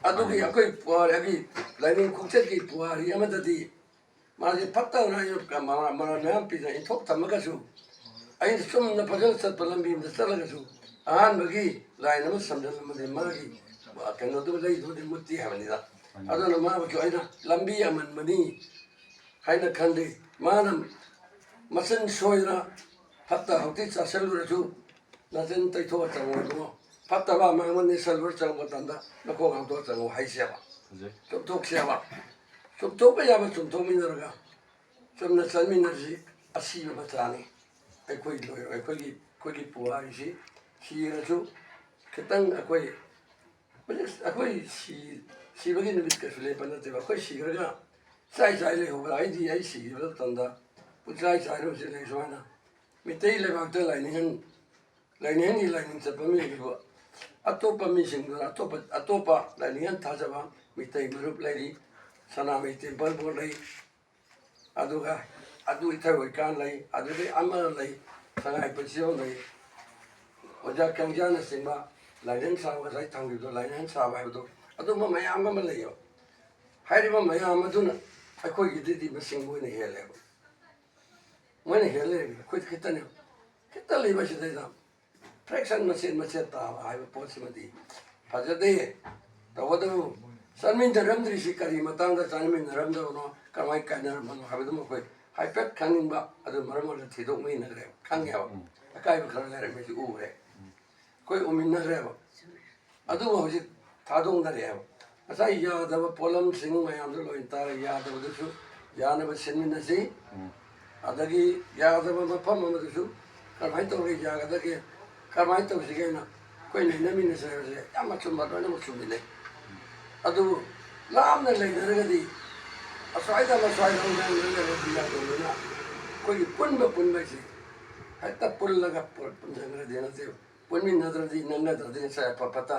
ꯑꯗꯨꯒꯤ ꯑꯩꯈꯣꯏ ꯄꯨꯋꯥꯔꯤꯒꯤ ꯂꯥꯏꯅꯤꯡ ꯈꯣꯡꯆꯠꯀꯤ ꯄꯨꯋꯥꯔꯤ ꯑꯃꯗꯗꯤ ꯃꯥꯁꯦ ꯐꯠꯇꯕꯅ ꯑꯩꯅ ꯃꯔꯥꯜ ꯃꯌꯥꯝ ꯄꯤꯗꯅ ꯏꯟꯊꯣꯛ ꯊꯝꯃꯒꯁꯨ, ꯑꯩꯅ ꯆꯨꯝꯅ ꯐꯖꯅ ꯆꯠꯄ ꯂꯝꯕꯤ ꯑꯃꯗ ꯆꯠꯂꯒꯁꯨ ꯑꯍꯥꯟꯕꯒꯤ ꯂꯥꯏꯟ ꯑꯃ ꯁꯝꯖꯜꯂꯝꯃꯗꯤ ꯃꯥꯒꯤ ꯀꯩꯅꯣꯗꯨ ꯂꯩꯗꯨꯃꯗꯤ ꯃꯨꯠꯇꯦ ꯍꯥꯏꯕꯅꯤꯗ꯫ ꯑꯗꯨꯅ ꯃꯥꯕꯨꯁꯨ ꯑꯩꯅ ꯂꯝꯕꯤ ꯑꯃꯟꯕꯅꯤ ꯍꯥꯏꯅ ꯈꯜꯂꯤ꯫ ꯃꯥꯅ ꯃꯆꯤꯟ ꯁꯣꯏꯗꯅ ꯐꯠꯇ ꯍꯥꯎꯊꯤ ꯆꯥꯁꯤꯜꯂꯨꯔꯁꯨ ꯅꯆꯤꯟ ꯇꯩꯊꯣꯛꯑ ꯆꯪꯉꯣ ꯏꯕꯨꯡꯉꯣ꯫ ꯐꯠꯇꯕ ꯑꯃ ꯑꯃ ꯅꯦꯠꯁꯜꯂꯨꯔ ꯆꯪꯕ ꯃꯇꯝꯗ ꯅꯈꯣꯡ ꯍꯥꯝꯗꯣꯛꯑ ꯆꯪꯉꯣ ꯍꯥꯏꯁꯦꯕ꯫ ꯐꯖꯩ꯫ ꯆꯨꯝꯊꯣꯛꯁꯦꯕ꯫ ꯆꯨꯝꯊꯣꯛꯄ ꯌꯥꯕ ꯆꯨꯝꯊꯣꯛꯃꯤꯟꯅꯔꯒ ꯆꯨꯝꯅ ꯆꯠꯃꯤꯟꯅꯔꯁꯤ꯫ ꯑꯁꯤꯕ ꯃꯆꯥꯅꯤ꯫ ꯑꯩꯈꯣꯏ ꯂꯣꯏꯔꯣꯏ꯫ ꯑꯩꯈꯣꯏꯒꯤ, ꯑꯩꯈꯣꯏꯒꯤ ꯄꯨꯋꯥꯔꯤꯁꯤ ꯁꯤꯔꯁꯨ ꯈꯤꯇꯪ ꯑꯩꯈꯣꯏ ꯍꯧꯖꯤꯛ ꯑꯩꯈꯣꯏ ꯁꯤ-, ꯁꯤꯕꯒꯤ ꯅꯨꯃꯤꯠ ꯀꯩꯁꯨ ꯂꯦꯞꯄ ꯅꯠꯇꯦꯕ꯫ ꯑꯩꯈꯣꯏ ꯁꯤꯈ꯭ꯔꯒ ꯆꯥꯏ ꯆꯥꯏ ꯂꯩꯍꯧꯕ꯫ ꯑꯩꯗꯤ ꯑꯩ ꯁꯤꯈꯤꯕ ꯃꯇꯝꯗ ꯄꯨꯡꯆꯥꯏ ꯆꯥꯏꯔ ꯍꯧꯖꯤꯛ ꯂꯩ ꯁꯨꯃꯥꯏꯅ꯫ ꯃꯤꯇꯩ ꯂꯩꯕꯥꯛꯇ ꯂꯥꯏꯅꯤꯡꯍꯟ-, ꯂꯥꯏꯅꯤꯡꯍꯟꯒꯤ ꯂꯥꯏꯅꯤꯡ ꯆꯠꯄ ꯃꯤ ꯑꯗꯨꯕꯨ ꯑꯇꯣꯞꯄ ꯃꯤꯁꯤꯡꯗꯨꯅ ꯑꯇꯣꯞꯄ, ꯑꯇꯣꯞꯄ ꯂꯥꯏꯅꯤꯡꯍꯟ ꯊꯥꯖꯕ ꯃꯤꯇꯩ ꯃꯔꯨꯞ ꯂꯩꯔꯤ, ꯁꯅꯥꯃꯍꯤ ꯇꯦꯝꯄꯜꯕꯨ ꯂꯩ, ꯑꯗꯨꯒ ꯑꯗꯨ ꯏꯊꯩ ꯑꯣꯏꯀꯥꯟ ꯂꯩ, ꯑꯗꯨꯗꯩ ꯑꯃ ꯂꯩ, ꯁꯉꯥꯏ ꯐꯦꯁꯇꯤꯚꯦꯜ ꯂꯩ, ꯑꯣꯖꯥ ꯀꯦꯡꯖꯥꯅꯆꯤꯡꯕ ꯂꯥꯏꯅꯤꯡꯍꯟ ꯁꯥꯕ, ꯉꯁꯥꯏ ꯊꯝꯈꯤꯕꯗꯣ ꯂꯥꯏꯅꯤꯡꯍꯟ ꯁꯥꯕ ꯍꯥꯏꯕꯗꯣ, ꯑꯗꯨꯝꯕ ꯃꯌꯥꯝ ꯑꯃ ꯂꯩꯌꯦꯕ꯫ ꯍꯥꯏꯔꯤꯕ ꯃꯌꯥꯝ ꯑꯗꯨꯅ ꯑꯩꯈꯣꯏꯒꯤꯗꯗꯤ ꯃꯁꯤꯡ ꯃꯣꯏꯅ ꯍꯦꯜꯂꯦꯕ꯫ ꯃꯣꯏꯅ ꯍꯦꯜꯂꯦ, ꯑꯩꯈꯣꯏꯗꯤ ꯈꯤꯇꯅꯦꯕ꯫ ꯈꯤꯇ ꯂꯩꯕꯁꯤꯗꯩꯗ ꯐ꯭ꯔꯦꯛꯁꯟ ꯃꯆꯦꯠ ꯃꯆꯦꯠ ꯇꯥꯕ ꯍꯥꯏꯕ ꯄꯣꯠꯁꯤꯃꯗꯤ ꯐꯖꯗꯦ꯫ ꯇꯧꯕꯇꯕꯨ ꯆꯠꯃꯤꯟꯅꯔꯝꯗ꯭ꯔꯤꯁꯤ ꯀꯔꯤ ꯃꯇꯥꯡꯗ ꯆꯠꯃꯤꯟꯅꯔꯝꯗꯕꯅꯣ, ꯀꯃꯥꯏꯅ ꯀꯥꯏꯅꯔꯝꯕꯅꯣ ꯍꯥꯏꯕꯗꯨꯃ ꯑꯩꯈꯣꯏ ꯍꯥꯏꯐꯦꯠ ꯈꯪꯅꯤꯡꯕ, ꯑꯗꯨ ꯃꯔꯝ ꯑꯣꯏꯔꯒ ꯊꯤꯗꯣꯛꯃꯤꯟꯅꯈ꯭ꯔꯦꯕ, ꯈꯪꯉꯦꯕ꯫ ꯎꯝ꯫ ꯑꯀꯥꯏꯕ ꯈꯔ ꯂꯩꯔꯝꯃꯦꯁꯤ ꯎꯈ꯭ꯔꯦ꯫ ꯎꯝ꯫ ꯑꯩꯈꯣꯏ ꯎꯃꯤꯟꯅꯈ꯭ꯔꯦꯕ꯫ ꯑꯗꯨꯕꯨ ꯍꯧꯖꯤꯛ ꯊꯥꯗꯣꯛꯅꯔꯦꯕ꯫ ꯉꯁꯥꯏ ꯌꯥꯗꯕ ꯄꯣꯠꯂꯝꯁꯤꯡ ꯃꯌꯥꯝꯗꯨ ꯂꯣꯏ ꯇꯥꯔꯦ, ꯌꯥꯗꯕꯗꯨꯁꯨ ꯌꯥꯅꯕ ꯁꯤꯟꯃꯤꯟꯅꯁꯤ꯫ ꯎꯝ꯫ ꯑꯗꯒꯤ ꯌꯥꯗꯕ ꯃꯐꯝ ꯑꯃꯗꯁꯨ ꯀꯔꯝꯍꯥꯏꯅ ꯇꯧꯔꯒ ꯌꯥꯒꯗꯒꯦ, ꯀꯔꯝꯍꯥꯏꯅ ꯇꯧꯁꯤꯒꯦꯅ ꯑꯩꯈꯣꯏ ꯅꯩꯅꯃꯤꯟꯅꯁꯦ ꯍꯥꯏꯕꯁꯦ ꯌꯥꯝ ꯑꯆꯨꯝꯕ ꯂꯣꯏꯅꯃꯛ ꯆꯨꯝꯃꯤꯟꯅꯩ꯫ ꯑꯗꯨꯕꯨ ꯂꯥꯞꯅ ꯂꯩꯅꯔꯒꯗꯤ ꯑꯁ꯭ꯋꯥꯏꯗ ꯑꯃ ꯁ꯭ꯋꯥꯏꯗ ꯑꯃ ꯉꯥꯡꯅꯔꯒꯗꯤ ꯌꯥꯗꯕꯅꯤꯅ ꯑꯩꯈꯣꯏꯒꯤ ꯄꯨꯟꯕ ꯄꯨꯟꯕ ꯍꯥꯏꯁꯦ ꯍꯦꯛꯇ ꯄꯨꯜꯂꯒ ꯄꯨꯟꯁꯤꯟꯈ꯭ꯔꯗꯤ ꯅꯠꯇꯦꯕ꯫ ꯄꯨꯟꯃꯤꯟꯅꯗ꯭ꯔꯗꯤ ꯅꯛꯅꯗ꯭ꯔꯗꯤ ꯉꯁꯥꯏ ꯑꯐ ꯐꯠꯇ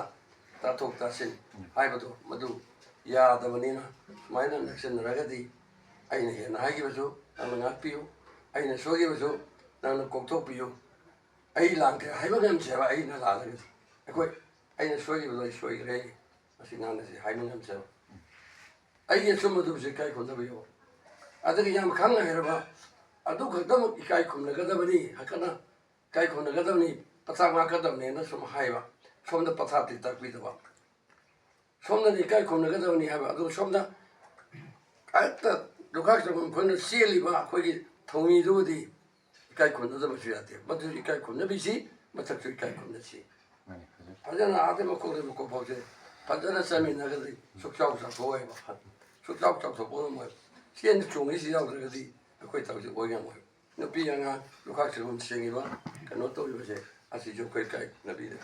ꯇꯥꯊꯣꯛ ꯇꯥꯁꯤꯟ ꯎꯝ꯫ ꯍꯥꯏꯕꯗꯣ ꯃꯗꯨ ꯌꯥꯗꯕꯅꯤꯅ ꯁꯨꯃꯥꯏꯅ ꯅꯛꯁꯤꯟꯅꯔꯒꯗꯤ ꯑꯩꯅ ꯍꯦꯟꯅ ꯍꯥꯏꯈꯤꯕꯁꯨ ꯅꯪꯅ ꯉꯥꯛꯄꯤꯌꯨ, ꯑꯩꯅ ꯁꯣꯏꯈꯤꯕꯁꯨ ꯅꯪꯅ ꯀꯣꯛꯊꯣꯛꯄꯤꯌꯨ꯫ ꯑꯩ ꯂꯥꯟꯈ꯭ꯔꯦ ꯍꯥꯏꯕ ꯉꯝꯁꯦꯕ ꯑꯩꯅ ꯂꯥꯜꯂꯒꯗꯤ꯫ ꯑꯩꯈꯣꯏ, ꯑꯩꯅ ꯁꯣꯏꯈꯤꯕꯗꯣ ꯑꯩ ꯁꯣꯏꯈ꯭ꯔꯦ, ꯃꯁꯤ ꯉꯥꯡꯅꯁꯤ ꯍꯥꯏꯕ ꯉꯝꯖꯕ꯫ ꯑꯩꯒꯤ ꯑꯆꯨꯝꯕꯗꯨꯕꯨꯁꯨ ꯏꯀꯥꯏ ꯈꯨꯝꯅꯕ ꯌꯧ꯫ ꯑꯗꯒꯤ ꯌꯥꯝ ꯈꯪ ꯍꯩꯔꯕ, ꯑꯗꯨ ꯈꯛꯇꯃꯛ ꯏꯀꯥꯏ ꯈꯨꯝꯅꯒꯗꯕꯅꯤ, ꯍꯥꯏꯀꯠꯅ ꯏꯀꯥꯏ ꯈꯨꯝꯅꯒꯗꯕꯅꯤ, ꯄꯊꯥꯞ ꯉꯥꯛꯀꯗꯕꯅꯦꯅ ꯁꯨꯝ ꯍꯥꯏꯕ, ꯁꯣꯝꯗ ꯄꯊꯥꯞꯇꯤ ꯇꯥꯛꯄꯤꯗꯕ꯫ ꯁꯣꯝꯗꯅ ꯏꯀꯥꯏ ꯈꯨꯝꯅꯒꯗꯕꯅꯤ ꯍꯥꯏꯕ, ꯑꯗꯨꯒ ꯁꯣꯝꯗ ꯍꯦꯛꯇ ꯂꯨꯈꯥꯛ ꯆꯥꯐꯝ ꯈꯣꯏꯅ ꯆꯦꯜꯂꯤꯕ ꯑꯩꯈꯣꯏꯒꯤ ꯊꯧꯃꯤꯗꯨꯕꯨꯗꯤ ꯏꯀꯥꯏ ꯈꯨꯝꯅꯗꯕꯁꯨ ꯌꯥꯗꯦ꯫ ꯃꯗꯨꯁꯨ ꯏꯀꯥꯏ ꯈꯨꯝꯅꯕꯤꯁꯤ, ꯃꯊꯛꯁꯨ ꯏꯀꯥꯏ ꯈꯨꯝꯅꯁꯤ꯫ ꯃꯥꯅꯤ, ꯐꯖꯅ꯫ ꯐꯖꯅ ꯑꯥꯗꯩ ꯃꯀꯣꯛꯇꯩ ꯃꯀꯣꯛ ꯐꯥꯎꯁꯦ ꯐꯖꯅ ꯆꯠꯃꯤꯟꯅꯒꯗꯤ ꯁꯨꯛꯆꯥꯎ ꯆꯥꯎꯊꯣꯛꯑꯣꯏꯕ, ꯁꯨꯛꯆꯥꯎ ꯆꯥꯎꯊꯣꯛꯄ ꯉꯝꯃꯣꯏ꯫ ꯆꯦꯟ ꯆꯣꯡꯉꯤꯁꯤ ꯌꯥꯎꯗ꯭ꯔꯒꯗꯤ ꯑꯩꯈꯣꯏ ꯊꯕꯛꯁꯤ ꯑꯣꯏ ꯉꯝꯃꯣꯏ꯫ ꯅꯨꯄꯤ ꯑꯉꯥꯡ ꯂꯨꯈꯥꯛ ꯆꯥꯐꯝ ꯁꯦꯡꯉꯤꯕ, ꯀꯩꯅꯣ ꯇꯧꯔꯤꯕꯁꯦ, ꯑꯁꯤꯁꯨ ꯑꯩꯈꯣꯏ ꯏꯀꯥꯏ ꯈꯨꯝꯅꯕꯤꯗꯦ꯫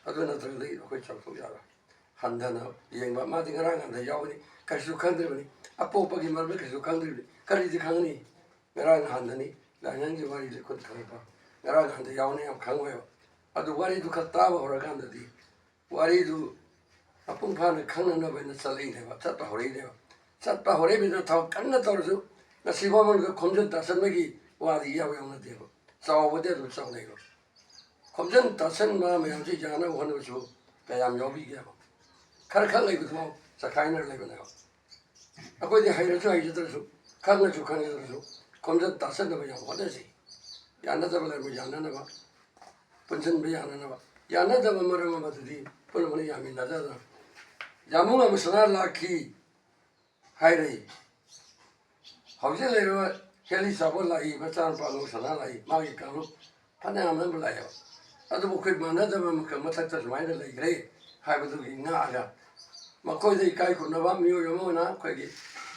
ꯑꯗꯨ ꯅꯠꯇ꯭ꯔꯒꯗꯤ ꯑꯩꯈꯣꯏ ꯆꯥꯎꯊꯣꯛ ꯌꯥꯔꯣꯏ꯫ ꯍꯟꯊꯅ ꯌꯦꯡꯕ꯫ ꯃꯥꯗꯤ ꯉꯔꯥꯡ ꯉꯍꯥꯟꯗ ꯌꯥꯎꯕꯅꯤ, ꯀꯔꯤꯁꯨ ꯈꯪꯗ꯭ꯔꯤꯕꯅꯤ꯫ ꯑꯄꯣꯛꯄꯒꯤ ꯃꯔꯝꯗ ꯀꯔꯤꯁꯨ ꯈꯪꯗ꯭ꯔꯤꯕꯅꯤ꯫ ꯀꯔꯤꯗꯤ ꯈꯪꯒꯅꯤ? ꯉꯔꯥꯡ ꯅꯍꯥꯟꯗꯅꯤ꯫ ꯂꯥꯏꯅꯤꯡꯒꯤ ꯋꯥꯔꯤꯗꯤ ꯑꯩꯈꯣꯏ ꯈꯪꯉꯛꯄ꯫ ꯉꯔꯥꯡ ꯅꯍꯥꯟꯗ ꯌꯥꯎꯕꯅꯤ, ꯌꯥꯝ ꯈꯪꯉꯣꯏꯕ꯫ ꯑꯗꯨ ꯋꯥꯔꯤꯗꯨ ꯈꯔ ꯇꯥꯕ ꯍꯧꯔꯀꯥꯟꯗꯗꯤ, ꯋꯥꯔꯤꯗꯨ ꯃꯄꯨꯡ ꯐꯥꯅ ꯈꯪꯅꯅꯕ ꯍꯥꯏꯅ ꯆꯠꯂꯛꯏꯅꯦꯕ, ꯆꯠꯄ ꯍꯧꯔꯛꯏꯅꯦꯕ꯫ ꯆꯠꯄ ꯍꯧꯔꯛꯏꯕꯗꯨꯅ ꯊꯕꯛ ꯀꯟꯅ ꯇꯧꯔꯁꯨ, ꯉꯁꯤ ꯐꯥꯎꯕ ꯈꯣꯝꯖꯤꯟ ꯇꯥꯁꯟꯕꯒꯤ ꯋꯥꯗꯤ ꯏꯌꯥꯎ ꯌꯥꯎꯅꯗꯦꯕ꯫ ꯆꯥꯎꯕꯗꯤ ꯑꯗꯨꯝ ꯆꯥꯎꯅꯩꯕ꯫ ꯈꯣꯝꯖꯤꯟ ꯇꯥꯁꯟꯕ ꯃꯌꯥꯝꯁꯤ ꯌꯥꯅꯕ ꯍꯣꯠꯅꯕꯁꯨ ꯀꯌꯥꯝ ꯌꯥꯎꯕꯤꯒꯦꯕ? ꯈꯔ ꯈꯛ ꯂꯩꯕꯗꯨꯐꯥꯎ ꯆꯈꯥꯏꯅꯔ ꯂꯩꯕꯅꯦꯕ꯫ ꯑꯩꯈꯣꯏꯗꯤ ꯍꯩꯔꯁꯨ ꯍꯩꯖꯗ꯭ꯔꯁꯨ, ꯈꯪꯉꯁꯨ ꯈꯪꯖꯗ꯭ꯔꯁꯨ, ꯈꯣꯝꯖꯤꯟ ꯇꯥꯁꯟꯅꯕ ꯌꯥꯝ ꯍꯣꯠꯅꯁꯤ꯫ ꯌꯥꯅꯗꯕ ꯂꯩꯔꯕ ꯌꯥꯅꯅꯕ, ꯄꯨꯟꯁꯤꯟꯕ ꯌꯥꯅꯅꯕ꯫ ꯌꯥꯅꯗꯕ ꯃꯔꯝ ꯑꯃꯗꯨꯗꯤ ꯄꯨꯟꯅ ꯄꯨꯟꯅ ꯌꯥꯃꯤꯟꯅꯗꯗꯅ, ꯌꯥꯝꯕꯨꯡ ꯑꯃ ꯁꯅꯥ ꯂꯥꯛꯈꯤ ꯍꯥꯏꯔꯛꯏ꯫ ꯍꯧꯖꯤꯛ ꯂꯩꯔꯤꯕ ꯍꯦꯂꯤ ꯆꯥꯕ ꯂꯥꯛꯏ, ꯃꯆꯥꯅꯨꯄꯥ ꯂꯧ ꯁꯅꯥ ꯂꯥꯛꯏ, ꯃꯥꯒꯤ ꯀꯥꯡꯂꯨꯞ ꯐꯅꯌꯥꯝ ꯑꯃ ꯂꯥꯛꯑꯦꯕ꯫ ꯑꯗꯨꯕꯨ ꯑꯩꯈꯣꯏ ꯃꯥꯟꯅꯗꯕ ꯃꯈꯜ ꯃꯊꯛꯇ ꯁꯨꯃꯥꯏꯅ ꯂꯩꯈ꯭ꯔꯦ ꯍꯥꯏꯕꯗꯨꯒꯤ ꯉꯥꯛꯑꯒ, ꯃꯈꯣꯏꯗ ꯏꯀꯥꯏ ꯈꯨꯝꯅꯕ ꯃꯤꯑꯣꯏ ꯑꯃ ꯑꯣꯏꯅ ꯑꯩꯈꯣꯏꯒꯤ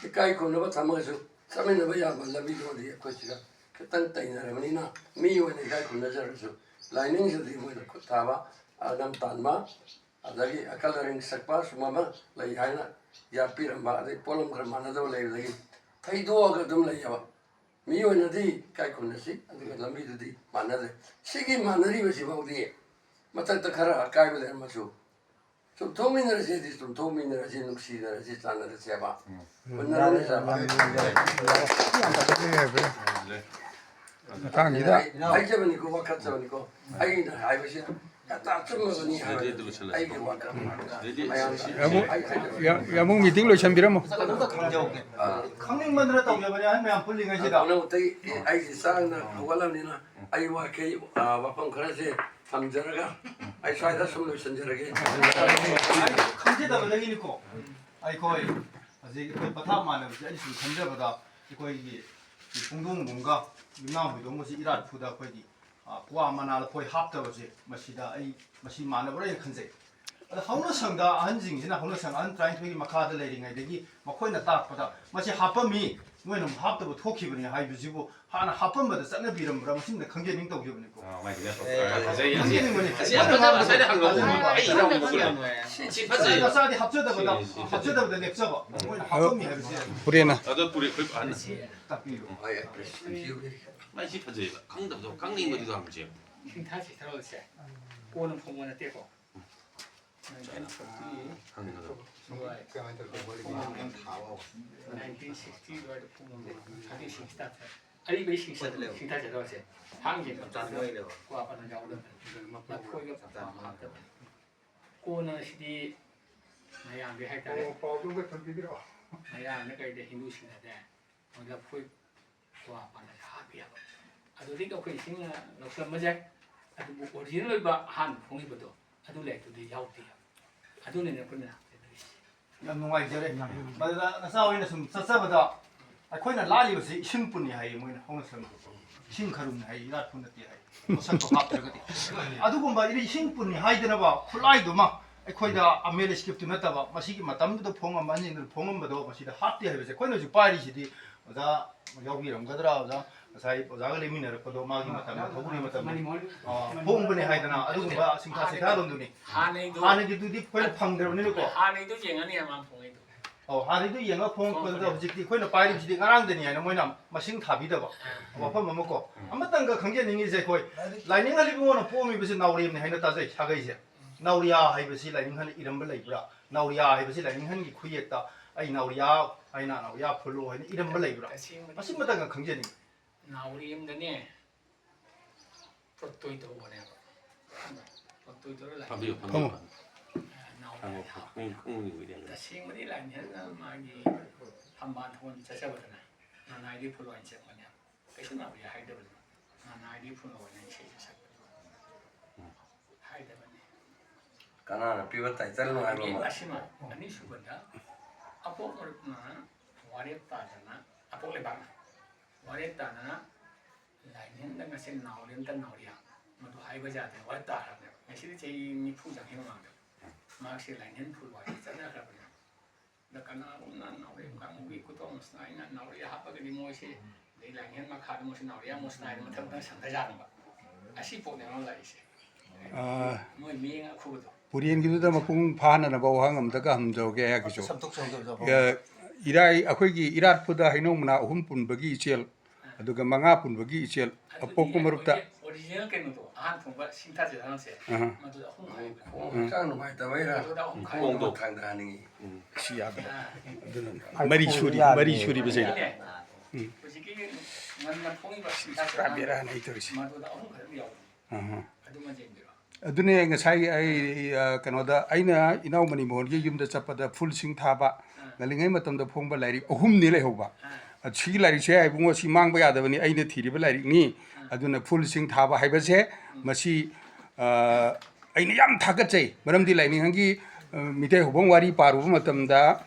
ꯏꯀꯥꯏ ꯈꯨꯝꯅꯕ ꯊꯝꯃꯒꯁꯨ, ꯆꯠꯃꯤꯟꯅꯕ ꯌꯥꯕ ꯂꯝꯕꯤꯗꯨꯃꯗꯤ ꯑꯩꯈꯣꯏ ꯁꯤꯒ ꯈꯤꯇꯪ ꯇꯩꯅꯔꯕꯅꯤꯅ, ꯃꯤ ꯑꯣꯏꯅ ꯏꯀꯥꯏ ꯈꯨꯝꯅꯖꯔꯁꯨ, ꯂꯥꯏꯅꯤꯡꯁꯤꯗꯤ ꯃꯣꯏꯅ ꯈꯨꯠ ꯊꯥꯕ, ꯑꯅꯝ ꯇꯥꯟꯕ, ꯑꯗꯒꯤ ꯑꯀꯜ ꯑꯔꯤꯡ ꯁꯛꯄ ꯁꯨꯝꯕ ꯑꯃ ꯂꯩ ꯍꯥꯏꯅ ꯌꯥꯠꯄꯤꯔꯝꯕ, ꯑꯗꯩ ꯄꯣꯠꯂꯝ ꯈꯔ ꯃꯥꯟꯅꯗꯕ ꯂꯩꯕꯗꯒꯤ ꯊꯩꯗꯣꯛꯑꯒ ꯑꯗꯨꯝ ꯂꯩꯌꯦꯕ꯫ ꯃꯤ ꯑꯣꯏꯅꯗꯤ ꯏꯀꯥꯏ ꯈꯨꯝꯅꯁꯤ, ꯑꯗꯨꯒ ꯂꯝꯕꯤꯗꯨꯗꯤ ꯃꯥꯟꯅꯗ꯭ꯔꯦ꯫ ꯁꯤꯒꯤ ꯃꯥꯟꯅꯔꯤꯕꯁꯤꯐꯥꯎꯗꯤ ꯃꯊꯛꯇ ꯈꯔ ꯑꯀꯥꯏꯕ ꯂꯩꯔꯝꯃꯁꯨ, ꯆꯨꯝꯊꯣꯛꯃꯤꯟꯅꯔꯁꯤ ꯍꯥꯏꯗꯤ ꯆꯨꯝꯊꯣꯛꯃꯤꯟꯅꯔꯁꯤ, ꯅꯨꯡꯁꯤꯅꯔꯁꯤ, ꯆꯥꯟꯅꯔꯁꯤ ꯍꯥꯏꯕ꯫ ꯎꯝ꯫ ꯍꯨꯟꯅꯔꯝꯃꯤ ꯆꯥꯕ꯫ ꯃꯇꯥꯡꯁꯤꯗ ꯍꯥꯏꯖꯕꯅꯤꯀꯣ, ꯋꯥꯀꯠꯆꯕꯅꯤꯀꯣ꯫ ꯑꯩꯅ ꯍꯥꯏꯕꯁꯤ ꯑꯆꯨꯝꯕꯅꯤ ꯍꯥꯏꯕ ꯑꯩꯒꯤ ꯋꯥꯈꯜ꯫ ꯌꯥꯝꯕꯨꯡ ꯃꯤꯇꯤꯡ ꯂꯣꯏꯁꯟꯕꯤꯔꯝꯃꯣ꯫ ꯈꯪꯅꯤꯡꯃꯟꯗꯅ ꯇꯧꯖꯕꯅꯦ ꯑꯍꯟ ꯃꯌꯥꯝ ꯄꯨꯜꯂꯤꯉꯩꯁꯤꯗ꯫ ꯑꯩꯁꯦ ꯆꯥꯡꯅ ꯍꯧꯒꯠꯂꯕꯅꯤꯅ ꯑꯩ ꯋꯥꯈꯩ ꯋꯥꯐꯝ ꯈꯔꯁꯦ ꯊꯝꯖꯔꯒ ꯑꯩ ꯁ꯭ꯋꯥꯏꯗ ꯁꯨꯝ ꯂꯣꯏꯁꯤꯟꯖꯔꯒꯦ꯫ ꯈꯪꯖꯗꯕꯗꯒꯤꯅꯤꯀꯣ꯫ ꯑꯩꯈꯣꯏ ꯍꯧꯖꯤꯛ ꯑꯩꯈꯣꯏ ꯄꯊꯥꯞ ꯃꯥꯟꯅꯕꯁꯦ ꯑꯩꯅ ꯁꯨꯝ ꯈꯟꯖꯕꯗ ꯑꯩꯈꯣꯏꯒꯤ ꯄꯨꯡꯗꯣꯡꯕꯝꯒ ꯌꯨꯝꯅꯥꯝ ꯍꯣꯏꯗꯣꯡꯕꯁꯤ ꯏꯔꯥꯠ ꯐꯨꯗ ꯑꯩꯈꯣꯏꯒꯤ ꯀ꯭ꯋꯥ ꯃꯅꯥ ꯂꯐꯣꯏ ꯍꯥꯞꯇꯕꯁꯦ ꯃꯁꯤꯗ ꯑꯩ ꯃꯁꯤ ꯃꯥꯟꯅꯕ꯭ꯔꯥ ꯍꯥꯏꯅ ꯈꯟꯖꯩ꯫ ꯑꯗ ꯍꯧꯅꯁꯪꯗ ꯑꯍꯟꯁꯤꯡꯁꯤꯅ ꯍꯧꯅꯁꯪ ꯑꯍꯟ ꯇꯔꯥꯅꯤꯊꯣꯏꯒꯤ ꯃꯈꯥꯗ ꯂꯩꯔꯤꯉꯩꯗꯒꯤ ꯃꯈꯣꯏꯅ ꯇꯥꯛꯄꯗ ꯃꯁꯤ ꯍꯥꯞꯄꯝꯃꯤ, ꯃꯣꯏꯅ ꯑꯃꯨꯛ ꯍꯥꯞꯇꯕ ꯊꯣꯛꯈꯤꯕꯅꯤ ꯍꯥꯏꯕꯁꯤꯕꯨ ꯍꯥꯟꯅ ꯍꯥꯞꯄꯝꯕꯗ ꯆꯠꯅꯕꯤꯔꯝꯕ꯭ꯔꯥ ꯃꯁꯤꯝꯗ ꯈꯪꯖꯅꯤꯡ ꯇꯧꯖꯕꯅꯤꯀꯣ꯫ ꯈꯪꯖꯅꯤꯡꯕꯅꯤ꯫ ꯃꯣꯏꯅ ꯉꯥꯡꯕꯗ ꯐꯖꯩ꯫ ꯃꯆꯥꯗꯤ ꯍꯥꯞꯆꯗꯕꯗ ꯍꯥꯞꯆꯗꯕꯗ ꯂꯦꯞꯆꯕ ꯃꯣꯏꯅ ꯍꯥꯞꯄꯝꯃꯤ ꯍꯥꯏꯕꯁꯦ꯫ ꯄꯨꯔꯦꯅ ꯑꯗꯣ ꯄꯨꯔꯦ ꯑꯩꯈꯣꯏ ꯑꯍꯟꯅ ꯇꯥꯛꯄꯤꯌꯨ꯫ ꯃꯥꯏꯁꯤ ꯐꯖꯩꯕ ꯈꯪꯗꯕꯗꯣ ꯈꯪꯅꯤꯡꯕꯗꯨꯗꯣ ꯍꯪꯁꯦꯕ꯫ ꯁꯤꯡꯊꯥ ꯁꯤꯊꯥꯔꯣꯜꯁꯦ ꯀꯣꯟꯅ ꯐꯣꯡꯕ ꯅꯠꯇꯦꯀꯣ꯫ ꯍꯪꯒꯗꯕ꯫ ꯅꯥꯏꯟꯇꯤꯟ ꯁꯤꯛꯁꯇꯤ ꯑꯗꯨꯋꯥꯏꯗ ꯐꯣꯡꯕꯅꯦ꯫ ꯊꯥꯔꯇꯤ ꯁꯤꯛꯁꯇ ꯑꯔꯤꯕ ꯁꯤꯡꯊꯥ ꯁꯤꯊꯥꯔꯣꯜꯁꯦ ꯊꯥꯡꯁꯦ ꯀ꯭ꯋꯥ ꯄꯥꯟꯅ ꯌꯥꯎꯗꯕꯅꯤ꯫ ꯂꯐꯣꯏꯒ ꯄꯥꯟ ꯍꯥꯞꯇꯕꯅꯤ꯫ ꯀꯣꯟꯅ ꯁꯤꯗꯤ ꯃꯌꯥꯝꯒꯤ ꯍꯥꯏꯇꯥꯔꯦ꯫ ꯃꯌꯥꯝꯅ ꯀꯩꯗ ꯍꯤꯟꯗꯨꯁꯤꯡꯅꯅꯦ ꯂꯐꯣꯏ ꯀ꯭ꯋꯥ ꯄꯥꯟꯅ ꯍꯥꯞꯄꯤꯑꯕ꯫ ꯑꯗꯨꯗꯒꯤ ꯑꯩꯈꯣꯏ ꯏꯁꯤꯡ ꯂꯧꯁꯤꯜꯂꯝꯕꯁꯦ꯫ ꯑꯗꯨꯕꯨ ꯑꯣꯔꯤꯖꯤꯅꯦꯜ ꯑꯣꯏꯕ ꯑꯍꯥꯟꯕ ꯐꯣꯡꯉꯤꯕꯗꯣ ꯑꯗꯨ ꯂꯥꯏꯔꯤꯛꯇꯨꯗꯤ ꯌꯥꯎꯗꯦ꯫ ꯑꯗꯨꯅꯅꯦ ꯑꯩꯈꯣꯏꯅ ꯍꯥꯞꯆꯗ꯭ꯔꯤꯁꯦ꯫ ꯌꯥꯝ ꯅꯨꯡꯉꯥꯏꯖꯔꯦ꯫ ꯃꯗꯨꯗ ꯅꯆꯥ ꯍꯣꯏꯅ ꯁꯨꯝ ꯆꯠꯆꯕꯗ ꯑꯩꯈꯣꯏꯅ ꯂꯥꯠꯂꯤꯕꯁꯤ ꯏꯁꯤꯡ ꯄꯨꯟꯅꯤ ꯍꯥꯏꯌꯦ ꯃꯣꯏꯅ ꯍꯧꯅ ꯁꯪꯕ꯫ ꯏꯁꯤꯡ ꯈꯔꯨꯝꯅꯤ ꯍꯥꯏ, ꯏꯔꯥꯠ ꯄꯨꯟ ꯅꯠꯇꯦ ꯍꯥꯏ꯫ ꯄꯣꯠꯁꯛꯇꯣ ꯍꯥꯞꯇ꯭ꯔꯒꯗꯤ꯫ ꯑꯗꯨꯒꯨꯝꯕ ꯏꯁꯤꯡ ꯄꯨꯟꯅꯤ ꯍꯥꯏꯗꯅꯕ ꯈꯨꯠꯂꯥꯏꯗꯨꯃ ꯑꯩꯈꯣꯏꯗ ꯑꯃꯦꯂꯦꯁꯀꯤꯞꯇꯨ ꯅꯠꯇꯕ ꯃꯁꯤꯒꯤ ꯃꯇꯝꯗꯨꯗ ꯐꯣꯡꯉꯝꯕ ꯑꯍꯟꯁꯤꯡꯗꯨꯅ ꯐꯣꯡꯉꯝꯕꯗꯣ ꯃꯁꯤꯗ ꯍꯥꯞꯇꯦ ꯍꯥꯏꯕꯁꯦ꯫ ꯑꯩꯈꯣꯏꯅ ꯍꯧꯖꯤꯛ ꯄꯥꯏꯔꯤꯁꯤꯗꯤ ꯑꯣꯖꯥ ꯌꯥꯎꯕꯤꯔꯝꯒꯗ꯭ꯔꯥ, ꯑꯣꯖꯥ ꯉꯁꯥꯏ ꯑꯣꯖꯥꯒ ꯂꯦꯡꯃꯤꯟꯅꯔꯛꯄꯗꯣ ꯃꯥꯒꯤ ꯃꯇꯝꯗ ꯊꯧꯕꯒꯤ ꯃꯇꯝꯗ ꯐꯣꯡꯕꯅꯦ ꯍꯥꯏꯗꯅ ꯑꯗꯨꯒꯨꯝꯕ ꯁꯤꯡꯊꯥ ꯁꯤꯡꯊꯥꯗꯣꯝꯗꯨꯅꯤ꯫ ꯍꯥꯟꯅꯩꯗꯣ ꯍꯥꯟꯅꯒꯤꯗꯨꯗꯤ ꯑꯩꯈꯣꯏꯅ ꯐꯪꯗ꯭ꯔꯕꯅꯤꯅꯀꯣ꯫ ꯍꯥꯟꯅꯩꯗꯣ ꯌꯦꯡꯉꯅꯤ ꯃꯥ ꯐꯣꯡꯉꯩꯗꯣ꯫ ꯑꯧ, ꯍꯥꯟꯅꯩꯗꯨ ꯌꯦꯡꯉꯒ ꯐꯣꯡꯉꯛꯄꯗꯨꯗ ꯍꯧꯖꯤꯛꯇꯤ ꯑꯩꯈꯣꯏꯅ ꯄꯥꯏꯔꯤꯕꯁꯤꯗꯤ ꯉꯔꯥꯡꯗꯅꯤ ꯍꯥꯏꯅ ꯃꯣꯏꯅ ꯃꯁꯤꯡ ꯊꯥꯕꯤꯗꯕ ꯋꯥꯐꯝ ꯑꯃ ꯀꯣ꯫ ꯑꯃꯇꯪꯒ ꯈꯪꯖꯅꯤꯡꯉꯤꯁꯦ ꯑꯩꯈꯣꯏ ꯂꯥꯏꯅꯤꯡ ꯑꯂꯤꯕꯉꯣꯟꯅ ꯄꯣꯛꯑꯝꯃꯤꯕꯁꯤ ꯅꯥꯎꯔꯦꯝꯅꯤ ꯍꯥꯏꯅ ꯇꯥꯖꯩ ꯁꯥꯒꯩꯁꯦ꯫ ꯅꯥꯎꯔꯤꯌꯥ ꯍꯥꯏꯕꯁꯤ ꯂꯥꯏꯅꯤꯡ ꯍꯟꯅ ꯏꯔꯝꯕ ꯂꯩꯕ꯭ꯔꯥ? ꯅꯥꯎꯔꯤꯌꯥ ꯍꯥꯏꯕꯁꯤ ꯂꯥꯏꯅꯤꯡ ꯍꯟꯒꯤ ꯈꯨꯌꯦꯛꯇ ꯑꯩ ꯅꯥꯎꯔꯤꯌꯥ ꯍꯥꯏꯅ ꯅꯥꯎꯔꯤꯌꯥ ꯐꯨꯜꯂꯣ ꯍꯥꯏꯅ ꯏꯔꯝꯕ ꯂꯩꯕ꯭ꯔꯥ? ꯃꯁꯤꯃꯇꯪꯒ ꯈꯪꯖꯅꯤꯡꯉꯤ꯫ ꯅꯥꯎꯔꯦꯝꯗꯅꯦ ꯄ꯭ꯔꯣꯠꯇꯣꯏ ꯇꯧꯕꯅꯦꯕ꯫ ꯐꯝꯕꯤꯌꯨ, ꯐꯝꯕꯤꯌꯨ, ꯐꯝꯃꯣ꯫ ꯐꯝꯕꯤꯌꯨ꯫ ꯅꯥꯎꯔꯤ ꯐꯝꯃꯣ, ꯍꯥꯏꯕ꯫ ꯈꯣꯡ, ꯈꯣꯡ ꯌꯦꯡꯕꯤꯗꯦ꯫ ꯇꯁꯦꯡꯕꯗꯤ ꯂꯥꯏꯅꯤꯡꯊꯧꯅ ꯃꯥꯒꯤ ꯐꯝꯕꯥꯜ ꯊꯧꯒꯜ ꯆꯠꯆꯕꯗꯅ ꯅꯅꯥꯏꯗꯤ ꯐꯨꯜ ꯑꯣꯏꯅ ꯆꯠꯄꯅꯦ꯫ ꯀꯩꯁꯨ ꯅꯥꯎꯔꯤ ꯍꯥꯏꯗꯕꯅꯤ꯫ ꯅꯅꯥꯏꯗꯤ ꯐꯨꯜ ꯑꯣꯏꯅ ꯏꯁꯩꯁꯦ ꯁꯛꯄꯅꯦ꯫ ꯎꯝ꯫ ꯍꯥꯏꯗꯕꯅꯤ꯫ ꯀꯅꯥꯅ ꯄꯤꯕ ꯇꯥꯏꯇꯜꯅꯣ ꯍꯥꯏꯕ ꯑꯃ꯫ ꯑꯁꯤꯃ ꯑꯅꯤꯁꯨꯕꯗ ꯑꯄꯣꯛ ꯃꯔꯨꯞꯅ ꯋꯥꯔꯦꯞ ꯇꯥꯗꯅ, ꯑꯄꯣꯛ ꯂꯩꯕꯥꯛꯅ ꯋꯥꯔꯦꯞ ꯇꯥꯗꯅ ꯂꯥꯏꯅꯤꯡꯗ ꯉꯁꯤ ꯅꯥꯎꯔꯤ ꯑꯝꯇ ꯅꯥꯎꯔꯤ ꯍꯥꯞ-, ꯃꯗꯨ ꯍꯥꯏꯕ ꯌꯥꯗꯦ, ꯋꯥꯔꯦꯞ ꯇꯥꯈ꯭ꯔꯕꯅꯦꯕ꯫ ꯉꯁꯤꯗꯤ ꯆꯍꯤ ꯅꯤꯐꯨ ꯆꯪꯈꯤꯕ ꯃꯃꯥꯡꯗ ꯃꯍꯥꯛꯁꯦ ꯂꯥꯏꯅꯤꯡ ꯐꯨꯜ ꯋꯥꯔꯤ ꯆꯠꯅꯈ꯭ꯔꯕꯅꯦ꯫ ꯑꯗ ꯀꯅꯥꯒꯨꯝꯕꯅ ꯅꯥꯎꯔꯤ ꯀꯥꯡꯕꯨꯒꯤ ꯈꯨꯗꯣꯡ ꯑꯁꯨꯃꯥꯏꯅ ꯅꯥꯎꯔꯤ ꯍꯥꯞꯄꯒꯗꯤ ꯃꯣꯏꯁꯤ ꯑꯗꯩ ꯂꯥꯏꯅꯤꯡ ꯃꯈꯥꯗ ꯃꯣꯏꯁꯤ ꯅꯥꯎꯔꯤ ꯑꯃꯨꯛ ꯁꯅꯥꯏꯗ ꯃꯊꯪ ꯃꯊꯪ ꯁꯟꯊꯖꯥꯠꯅꯕ꯫ ꯑꯁꯤ ꯄꯣꯠꯅꯦꯕ ꯂꯥꯛꯏꯁꯦ꯫ ꯑꯥ, ꯃꯣꯏ ꯃꯤꯠꯌꯦꯡ ꯑꯈꯨꯕꯗꯣ꯫ ꯄꯨꯔꯦꯟꯒꯤꯗꯨꯗ ꯃꯄꯨꯡ ꯐꯥꯅꯅꯕ ꯋꯥꯍꯪ ꯑꯝꯇꯒ ꯍꯪꯖꯍꯧꯒꯦ ꯑꯩꯍꯥꯛꯀꯤꯁꯨ꯫ ꯁꯝꯇꯣꯛ ꯁꯝꯇꯣꯛ ꯁꯝꯇꯣꯛ꯫ ꯑ, ꯏꯔꯥꯏ, ꯑꯩꯈꯣꯏꯒꯤ ꯏꯔꯥꯠꯄꯨꯗ ꯍꯩꯅꯧ ꯃꯅꯥ ꯑꯍꯨꯝ ꯄꯨꯟꯕꯒꯤ ꯏꯆꯦꯜ, ꯑꯗꯨꯒ ꯃꯉꯥ ꯄꯨꯟꯕꯒꯤ ꯏꯆꯦꯜ, ꯑꯗꯨꯗꯤ ꯑꯄꯣꯛꯄ ꯃꯔꯨꯞꯇ꯫ ꯑꯣꯔꯤꯖꯤꯅꯦꯜ ꯀꯩꯅꯣꯗꯣ, ꯑꯍꯥꯟ ꯊꯣꯡꯕ ꯁꯤꯡꯊꯥ ꯆꯦꯔꯥꯡꯁꯦ, ꯑꯍ꯫ ꯃꯗꯨꯗ ꯑꯍꯨꯝ ꯈꯥꯏꯕ꯫ ꯈꯣꯡ ꯍꯛꯆꯥꯡ ꯅꯨꯡꯉꯥꯏꯇꯕꯩꯔꯥ? ꯃꯗꯨꯗ ꯑꯍꯨꯝ ꯈꯣꯡꯗꯣ ꯈꯥꯏꯕ꯫ ꯊꯥꯡꯗ ꯍꯥꯟꯅꯤꯡꯉꯤ꯫ ꯎꯝ꯫ ꯁꯤ ꯌꯥꯗꯕ꯫ ꯑꯥ꯫ ꯑꯗꯨꯅ ꯃꯔꯤ ꯁꯨꯔꯤ, ꯃꯔꯤ ꯁꯨꯔꯤꯕꯁꯦ꯫ ꯑꯗꯨꯅꯦ꯫ ꯎꯝ꯫ ꯍꯧꯖꯤꯛꯀꯤ ꯉꯟꯅ ꯐꯣꯡꯉꯤꯕ ꯁꯤꯡꯊꯥ ꯄꯨꯔꯥ ꯆꯦꯔꯥꯡ ꯕꯦꯔꯥꯅꯤ ꯑꯩ ꯇꯧꯔꯤꯁꯦ꯫ ꯃꯗꯨꯗ ꯑꯍꯨꯝ ꯈꯛꯇꯪ ꯌꯥꯎꯕꯅꯤ꯫ ꯑꯍ꯫ ꯑꯗꯨꯃ ꯌꯦꯡꯕꯤꯔꯣ꯫ ꯑꯗꯨꯅꯦ ꯉꯁꯥꯏ ꯑꯩ, ꯑ, ꯀꯩꯅꯣꯗ ꯑꯩꯅ ꯏꯅꯥꯎ ꯃꯅꯤꯃꯣꯍꯟꯒꯤ ꯌꯨꯝꯗ ꯆꯠꯄꯗ ꯐꯨꯜ ꯁꯤꯡ ꯊꯥꯕ, ꯑꯥ꯫ ꯉꯜꯂꯤꯉꯩ ꯃꯇꯝꯗ ꯐꯣꯡꯕ ꯂꯥꯏꯔꯤꯛ ꯑꯍꯨꯝꯅꯤ ꯂꯩꯍꯧꯕ꯫ ꯑꯥ꯫ ꯑ, ꯁꯤꯒꯤ ꯂꯥꯏꯔꯤꯛꯁꯦ ꯏꯕꯨꯡꯉꯣ, ꯁꯤ ꯃꯥꯡꯕ ꯌꯥꯗꯕꯅꯤ, ꯑꯩꯅ ꯊꯤꯔꯤꯕ ꯂꯥꯏꯔꯤꯛꯅꯤ꯫ ꯑꯥ꯫ ꯑꯗꯨꯅ ꯐꯨꯜ ꯁꯤꯡ ꯊꯥꯕ ꯍꯥꯏꯕꯁꯦ, ꯎꯝ꯫ ꯃꯁꯤ, ꯑ, ꯑꯩꯅ ꯌꯥꯝ ꯊꯥꯒꯠꯆꯩ꯫ ꯃꯔꯝꯗꯤ ꯂꯥꯏꯅꯤꯡꯊꯧꯒꯤ, ꯑ, ꯃꯤꯇꯩ ꯍꯧꯕꯝ ꯋꯥꯔꯤ ꯄꯥꯔꯨꯕ ꯃꯇꯝꯗ,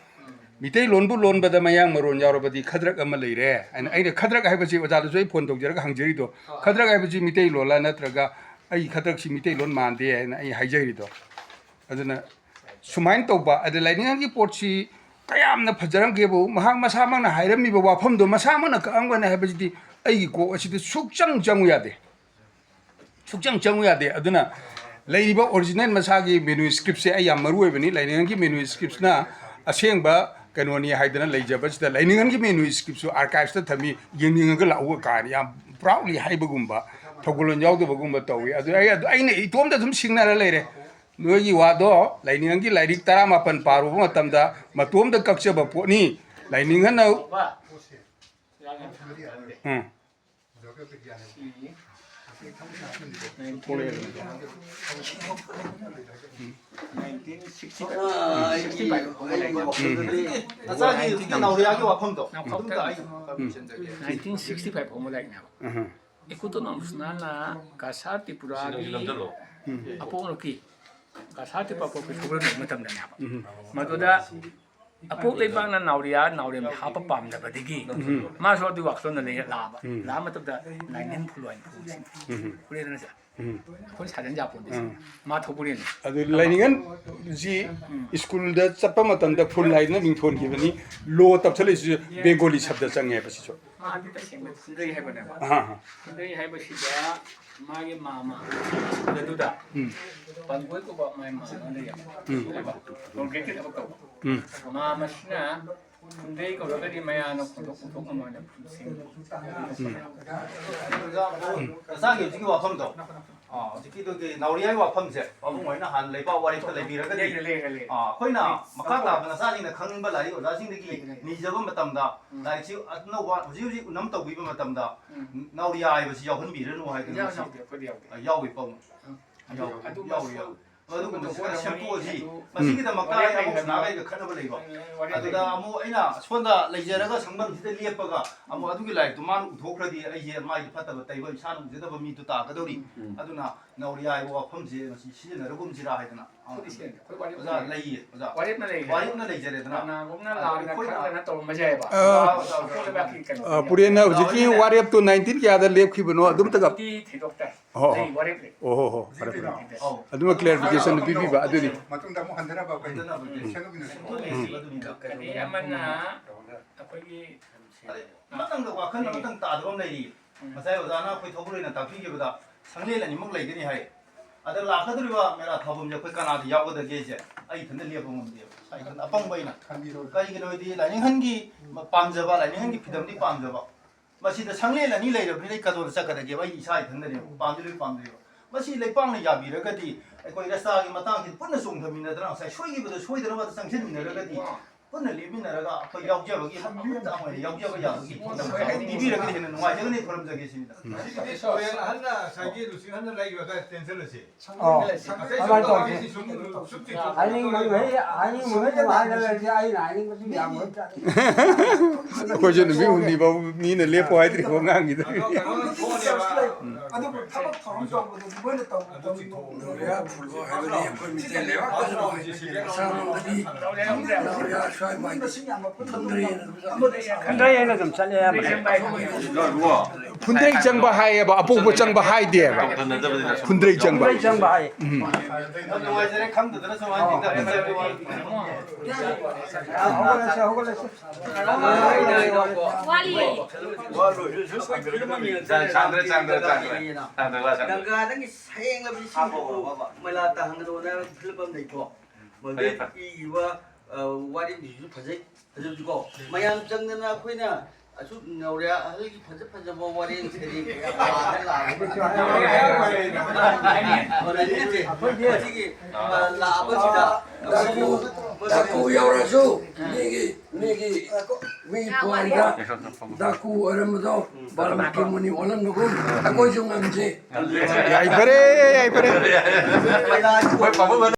ꯎꯝ꯫ "ꯃꯤꯇꯩꯂꯣꯟꯕꯨ ꯂꯣꯟꯕꯗ ꯃꯌꯥꯡ ꯃꯔꯣꯟ ꯌꯥꯎꯔꯕꯗꯤ ꯈꯗ꯭ꯔꯛ ꯑꯃ ꯂꯩꯔꯦ" ꯍꯥꯏꯅ꯫ ꯎꯝ꯫ ꯑꯩꯅ ꯈꯗ꯭ꯔꯛ ꯍꯥꯏꯕꯁꯤ ꯑꯣꯖꯥꯗꯁꯨ ꯑꯩ ꯐꯣꯟ ꯇꯧꯖꯔꯒ ꯍꯪꯖꯔꯤꯗꯣ, ꯍꯣꯏ꯫ ꯈꯗ꯭ꯔꯛ ꯍꯥꯏꯕꯁꯤ ꯃꯤꯇꯩꯂꯣꯟꯂ ꯅꯠꯇ꯭ꯔꯒ ꯑꯩ ꯈꯗ꯭ꯔꯛꯁꯤ ꯃꯤꯇꯩꯂꯣꯟ ꯃꯥꯟꯗꯦ ꯍꯥꯏꯅ ꯑꯩ ꯍꯥꯏꯖꯔꯤꯗꯣ꯫ ꯑꯗꯨꯅ ꯁꯨꯃꯥꯏꯅ ꯇꯧꯕ, ꯑꯗ ꯂꯥꯏꯅꯤꯡꯊꯧꯒꯤ ꯄꯣꯠꯁꯤ ꯀꯌꯥꯝꯅ ꯐꯖꯔꯝꯒꯦꯕꯨ, ꯃꯍꯥꯛ ꯃꯁꯥꯃꯛꯅ ꯍꯥꯏꯔꯝꯃꯤꯕ ꯋꯥꯐꯝꯗꯣ ꯃꯁꯥꯃꯛꯅ ꯀꯛꯑꯝꯒꯅꯤ ꯍꯥꯏꯕꯁꯤꯗꯤ ꯑꯩꯒꯤ ꯀꯣꯛ ꯑꯁꯤꯗ ꯁꯨꯛꯆꯪ ꯆꯪꯉꯨ ꯌꯥꯗꯦ, ꯁꯨꯛꯆꯪ ꯆꯪꯉꯨ ꯌꯥꯗꯦ꯫ ꯑꯗꯨꯅ ꯂꯩꯔꯤꯕ ꯑꯣꯔꯤꯖꯤꯅꯦꯜ ꯃꯁꯥꯒꯤ ꯃꯦꯅꯨꯁꯀ꯭ꯔꯤꯞꯁꯦ ꯑꯩ ꯌꯥꯝ ꯃꯔꯨ ꯑꯣꯏꯕꯅꯤ꯫ ꯂꯥꯏꯅꯤꯡꯊꯧꯒꯤ ꯃꯦꯅꯨꯁꯀ꯭ꯔꯤꯞꯁꯤꯅ ꯑꯁꯦꯡꯕ ꯀꯩꯅꯣꯅꯤ ꯍꯥꯏꯗꯅ ꯂꯩꯖꯕꯁꯤꯗ, ꯂꯥꯏꯅꯤꯡꯊꯧꯒꯤ ꯃꯦꯅꯨꯁꯀ꯭ꯔꯤꯞꯁꯨ ꯑꯥꯔꯀꯥꯏꯞꯁꯇ ꯊꯝꯃꯤ, ꯌꯦꯡꯅꯤꯡꯉꯒ ꯂꯥꯛꯎ ꯀꯥꯏꯅ ꯌꯥꯝ ꯄ꯭ꯔꯥꯎꯗꯂꯤ ꯍꯥꯏꯕꯒꯨꯝꯕ, ꯊꯧꯒꯜꯂꯣꯟ ꯌꯥꯎꯗꯕꯒꯨꯝꯕ ꯇꯧꯏ꯫ ꯑꯗꯨ ꯑꯩ, ꯑꯗꯨ ꯑꯩꯅ ꯏꯇꯣꯝꯇ ꯑꯗꯨꯝ ꯁꯤꯡꯅꯔ ꯂꯩꯔꯦ꯫ ꯅꯣꯏꯒꯤ ꯋꯥꯗꯣ ꯂꯥꯏꯅꯤꯡꯊꯧꯒꯤ ꯂꯥꯏꯔꯤꯛ ꯇꯔꯥꯃꯥꯄꯟ ꯄꯥꯔꯨꯕ ꯃꯇꯝꯗ ꯃꯇꯣꯝꯇ ꯀꯛꯆꯕ ꯄꯣꯠꯅꯤ꯫ ꯂꯥꯏꯅꯤꯡꯊꯧꯅ, ꯎꯝ꯫ ꯁꯤ nineteen sixty five, sixty five ꯐꯥꯎꯕ ꯂꯩꯅꯦꯕ꯫ ꯅꯆꯥꯒꯤ ꯍꯧꯖꯤꯛꯀꯤ ꯅꯥꯎꯔꯤꯌꯥꯒꯤ ꯋꯥꯐꯝꯗꯣ, ꯑꯗꯨꯝꯇ ꯑꯩ ꯎꯝ꯫ ꯅꯥꯏꯟꯇꯤꯟ ꯁꯤꯛꯁꯇꯤ ꯐꯥꯏꯚ ꯐꯥꯎꯕ ꯂꯩꯅꯦꯕ꯫ ꯎꯝ꯫ ꯏꯀꯨꯇꯣ ꯅꯥꯎꯁꯅꯥꯅ ꯀꯁꯥꯔ ꯇ꯭ꯔꯤꯄꯨꯔꯥꯒꯤ ꯑꯄꯣꯛꯅꯨꯄꯤ, ꯀꯁꯥꯔ ꯇ꯭ꯔꯤꯄꯨꯔꯥ ꯄꯣꯛꯄꯤ ꯊꯧꯒꯜ ꯃꯇꯝꯗꯅꯦꯕ꯫ ꯎꯝ꯫ ꯃꯗꯨꯗ ꯑꯄꯣꯛ ꯂꯩꯕꯥꯛꯅ ꯅꯥꯎꯔꯤꯌꯥ ꯅꯥꯎꯔꯦꯝ ꯍꯥꯞꯄ ꯄꯥꯝꯗꯕꯗꯒꯤ ꯎꯝ꯫ ꯃꯥꯁꯨ ꯑꯗꯨ ꯋꯥꯈꯜꯂꯣꯟꯗ ꯂꯩ ꯂꯥꯛꯑꯕ꯫ ꯎꯝ꯫ ꯂꯥꯛꯑ ꯃꯇꯝꯗ ꯂꯥꯏꯅꯤꯡ ꯐꯨꯜ ꯑꯣꯏꯅ ꯐꯨꯜꯁꯤꯡ ꯎꯝ꯫ ꯐꯨꯔꯦꯗꯅ ꯁꯦ꯫ ꯎꯝ꯫ ꯑꯩꯈꯣꯏ ꯁꯥꯖꯟ ꯌꯥꯄꯣꯟꯇꯦ꯫ ꯎꯝ꯫ ꯃꯥ ꯊꯣꯛꯄꯨꯔꯦꯅ꯫ ꯑꯗꯨ ꯂꯥꯏꯅꯤꯡꯍꯟꯁꯤ ꯎꯝ꯫ ꯁ꯭ꯀꯨꯜꯗ ꯆꯠꯄ ꯃꯇꯝꯗ ꯐꯨꯜ ꯍꯥꯏꯗꯨꯅ ꯃꯤꯡꯊꯣꯟꯈꯤꯕꯅꯤ꯫ ꯂꯣ ꯇꯞꯊꯠꯂꯛꯏꯁꯤꯁꯨ ꯕꯦꯡꯒꯣꯂꯤ ꯁꯕꯗ ꯆꯪꯉꯦꯕ ꯁꯤꯁꯨ꯫ ꯃꯥꯗꯤ ꯇꯁꯦꯡꯅ ꯐꯨꯟꯗ꯭ꯔꯩ ꯍꯥꯏꯕꯅꯦꯕ꯫ ꯑꯍꯥ, ꯑꯍꯥ꯫ ꯐꯨꯟꯗ꯭ꯔꯩ ꯍꯥꯏꯕꯁꯤꯗ ꯃꯥꯒꯤ ꯃꯥꯃ ꯑꯗꯨꯗ ꯎꯝ꯫ ꯄꯥꯡꯒꯣꯏ ꯀꯧꯕ ꯃꯥꯒꯤ ꯃꯥꯃ ꯑꯃ ꯂꯩꯌꯦꯕ꯫ ꯎꯝ꯫ ꯀꯣꯡꯀ꯭ꯔꯤꯠꯀꯤ ꯊꯕꯛ ꯇꯧꯕ꯫ ꯎꯝ꯫ ꯃꯥꯃꯁꯤꯅ ꯐꯨꯟꯗ꯭ꯔꯩ ꯀꯧꯔꯒꯗꯤ ꯃꯌꯥꯝꯅ ꯈꯣꯟꯊꯣꯛ ꯄꯨꯊꯣꯛ ꯉꯝꯃꯣꯏꯅ ꯐꯨꯟꯁꯤꯡ꯫ ꯎꯝ꯫ ꯑꯣꯖꯥ, ꯅꯆꯥꯒꯤ ꯍꯧꯖꯤꯛꯀꯤ ꯋꯥꯐꯝꯗꯣ, ꯑꯥ, ꯍꯧꯖꯤꯛꯀꯤꯗꯨꯒꯤ ꯅꯥꯎꯔꯤꯌꯥꯒꯤ ꯋꯥꯐꯝꯁꯦ ꯄꯥꯕꯨꯡ ꯍꯣꯏꯅ ꯍꯥꯟꯅ ꯂꯩꯕꯥꯛ ꯋꯥꯔꯦꯞꯇ ꯂꯩꯕꯤꯔꯒꯗꯤ, ꯂꯩꯔꯦ, ꯂꯩꯔꯦ, ꯂꯩꯔꯦ꯫ ꯑꯥ, ꯑꯩꯈꯣꯏꯅ ꯃꯈꯥ ꯇꯥꯕ ꯅꯆꯥꯁꯤꯡꯅ ꯈꯪꯅꯤꯡꯕ ꯂꯥꯏꯔꯤꯛ ꯑꯣꯖꯥꯁꯤꯡꯗꯒꯤ ꯂꯩꯔꯦ, ꯂꯩꯔꯦ꯫ ꯅꯤꯖꯕ ꯃꯇꯝꯗ, ꯎꯝ꯫ ꯂꯥꯏꯔꯤꯛꯁꯤ ꯑꯅꯧꯕ ꯍꯧꯖꯤꯛ ꯍꯧꯖꯤꯛ ꯎꯅꯝ ꯇꯧꯕꯤꯕ ꯃꯇꯝꯗ, ꯎꯝ꯫ ꯅꯥꯎꯔꯤꯌꯥ ꯍꯥꯏꯕꯁꯤ ꯌꯥꯎꯍꯟꯕꯤꯔꯅꯨ ꯍꯥꯏꯗꯅ ꯌꯥꯎ-, ꯃꯁꯤ ꯌꯥꯎꯗꯦ, ꯑꯩꯈꯣꯏꯗꯤ ꯌꯥꯎꯗꯦ꯫ ꯑ, ꯌꯥꯎꯏ ꯄꯥꯕꯨꯡ꯫ ꯎꯝ꯫ ꯌꯥꯎꯏ, ꯑꯗꯨ ꯌꯥꯎꯏ, ꯃꯁꯨ ꯌꯥꯎꯏ꯫ ꯑꯗꯨꯒꯨꯝꯕꯁꯤ ꯈꯔ ꯁꯦꯝꯗꯣꯛꯑꯁꯤ꯫ ꯑꯗꯨ ꯃꯁꯤꯒꯤꯗꯃꯛꯇ ꯋꯥꯔꯦꯞ ꯑꯩ ꯑꯃꯨꯛ ꯂꯩꯍꯟꯕ꯫ ꯁꯅꯥꯈꯩꯒ ꯈꯠꯅꯕ ꯂꯩꯕ꯫ ꯎꯝ, ꯋꯥꯔꯦꯞ ꯑꯗꯨꯗ ꯂꯩꯍꯟꯕ꯫ ꯑꯃꯨꯛ ꯑꯩꯅ ꯁꯣꯝꯗ ꯂꯩꯖꯔꯒ ꯁꯪꯕꯝꯁꯤꯗ ꯂꯦꯞꯄꯒ ꯑꯃꯨꯛ ꯑꯗꯨꯒꯤ ꯂꯥꯏꯔꯤꯛꯇꯨ ꯃꯥꯅ ꯎꯊꯣꯛꯈ꯭ꯔꯗꯤ ꯑꯩꯁꯦ ꯃꯥꯒꯤ ꯐꯠꯇꯕ ꯇꯩꯕ ꯏꯁꯥꯅ ꯎꯖꯗꯕ ꯃꯤꯗꯨ ꯇꯥꯒꯗꯧꯔꯤ꯫ ꯎꯝ꯫ ꯑꯗꯨꯅ ꯅꯥꯎꯔꯤꯌꯥ ꯍꯥꯏꯕ ꯋꯥꯐꯝꯁꯦ ꯃꯁꯤ ꯁꯤꯖꯤꯟꯅꯔꯒꯨꯝꯁꯤꯔꯥ ꯍꯥꯏꯗꯅ꯫ ꯑꯩꯈꯣꯏꯗꯤ ꯁꯤꯖꯤꯟꯅꯗꯦ꯫ ꯑꯩꯈꯣꯏ ꯋꯥꯔꯦꯞ ꯑꯣꯖꯥ, ꯂꯩꯌꯦ꯫ ꯂꯩꯌꯦ, ꯑꯣꯖꯥ꯫ ꯋꯥꯔꯦꯞꯅ ꯂꯩꯔꯦ꯫ ꯋꯥꯔꯦꯞꯅ ꯂꯩꯖꯔꯦꯗꯅ꯫ ꯀꯅꯥꯒꯨꯝꯕꯅ ꯑꯗꯣ ꯂꯥꯟꯅ ꯑꯩꯈꯣꯏꯅ ꯈꯪꯗꯅ ꯇꯧꯔꯝꯕꯁꯨ ꯌꯥꯏꯑꯕ꯫ ꯑ, ꯑꯣꯖꯥ, ꯑꯣꯖꯥ, ꯑꯣꯖꯥ꯫ ꯑꯩꯈꯣꯏ ꯂꯩꯕꯥꯛꯀꯤ ꯀꯩꯅꯣ꯫ ꯑ, ꯄꯨꯔꯦꯟꯅ ꯍꯧꯖꯤꯛꯀꯤ ꯋꯥꯔꯦꯞꯇꯨ ꯅꯥꯏꯟꯇꯤꯟ ꯀꯌꯥꯗ ꯂꯦꯞꯈꯤꯕꯅꯣ ꯑꯗꯨꯝꯇꯒ꯫ ꯑꯗꯨꯗꯤ ꯊꯤꯗꯣꯛꯇꯦ꯫ ꯑꯣ, ꯂꯩ, ꯑꯣ꯫ ꯋꯥꯔꯦꯞ ꯂꯩ꯫ ꯑꯣ, ꯍꯣ, ꯍꯣ, ꯐꯔꯦ, ꯐꯔꯦ꯫ ꯑꯧ꯫ ꯑꯗꯨꯃ clarification ꯄꯤꯕꯤꯕ ꯑꯗꯨꯅꯤ꯫ ꯃꯇꯨꯡꯗ ꯑꯃꯨꯛ ꯍꯟꯊꯅꯕ ꯑꯩꯈꯣꯏ ꯍꯟꯊꯅꯕ ꯁꯦꯝꯒꯠꯃꯤꯟꯅꯁꯤ꯫ ꯁꯦꯝꯗꯣꯛꯃꯤꯟꯅꯁꯤ꯫ ꯑꯗꯨꯅꯤ꯫ ꯑꯗꯒꯤ ꯑꯃꯅ ꯑꯩꯈꯣꯏꯒꯤ ꯑꯗꯩ ꯑꯃꯇꯪꯗ ꯋꯥꯈꯜ ꯑꯃꯇꯪ ꯇꯥꯗꯕ ꯑꯃ ꯂꯩꯔꯤ꯫ ꯎꯝ꯫ ꯉꯁꯥꯏ ꯑꯣꯖꯥꯅ ꯑꯩꯈꯣꯏ ꯊꯧꯒꯜ ꯑꯣꯏꯅ ꯇꯥꯛꯄꯤꯈꯤꯕꯗ ꯁꯪꯂꯦꯟ ꯑꯅꯤꯃꯛ ꯂꯩꯒꯅꯤ ꯍꯥꯏ꯫ ꯑꯗ ꯂꯥꯛꯀꯗꯧꯔꯤꯕ ꯃꯦꯔꯥ ꯊꯥꯕꯜꯁꯦ ꯑꯩꯈꯣꯏ ꯀꯅꯥꯗ ꯌꯥꯎꯒꯗꯒꯦꯁꯦ ꯑꯩ ꯏꯊꯟꯇ ꯂꯦꯞꯄ ꯉꯝꯗꯦꯕ꯫ ꯑꯩ ꯏꯊꯟꯇ ꯑꯄꯪꯕ ꯑꯩꯅ꯫ ꯈꯟꯕꯤꯔꯣ꯫ ꯀꯩꯒꯤꯅꯣ ꯍꯥꯏꯗꯤ ꯂꯥꯏꯅꯤꯡꯍꯟꯒꯤ ꯄꯥꯝꯖꯕ, ꯂꯥꯏꯅꯤꯡꯍꯟꯒꯤ ꯐꯤꯗꯝꯗꯤ ꯄꯥꯝꯖꯕ꯫ ꯃꯁꯤꯗ ꯁꯪꯂꯦꯟ ꯑꯅꯤ ꯂꯩꯔꯕꯅꯤꯅ ꯑꯩ ꯀꯗꯣꯗ ꯆꯠꯀꯗꯒꯦꯕ? ꯑꯩ ꯏꯁꯥ ꯏꯊꯟꯗꯅꯦꯕ꯫ ꯄꯥꯝꯗꯤ ꯂꯣꯏ ꯄꯥꯝꯖꯩꯕ꯫ ꯃꯁꯤ ꯂꯩꯄꯥꯛꯅ ꯌꯥꯕꯤꯔꯒꯗꯤ ꯑꯩꯈꯣꯏ ꯔꯁꯇꯥꯒꯤ ꯃꯇꯥꯡꯁꯤꯗ ꯄꯨꯟꯅ ꯆꯣꯡꯊꯃꯤꯟꯅꯗꯅ ꯉꯁꯥꯏ ꯁꯣꯏꯈꯤꯕꯗꯣ ꯁꯣꯏꯗꯅꯕ ꯆꯪꯁꯤꯟꯃꯤꯟꯅꯔꯒꯗꯤ ꯄꯨꯟꯅ ꯂꯦꯞꯃꯤꯟꯅꯔꯒ ꯑꯩꯈꯣꯏ ꯌꯥꯎꯖꯕꯒꯤ, ꯃꯐꯝ ꯆꯥꯕ ꯑꯣꯏꯅ ꯌꯥꯎꯖꯕ ꯌꯥꯕꯒꯤ ꯄꯤꯕꯤꯔꯒꯗꯤ ꯍꯦꯟꯅ ꯅꯨꯡꯉꯥꯏꯖꯒꯅꯤ ꯈꯨꯔꯨꯝꯖꯒꯦ ꯁꯤꯅꯤꯗ꯫ ꯁꯤꯒꯤꯗꯤ ꯁꯣꯔꯦꯟ ꯑꯍꯟꯅ ꯉꯁꯥꯏꯒꯤ ꯂꯨꯆꯤꯡ ꯑꯍꯟꯅ ꯂꯩꯈꯤꯕ ꯑꯗꯨꯋꯥꯏꯗ ꯆꯦꯟꯁꯤꯜꯂꯁꯤ꯫ ꯑꯧ꯫ ꯑꯇꯩ ꯑꯗꯨꯃꯥꯏꯅ ꯇꯧꯁꯤ꯫ ꯁꯨꯝ ꯁꯨꯝ ꯍꯥꯏꯅꯤꯡꯕ ꯃꯈꯩ, ꯍꯥꯏꯅꯤꯡꯕ ꯃꯈꯩ ꯑꯗꯨꯝ ꯍꯥꯏꯅꯔꯁꯤ, ꯑꯩꯅ ꯍꯥꯏꯅꯤꯡꯕꯗꯤ ꯌꯥꯝ ꯂꯣꯏ ꯇꯥꯏ꯫ ꯑꯩꯈꯣꯏꯁꯨ ꯅꯨꯃꯤꯠ ꯍꯨꯝꯅꯤ ꯐꯥꯎ ꯃꯤꯅ ꯂꯦꯞꯄꯣ ꯍꯥꯏꯗ꯭ꯔꯤ ꯐꯥꯎ ꯉꯥꯡꯈꯤꯗꯣꯏꯅꯤ꯫ ꯑꯗꯣ ꯀꯩꯅꯣ ꯊꯣꯛꯑꯅꯦꯕ꯫ ꯑꯗꯨꯕꯨ ꯊꯕꯛ ꯊꯧꯔꯝ ꯇꯧꯕꯗꯗꯤ ꯃꯣꯏꯅ ꯇꯧꯕ ꯅꯧꯔꯤꯌꯥ ꯐꯨꯠꯕꯣꯜ ꯍꯥꯏꯕꯗꯤ ꯑꯩꯈꯣꯏ ꯃꯤꯇꯩ ꯂꯩꯕꯥꯛꯇꯁꯨ ꯃꯁꯥꯂꯣꯝꯗꯗꯤ ꯅꯧꯔꯤꯌꯥ ꯁ꯭ꯋꯥꯏ ꯃꯥꯏ ꯐꯨꯟꯗ꯭ꯔꯩ ꯍꯥꯏꯅ ꯑꯗꯨꯝ ꯆꯠꯂꯦ꯫ ꯐꯨꯟꯗ꯭ꯔꯩ ꯆꯪꯕ ꯍꯥꯏꯌꯦꯕ, ꯑꯄꯣꯛꯄ ꯆꯪꯕ ꯍꯥꯏꯗꯦꯕ꯫ ꯐꯨꯟꯗ꯭ꯔꯩ ꯆꯪꯕ꯫ ꯐꯨꯟꯗ꯭ꯔꯩ ꯆꯪꯕ ꯍꯥꯏꯌꯦ꯫ ꯎꯝ꯫ ꯌꯥꯝ ꯅꯨꯡꯉꯥꯏꯖꯔꯦ, ꯈꯪꯗꯗꯅ ꯁꯨꯃꯥꯏꯅ ꯊꯦꯡꯅꯕꯁꯦ꯫ ꯍꯧꯒꯠꯂꯁꯤ, ꯍꯧꯒꯠꯂꯁꯤ꯫ ꯆꯥꯡꯗ꯭ꯔꯦ, ꯆꯥꯡꯗ꯭ꯔꯦ, ꯆꯥꯡꯗ꯭ꯔꯦ꯫ ꯆꯥꯡꯗ꯭ꯔꯦ, ꯆꯥꯡꯗ꯭ꯔꯦ꯫ ꯒꯪꯒꯥꯗꯒꯤ ꯁꯌꯦꯡꯂꯕ ꯏꯁꯤꯡꯗꯨꯕꯨ ꯃꯩꯂꯥ ꯇꯥꯍꯟꯒꯅꯣꯅ ꯍꯥꯏꯕ ꯐꯤꯂꯝ ꯑꯃ ꯂꯩꯀꯣ꯫ ꯃꯗꯨꯗ ꯐꯔꯦ, ꯐꯔꯦ꯫ ꯏꯔꯤꯕ, ꯑ, ꯋꯥꯔꯦꯡꯁꯤꯁꯨ ꯐꯖꯩ, ꯐꯖꯕꯁꯨꯀꯣ꯫ ꯃꯌꯥꯝ ꯆꯪꯗꯅ ꯑꯩꯈꯣꯏꯅ ꯑꯁꯨꯛ ꯅꯧꯔꯦ ꯑꯍꯜꯒꯤ ꯐꯖ ꯐꯖꯕ ꯋꯥꯔꯦꯡ ꯁꯩꯔꯦꯡ ꯀꯌꯥ ꯄꯥꯗꯅ ꯂꯥꯛꯑꯒ ꯃꯁꯤꯒꯤ, ꯑ, ꯂꯥꯛꯑꯕꯁꯤꯗ ꯗꯥꯀꯨ, ꯗꯥꯀꯨ ꯌꯧꯔꯁꯨ ꯃꯤꯒꯤ, ꯃꯤꯒꯤ, ꯃꯤꯒꯤ ꯄꯨꯋꯥꯔꯤꯗ ꯗꯥꯀꯨ ꯑꯣꯏꯔꯝꯕꯗꯣ ꯕꯥꯜꯃꯤꯀꯤ ꯃꯨꯅꯤ ꯑꯣꯜꯂꯝꯕꯒꯨꯝ ꯑꯩꯈꯣꯏꯁꯨ ꯉꯝꯁꯦ꯫ ꯌꯥꯏꯐꯔꯦ, ꯌꯥꯏꯐꯔꯦ꯫